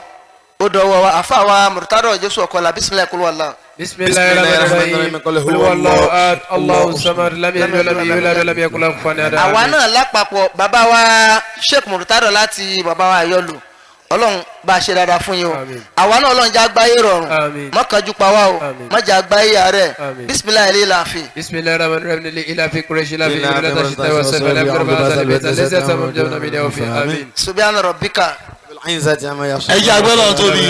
ó dọwọ́ wa. Àfa wa Murtado Jésù ọkọlá, bisimilayi kúlú wàlá. Bisimilayi rahman rahim, qul huwallahu ahad, Allahu samad, lam yalid walam yulad walam yakul lahu kufuwan ahad. Àwa náà lápapọ̀ bàbá wa Sheikh Murtado láti bàbá wa Ayọ́lù, Ọlọ́run bá a ṣe dáadáa fún yín o. Àwa náà Ọlọ́run jẹ́ àgbáyé rọrùn, má kánjú pa wá o, má jẹ́ àgbáyé àárẹ̀. Bisimilayi ilé ìlànà. Bisimilayi rahman rahim, ilé ìlàfi kúrẹ́sì láfi ìlú láti ṣe tẹ́wọ́ sẹ́fẹ̀ lẹ́gbẹ̀rún bá a sálẹ̀ bẹ́ẹ̀ lẹ́sẹ̀ sábà jẹ́ ọ̀nà mi ní ọ̀fìn. Àmín. Subhana rabbika. Ẹ jẹ́ agbẹ́lọ̀ tóbi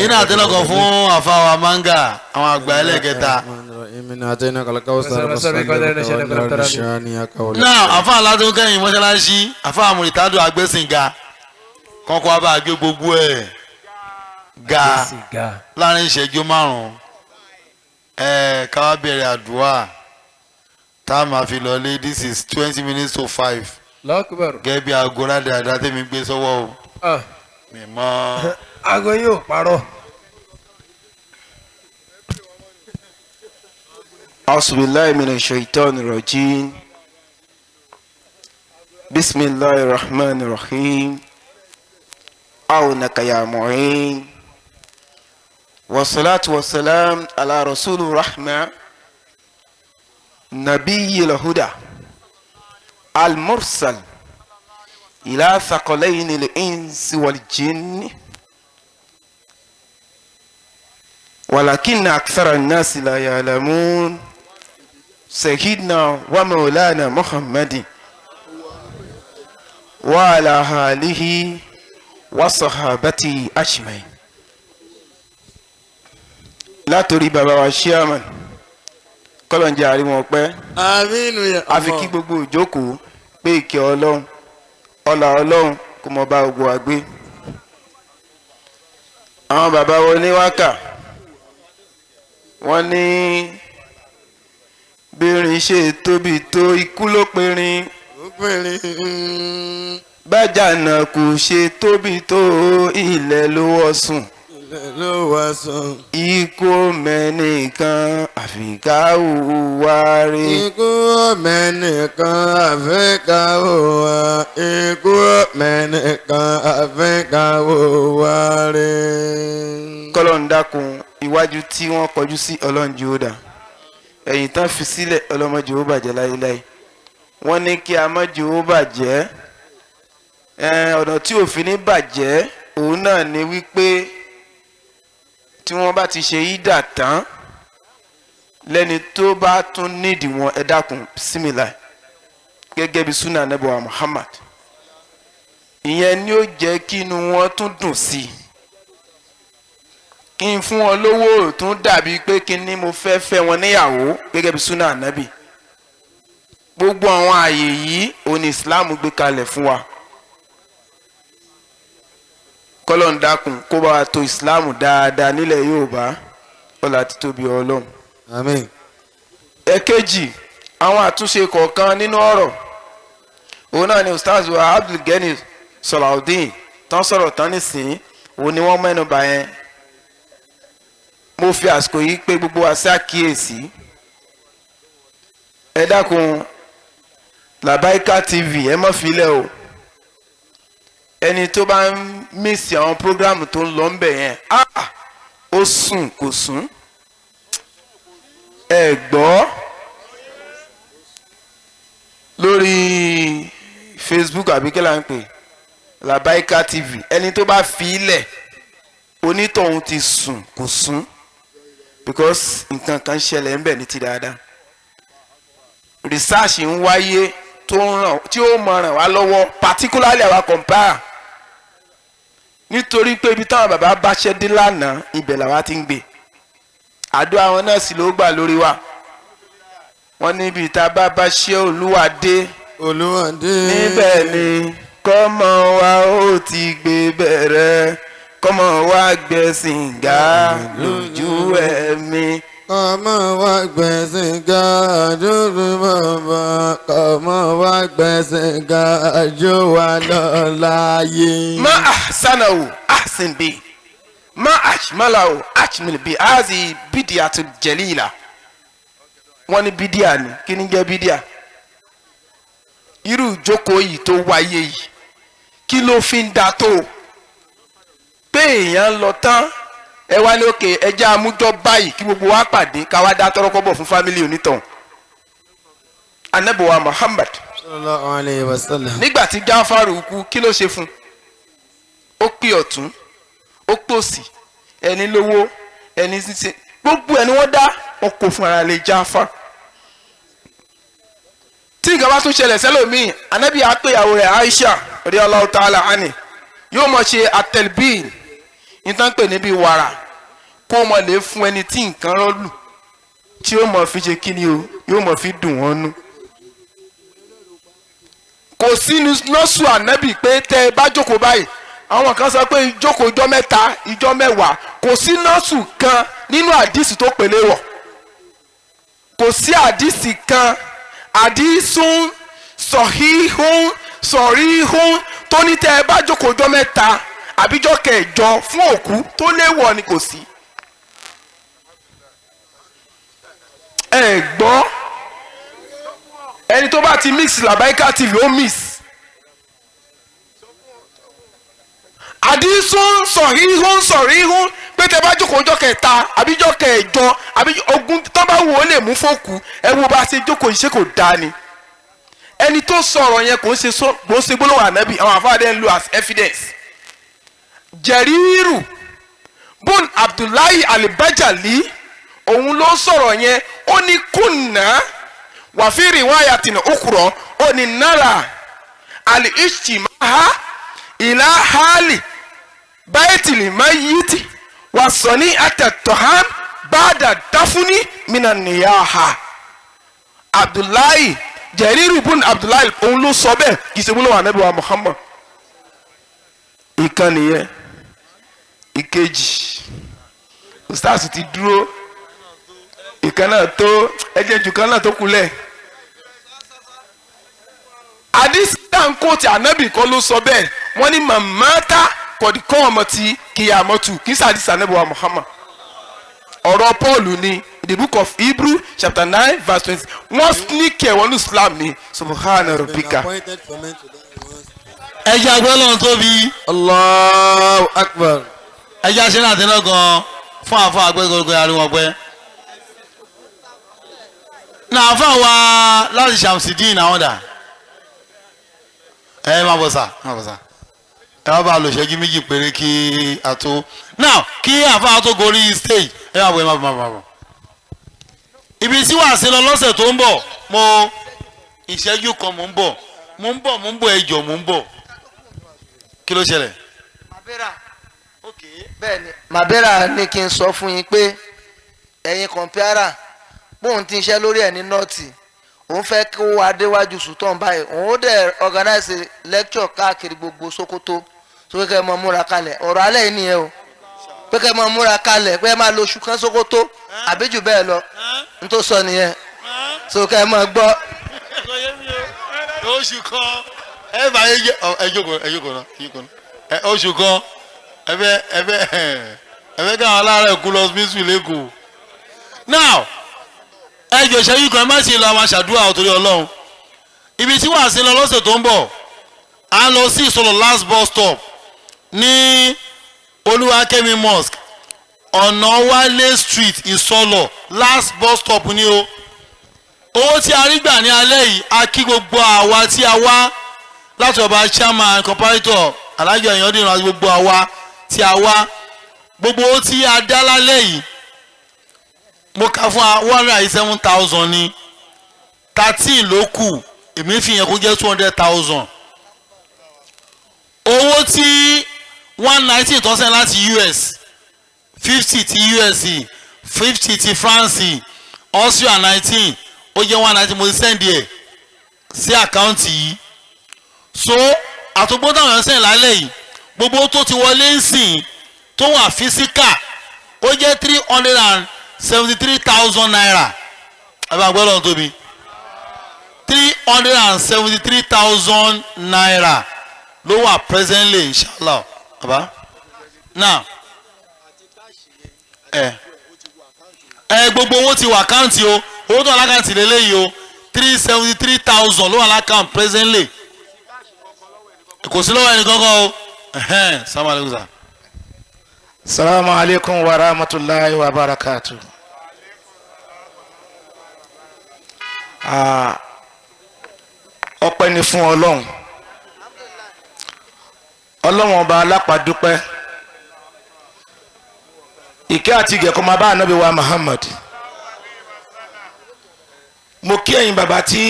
iná àtẹnukọ̀ fún àfàwà manga àwọn àgbà ẹlẹ́kẹta. Náà àfa aládùn kẹ́yìn mọ́ṣáláṣí, àfa àmúrítádù agbẹ́sìnga kọ́kọ́ abá gbé gbogbo ẹ̀ ga láàrin ìṣẹ́jú márùn-ún ẹ̀ káwá bẹ̀rẹ̀ àdúrà tá a máa fi lọlé. This is 4:40. Gẹ́gẹ́ bí aago ládàá tèmi gbé sọ́wọ́ o. Mi mọ́. Aago yóò parọ́. A'udhu minash shaitani rajim. Bismillahir rahmanir rahim. Aunaka ya mu'in. Wassalatu wassalam ala rasulur rahma nabiyil huda المرسل إلى ثقلين الإنس والجن ولكن أكثر الناس لا يعلمون سيدنا ومولانا محمد وعلى آله وصحابته أجمعين. Látòrí bàbá wa chairman, kọ́lọ̀njẹ́ àríwọ̀n pẹ́. Àmín. Àfi kí gbogbo ìjókòó pé ìkẹ́ Ọlọ́run, ọlà Ọlọ́run kò mọ̀ bá gbogbo wa gbé. Àwọn bàbá wo ní wákà wọ́n ní bírin ṣe tóbi tó ikú ló perin bájànà kò ṣe tóbi tó ilẹ̀ ló wọ̀ sùn ikú mẹ́nìkan àfikà òwà rè. Ikú mẹ́nìkan àfikà òwà, ikú mẹ́nìkan àfikà òwà rè. Kọ́lọ́n dákun iwájú tí wọ́n kọjú sí Ọlọ́run jẹ́ ó dà, ẹ̀yìn tán fi sílẹ̀ ọlọ́mọdé ó bàjẹ́ láéláé. Wọ́n ní kí a má jẹ́ ó bàjẹ́, ọ̀nà tí òfin ní bàjẹ́ òun náà ni wípé tí wọ́n bá ti ṣe ìdà tán lẹ́ni tó bá tún nídìí wọn ẹ dákun símìlà gẹ́gẹ́ bí sunnah Ànábì wa Muhammad, ìyẹn ni ó jẹ́ kí inú wọn tún dùn sí i. Kí n fún wọn lówó tún dàbí pé kí ni mo fẹ́ fẹ́ wọn níyàwó gẹ́gẹ́ bí sunnah Ànábì. Gbogbo àwọn ààyè yìí òní Islam gbé kalẹ̀ fún wa. Kọ́lọ́n dákun kó bá wa tò Islam dáadáa nílẹ̀ Yorùbá, ọlá títóbi Ọlọ́run. Àmín. Ẹ̀kejì, àwọn àtúnṣe kọ̀ọ̀kan nínú ọ̀rọ̀ òun náà ni Ustaz wa Abdulgani Salaudeen tán sọ̀rọ̀ tán nísìnyí, òun ni wọ́n mẹ́nu bà yẹn. Mo fi àsìkò yìí pé gbogbo wa sí àkíyèsí. Ẹ dákun, Labaika TV ẹ má filẹ̀ o. Ẹni tó bá ń mísì àwọn prógrámù tó ń lọ ń bẹ̀ yẹn, ó sùn kò sùn. Ẹ gbọ́ lórí Facebook àbí kí là ń pè Labaika TV, ẹni tó bá fi ilẹ̀ onítọ̀hún ti sùn kò sùn, because nǹkan kan ṣẹlẹ̀ ń bẹ̀ ní ti dáadáa. Research ń wáyé tó ń ràn tí ó mọ ràn wá lọ́wọ́, particularly àwa compare, nítorí pé ibi táwọn bàbá bá ṣẹ́ dé lánàá ibẹ̀ làwa ti ń gbé. Àdúrà wọn náà sì ló gbà lórí wa. Wọ́n níbi tá a bá bá ṣe Olúwa dé, níbẹ̀ ni kọ́mọ wa ó ti gbé bẹ̀rẹ̀, kọ́mọ wa gbẹ̀sìn ga lójú ẹ̀mí. Kọ́mọ wa gbẹ̀sìn ga lójú bàbá, kọ́mọ wa gbẹ̀sìn ga jó wa lọ láyé. Ma ahsanahu ahsin bi, ma ajmalahu ajmil bi, hazi bidiyatul jalila. Wọ́n ní bídíà ni, kí ni jẹ́ bídíà? Irú ìjókòó yìí tó wáyé yìí, kí ló fi ń da tó? Pé èèyàn lọ tán, ẹ wá ní òkè ẹjẹ́ amújọ́ báyìí kí gbogbo wa pàdé ká wá dá tọ́rọ́kọ́bọ̀ fún fámílì onítàn. Ànábì wa Muhammad sallallahu alayhi wa sallam. Nígbà tí Jáfárù kú, kí ló ṣe fún? Ó pè ọ̀tún, ó pòsì, ẹni lówó, ẹni ṣíṣe, gbogbo ẹni wọ́n dá wọn kò fún ara lè Jáfárù. Tí nǹkan bá tún ṣẹlẹ̀ sẹ́lòmíì, Ànábì á pè ìyàwó rẹ̀ Aisha radiyallahu ta'ala anha, yóò mọ̀ ṣe àtẹ̀lbíìn nítorí pé níbi wàrà kó mọ̀ lè fún ẹni tí nǹkan rọ́lù tí ó mọ̀ fi ṣe kíni o, yóò mọ̀ fi dùn wọ́n nú. Kò sí nọ́ọ̀sù Ànábì pé tẹ́ ẹ bá jókòó báyìí, àwọn kan sọ pé ìjókòó ìjọ́ mẹ́ta ìjọ́ mẹ́wàá, kò sí nọ́ọ̀sù kan nínú àdìsí tó pèlè wọ̀. Kò sí àdìsí kan, àdìsún sọ̀híhún sọ̀ríhún tó ní tẹ́ ẹ bá jókòó ìjọ́ mẹ́ta àbíjọ́ kẹjọ fún òkú tó léwọ̀ ni kò sí. Ẹ gbọ́, ẹni tó bá ti mix Labaika TV ó mix. Àdìsún sọ̀ríhún sọ̀ríhún pé tẹ́ bá jókòó ọjọ́ kẹta àbíjọ́ kẹjọ àbí ogún tó bá wù ó lè mú fókù, ẹ wo bá ṣe jókòó ìṣe kò dáa ni. Ẹni tó sọ̀rọ̀ yẹn kò ń ṣe gbólóhùn Ànábì, àwọn àfáàdé ń lo as evidence. Jẹ̀rírù bun Abdullahi Alibajali òun ló sọ̀rọ̀ yẹn, ó ní kùnà wàfíìrì wáyàtìnà òkúrọ̀, ó ní náírà alìṣìmáhà ìlà hali báyìtìlì mayiti wàsọ̀ní àtẹ̀tọ̀hán bàdà dáfúní mìnà níyàhà. Abdullahi Jẹ̀rírù bun Abdullahi òun ló sọ bẹ́ẹ̀, kì í ṣe gbólóhùn Ànábì wa Muhammad. Ìkànnì yẹn. Ìkejì ustaz ti dúró, ìkan náà tó ẹjẹ jù kan náà tó kulẹ̀. Àdìsí dáńkó tí ànábì kọ́ ló sọ bẹ́ẹ̀, wọ́n ní màmáta kọ̀díkọ́ ọmọ ti kìyàmọ́tù kì í sàdísì ànábì wa Muhammad. Ọ̀rọ̀ Paul ni the book of Hebrew chapter 9 verse 20. Wọ́n sneak ẹ̀ wọnú Islam ni. Subhana rabbika. Ẹ jẹ́ agbẹ́ lọ́n tóbi. Allahu akbar. Ẹ jẹ́ aṣẹ́ náà tẹ́lẹ̀ gan-an fún àfọ àgbẹ̀gbẹ̀gbẹ̀ ariwo ọgbẹ́. Náà àfọ wa láti Shamsideen àwọn dà. Ẹ má bọ̀ sà, má bọ̀ sà. Ẹ wá bá a lò ṣẹ́jú méjì péré kí a tó. Now kí àfọ àtó gorí stage ẹ má bọ̀, ẹ má bọ̀, má bọ̀. Ibi tí wàá sí lọ lọ́sẹ̀ tó ń bọ̀, mo ìṣẹ́jú kan mò ń bọ̀, mò ń bọ̀, mò ń bọ̀, ẹ jọ̀ọ́ mò ń bọ̀. Kí ló ṣẹlẹ̀? Bẹ́ẹ̀ni, Mabera ní kí n sọ fún yín pé ẹ̀yin kọ̀ǹpútà bóun ti ń ṣe lórí ẹ̀ ní nọ́ọ̀tì, òun fẹ́ kó adéwájú Sultan báyìí, òun ó dẹ̀ organize lecture káàkiri gbogbo Sokoto, so pé kẹ́ ẹ mọ múra kalẹ̀. Ọ̀rọ̀ alẹ́ yìí nìyẹn o, pé kẹ́ ẹ mọ múra kalẹ̀, pé ẹ máa lo oṣù kan Sokoto àbí jù bẹ́ẹ̀ lọ, n tó sọ nìyẹn, so kẹ́ ẹ mọ gbọ́. Oṣù kan ẹ bá yẹ jẹ ẹ jókòó, ẹ jókòó náà, ẹ jókòó náà, oṣù kan ẹ fẹ́ ẹ fẹ́ ẹ fẹ́ káwọn aláàárẹ̀ kú lọ hospital lẹ́kọ̀ọ́. Now ẹ jọ ìṣẹ́jú kan, ẹ má ṣe lọ àwọn aṣàdúrà ọ̀tòrí Ọlọ́run. Ibi tí wàá sí lọ lọ́sẹ̀ tó ń bọ̀, à ń lọ sí Ìsọlọ̀ last bus stop ní Olúwakẹ́mi Mosque, ọ̀nà Wálé Street, Ìsọlọ̀ last bus stop ní o. Owó tí a rí gbà ní alẹ́ yìí, a kí gbogbo àwa tí a wá láti ọba chairman comparator Alhaji Ayọ̀dìran àti gbogbo àwa tí a wá, gbogbo owó tí a dá lálẹ́ yìí mo kà fún wa 187,000 ní 13 ló kù, èmi fi yẹn kó jẹ́ 200,000. Owó tí 119 tó sẹ́yìn láti US, 50 ti US, 50 ti France, Austria 19, ó jẹ́ 190, mo ti sẹ́ndì ẹ̀ sí àkáǹtì yìí. So àtúgbò táwọn èèyàn sẹ́yìn lálẹ́ yìí, gbogbo tó ti wọlé ń sìn tó wà físíkà ó jẹ́ 373,000 naira. Ẹ bá gbọ́dọ̀ tóbi, 373,000 naira ló wà presently, inshallah. Baba now ẹ gbogbo owó ti wà àkáǹtì o, owó tó wà lákàntì lélẹ́yìí o, 373,000 ló wà lákàntì presently, kò sí lọ́wọ́ ẹnì kankan o. Salaam aleykum sir. Salamu alaikum wa rahmatulahi wa barakatu. Ọpẹ́ ni fún Ọlọ́run. Ọlọ́run ọba alápàdúpẹ́. Ìkẹ́ àti ìgẹ̀ kó máa bá ànábì wa Muhammad. Mo kí ẹ̀yin bàbá tí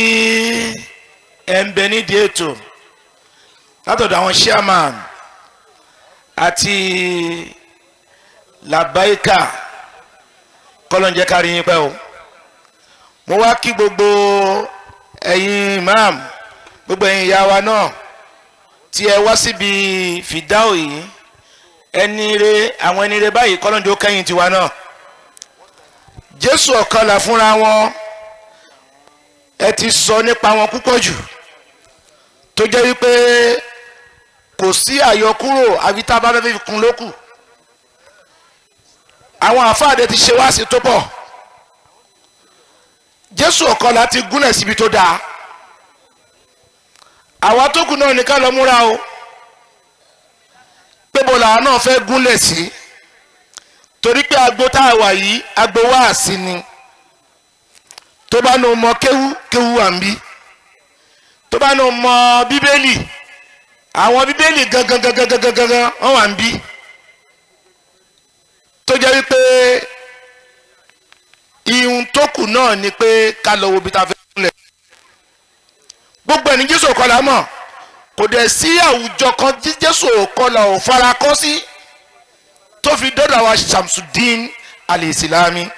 ẹ ń bẹ nídìí ètò látọ̀dọ̀ àwọn chairman àti làbáyíkà, kọ́lọ́njẹ́ kárí yín pẹ́ o. Mo wá kí gbogbo ẹ̀yin imam, gbogbo ẹ̀yin ìyá wa náà tí ẹ wá síbi fìdáò yìí, ẹni re àwọn ẹni re báyìí kọ́lọ́njẹ́ ó kẹ́yìn tiwa náà. Jésù ọ̀kọlà fúnra wọn, ẹ ti sọ nípa wọn púpọ̀ jù, tó jẹ́ wípé kò sí àyọkúrò àbí tá a bá fẹ́ fi kún lókù. Àwọn àfáàdé ti ṣe wáàsí tó pọ̀. Jésù ọ̀kọlà ti gúnlẹ̀ síbi tó dáa. Àwa tó kù náà ní ká lọ múra o, pé bọ́lá àwọn náà fẹ́ gúnlẹ̀ sí, torí pé agbo tá a wà yìí agbo wáàsí ni. Tó bá nu mọ kéwú, kéwú wà ń bí. Tó bá nu mọ bíbélì, àwọn bíbélì gangan gangan gangan gangan wọ́n wà ń bí. Tó jẹ́ wípé ihun tó kù náà ni pé ká lọ wo ibi tá a fẹ́ gúnlẹ̀. Gbogbo ẹni Jésù ọ̀kọlà mọ̀, kò dẹ̀ sí àwùjọ kan tí Jésù ọ̀kọlà ò fara kọ́ sí tó fi dọ́dọ̀ àwa Shamsuddin Al-Islami.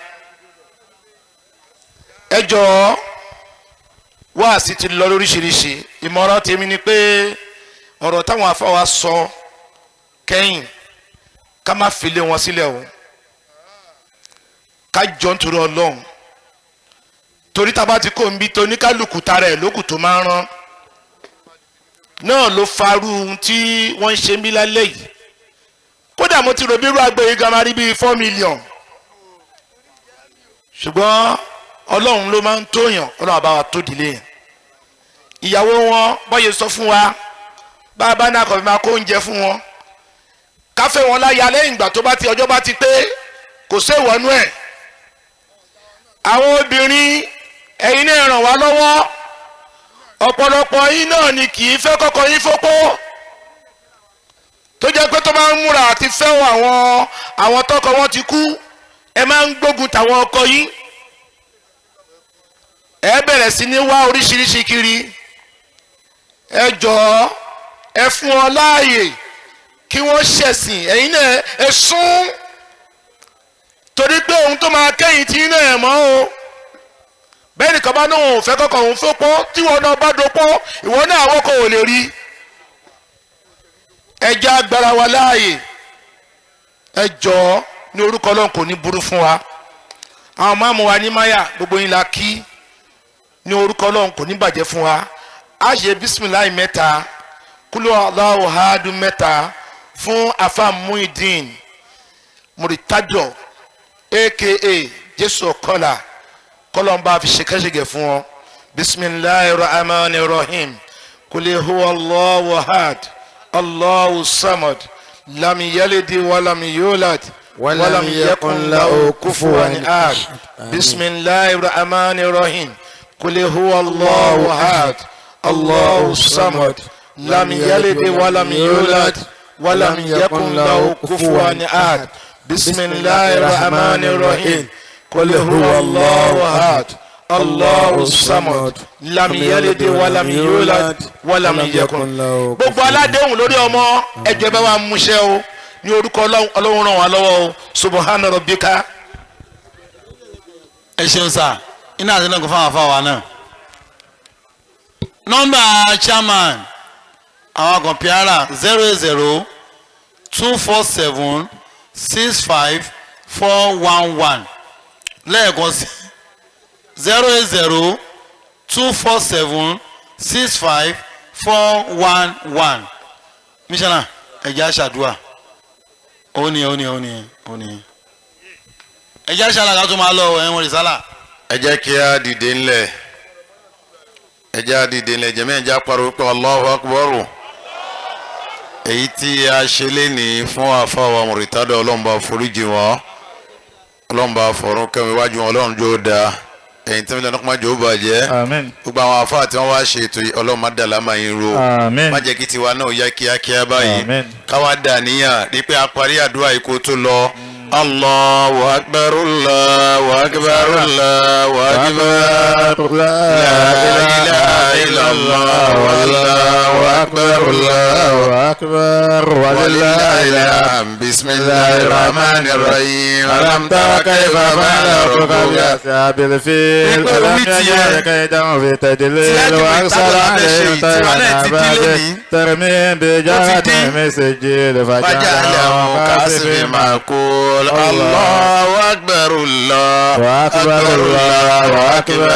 Ẹ jọ̀ọ́, wáàsí ti lọ lóríṣiríṣi. Ìmọ̀ràn tèmi ni pé ọ̀rọ̀ táwọn afáwa sọ kẹ́yìn Ká má fi lé wọn sílẹ̀ o, ká jọ nítorí Ọlọ́run, torí tá a bá ti kó nbí tó oníkálukú tara ẹ̀ lókù tó máa ń rán náà ló farú ohun tí wọ́n ń ṣe mí lálẹ́ yìí. Kódà mo ti rò bí irú agbo yìí gan máa rí bíi 4 million, ṣùgbọ́n Ọlọ́run ló máa ń tóyàn, Ọlọ́run àbá wa tó dìlé yẹn. Ìyàwó wọn bọ́yẹ sọ fún wa, bá a bá ní akọ̀fẹ́ máa kó oúnjẹ fún wọn, káfẹ́ wọn láya lẹ́yìn ìgbà tó bá ti ọjọ́ bá ti pé, kò séwọ́nú ẹ̀. Àwọn obìnrin ẹ̀yin náà ràn wá lọ́wọ́, ọ̀pọ̀lọpọ̀ yín náà ni kì í fẹ́ kọ́kọ́ yín fọ́pọ́, tó jẹ́ pé tó bá ń múra àti fẹ́ àwọn tọkọ wọn ti kú, ẹ máa ń gbógun tàwọn ọkọ yín, ẹ bẹ̀rẹ̀ sí ní wá oríṣiríṣi kiri. Ẹ jọ̀ọ́ ẹ fún ọ láàyè kí wọ́n ṣẹ̀sìn, ẹ̀yin náà ẹ sún, torí pé ohun tó máa kẹ́yìn tí náà ẹ̀ mọ́ o. Bẹ́ẹ̀ nìkan bá náà òun fẹ́ kọ́kọ́ òun fọ́pọ́, tí wọn náà bá dopọ́, ìwọ náà àwọn kò lè rí. Ẹ jẹ́ agbára wa láàyè, ẹ jọ̀ọ́ ní orúkọ Ọlọ́run kò ní burú fún wa. Àwọn máàmù wa ní máyà gbogbo yín la kí, ní orúkọ Ọlọ́run kò ní bàjẹ́ fún wa. A ṣe bísímìláì 3, kúlú Allahu hadu 3 fún afa Muideen Muritadọ aka Jésù Ọ̀kọ́là, kọlọ́nba fi ṣe kẹ́sẹ̀gẹ̀ fún ọ. Bisimilahi rahman rahim, kuli huwa Allahu ahad, Allahu samad, lam yalidi walam yulad walam yakun lahu kufuwan ahad. Bisimilahi rahman rahim, kuli huwa Allahu ahad, Allahu samad, lam yalidi walam yulad walam yakun lahu kufuwan ahad. Bisimilahi rahman rahim, kuli huwa Allahu ahad, Allahu samad, lam yalidi walam yulad walam yakun. Gbogbo aládéhùn lórí ọmọ ẹjọ bá wa múṣẹ o, ní orúkọ Ọlọ́run ràn wá lọ́wọ́ o. Subhana rabbika. Ẹ ṣeun sá, iná àti lọ́kọ̀ fáwọn afáwa náà. Nọ́mbà chairman àwọn kọ̀mpíárà 00 247 65 411, lẹ́ẹ̀kan sí 00 247 65 411. Mísánà ẹ̀jẹ̀ aṣàdúrà ó ní ó ní ó ní ó ní ẹ̀jẹ̀ aṣàdúrà ká tó máa lọ ẹ̀wọ̀n rìsálà. Ẹ jẹ́ kí a dìde ńlẹ̀, ẹ jẹ́ a dìde ńlẹ̀, jẹ́mi ẹ jẹ́ apariwo pé Allahu Akbar. Èyí tí a ṣe lénìí fún àfàwà Muritadọ, Ọlọ́run bá foríjì wọn, Ọlọ́run bá fọ̀run kẹ́mi iwájú wọn, Ọlọ́run jó da ẹ̀yìn tí wọ́n lọ́nà kó má jò ó bàjẹ́. Gbogbo àwọn àfáà tí wọ́n wá ṣe ètò yìí, Ọlọ́run má dà lámà yín ro, má jẹ́ kí tiwa náà yá kíákíá báyìí, káwá dà níyàn rí pé a parí àdúrà yìí kó tó lọ. Allahu akbar, Allahu akbar, Allahu akbar, la ilaha illallah, Allahu akbar, Allahu akbar, walillahil hamd. Bismillahir rahmanir rahim. Alam tara kayfa fa'ala rabbuka bi ashabil fil, alam yaj'al kaydahum fi tadlil, wa arsala alayhim tayran ababil tarmihim bijaratin min sijil faja'alahum ka'asfin ma'kul. Allahu akbar, Allahu akbar, Allahu akbar,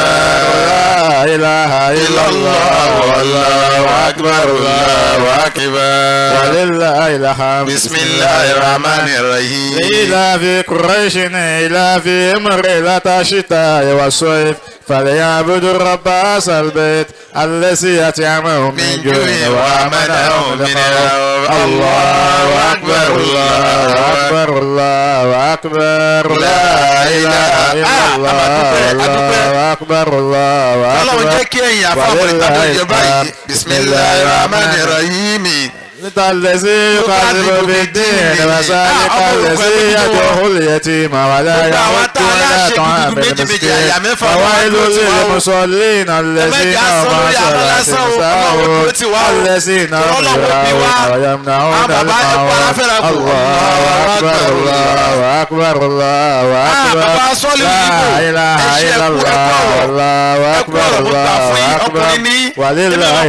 la ilaha illallah, Allahu akbar, Allahu akbar, walillahil hamd. Bismillahir rahmanir rahim. إلى في قريش إلى في رحلة الشتاء والصيف فليعبدوا رب هذا البيت الذي أطعمهم من جوع وآمنهم من خوف. الله أكبر، الله أكبر، الله أكبر، لا إله إلا الله، الله أكبر، الله أكبر. بسم الله الرحمن الرحيم. الذي يكذب بالدين وذلك الذي يدعو اليتيم ولا يحض على طعام المسكين فويل للمصلين الذين هم عن صلاتهم ساهون الذين هم يراءون ويمنعون الماعون. الله أكبر، الله أكبر، الله أكبر، لا إله إلا الله الله أكبر الله أكبر ولله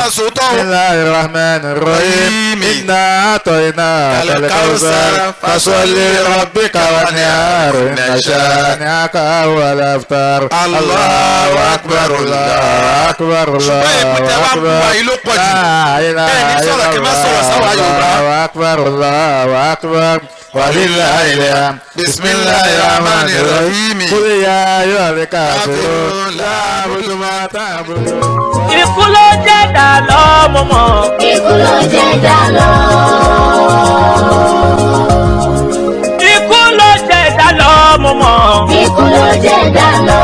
بسم الله الرحمن الرحيم إنا أعطيناك الكوثر فصل لربك وانحر إن شانئك هو الأبتر الله أكبر الله أكبر الله أكبر لا إله إلا الله الله أكبر الله أكبر ولله الحمد بسم الله الرحمن الرحيم قل يا أيها الكافرون لا أعبد ما تعبدون Ikú ló jẹ́ dà lọ mo mọ̀. Ikú ló jẹ́ dà lọ. Ikú ló jẹ́ dà lọ mo mọ̀. Ikú ló jẹ́ dà lọ.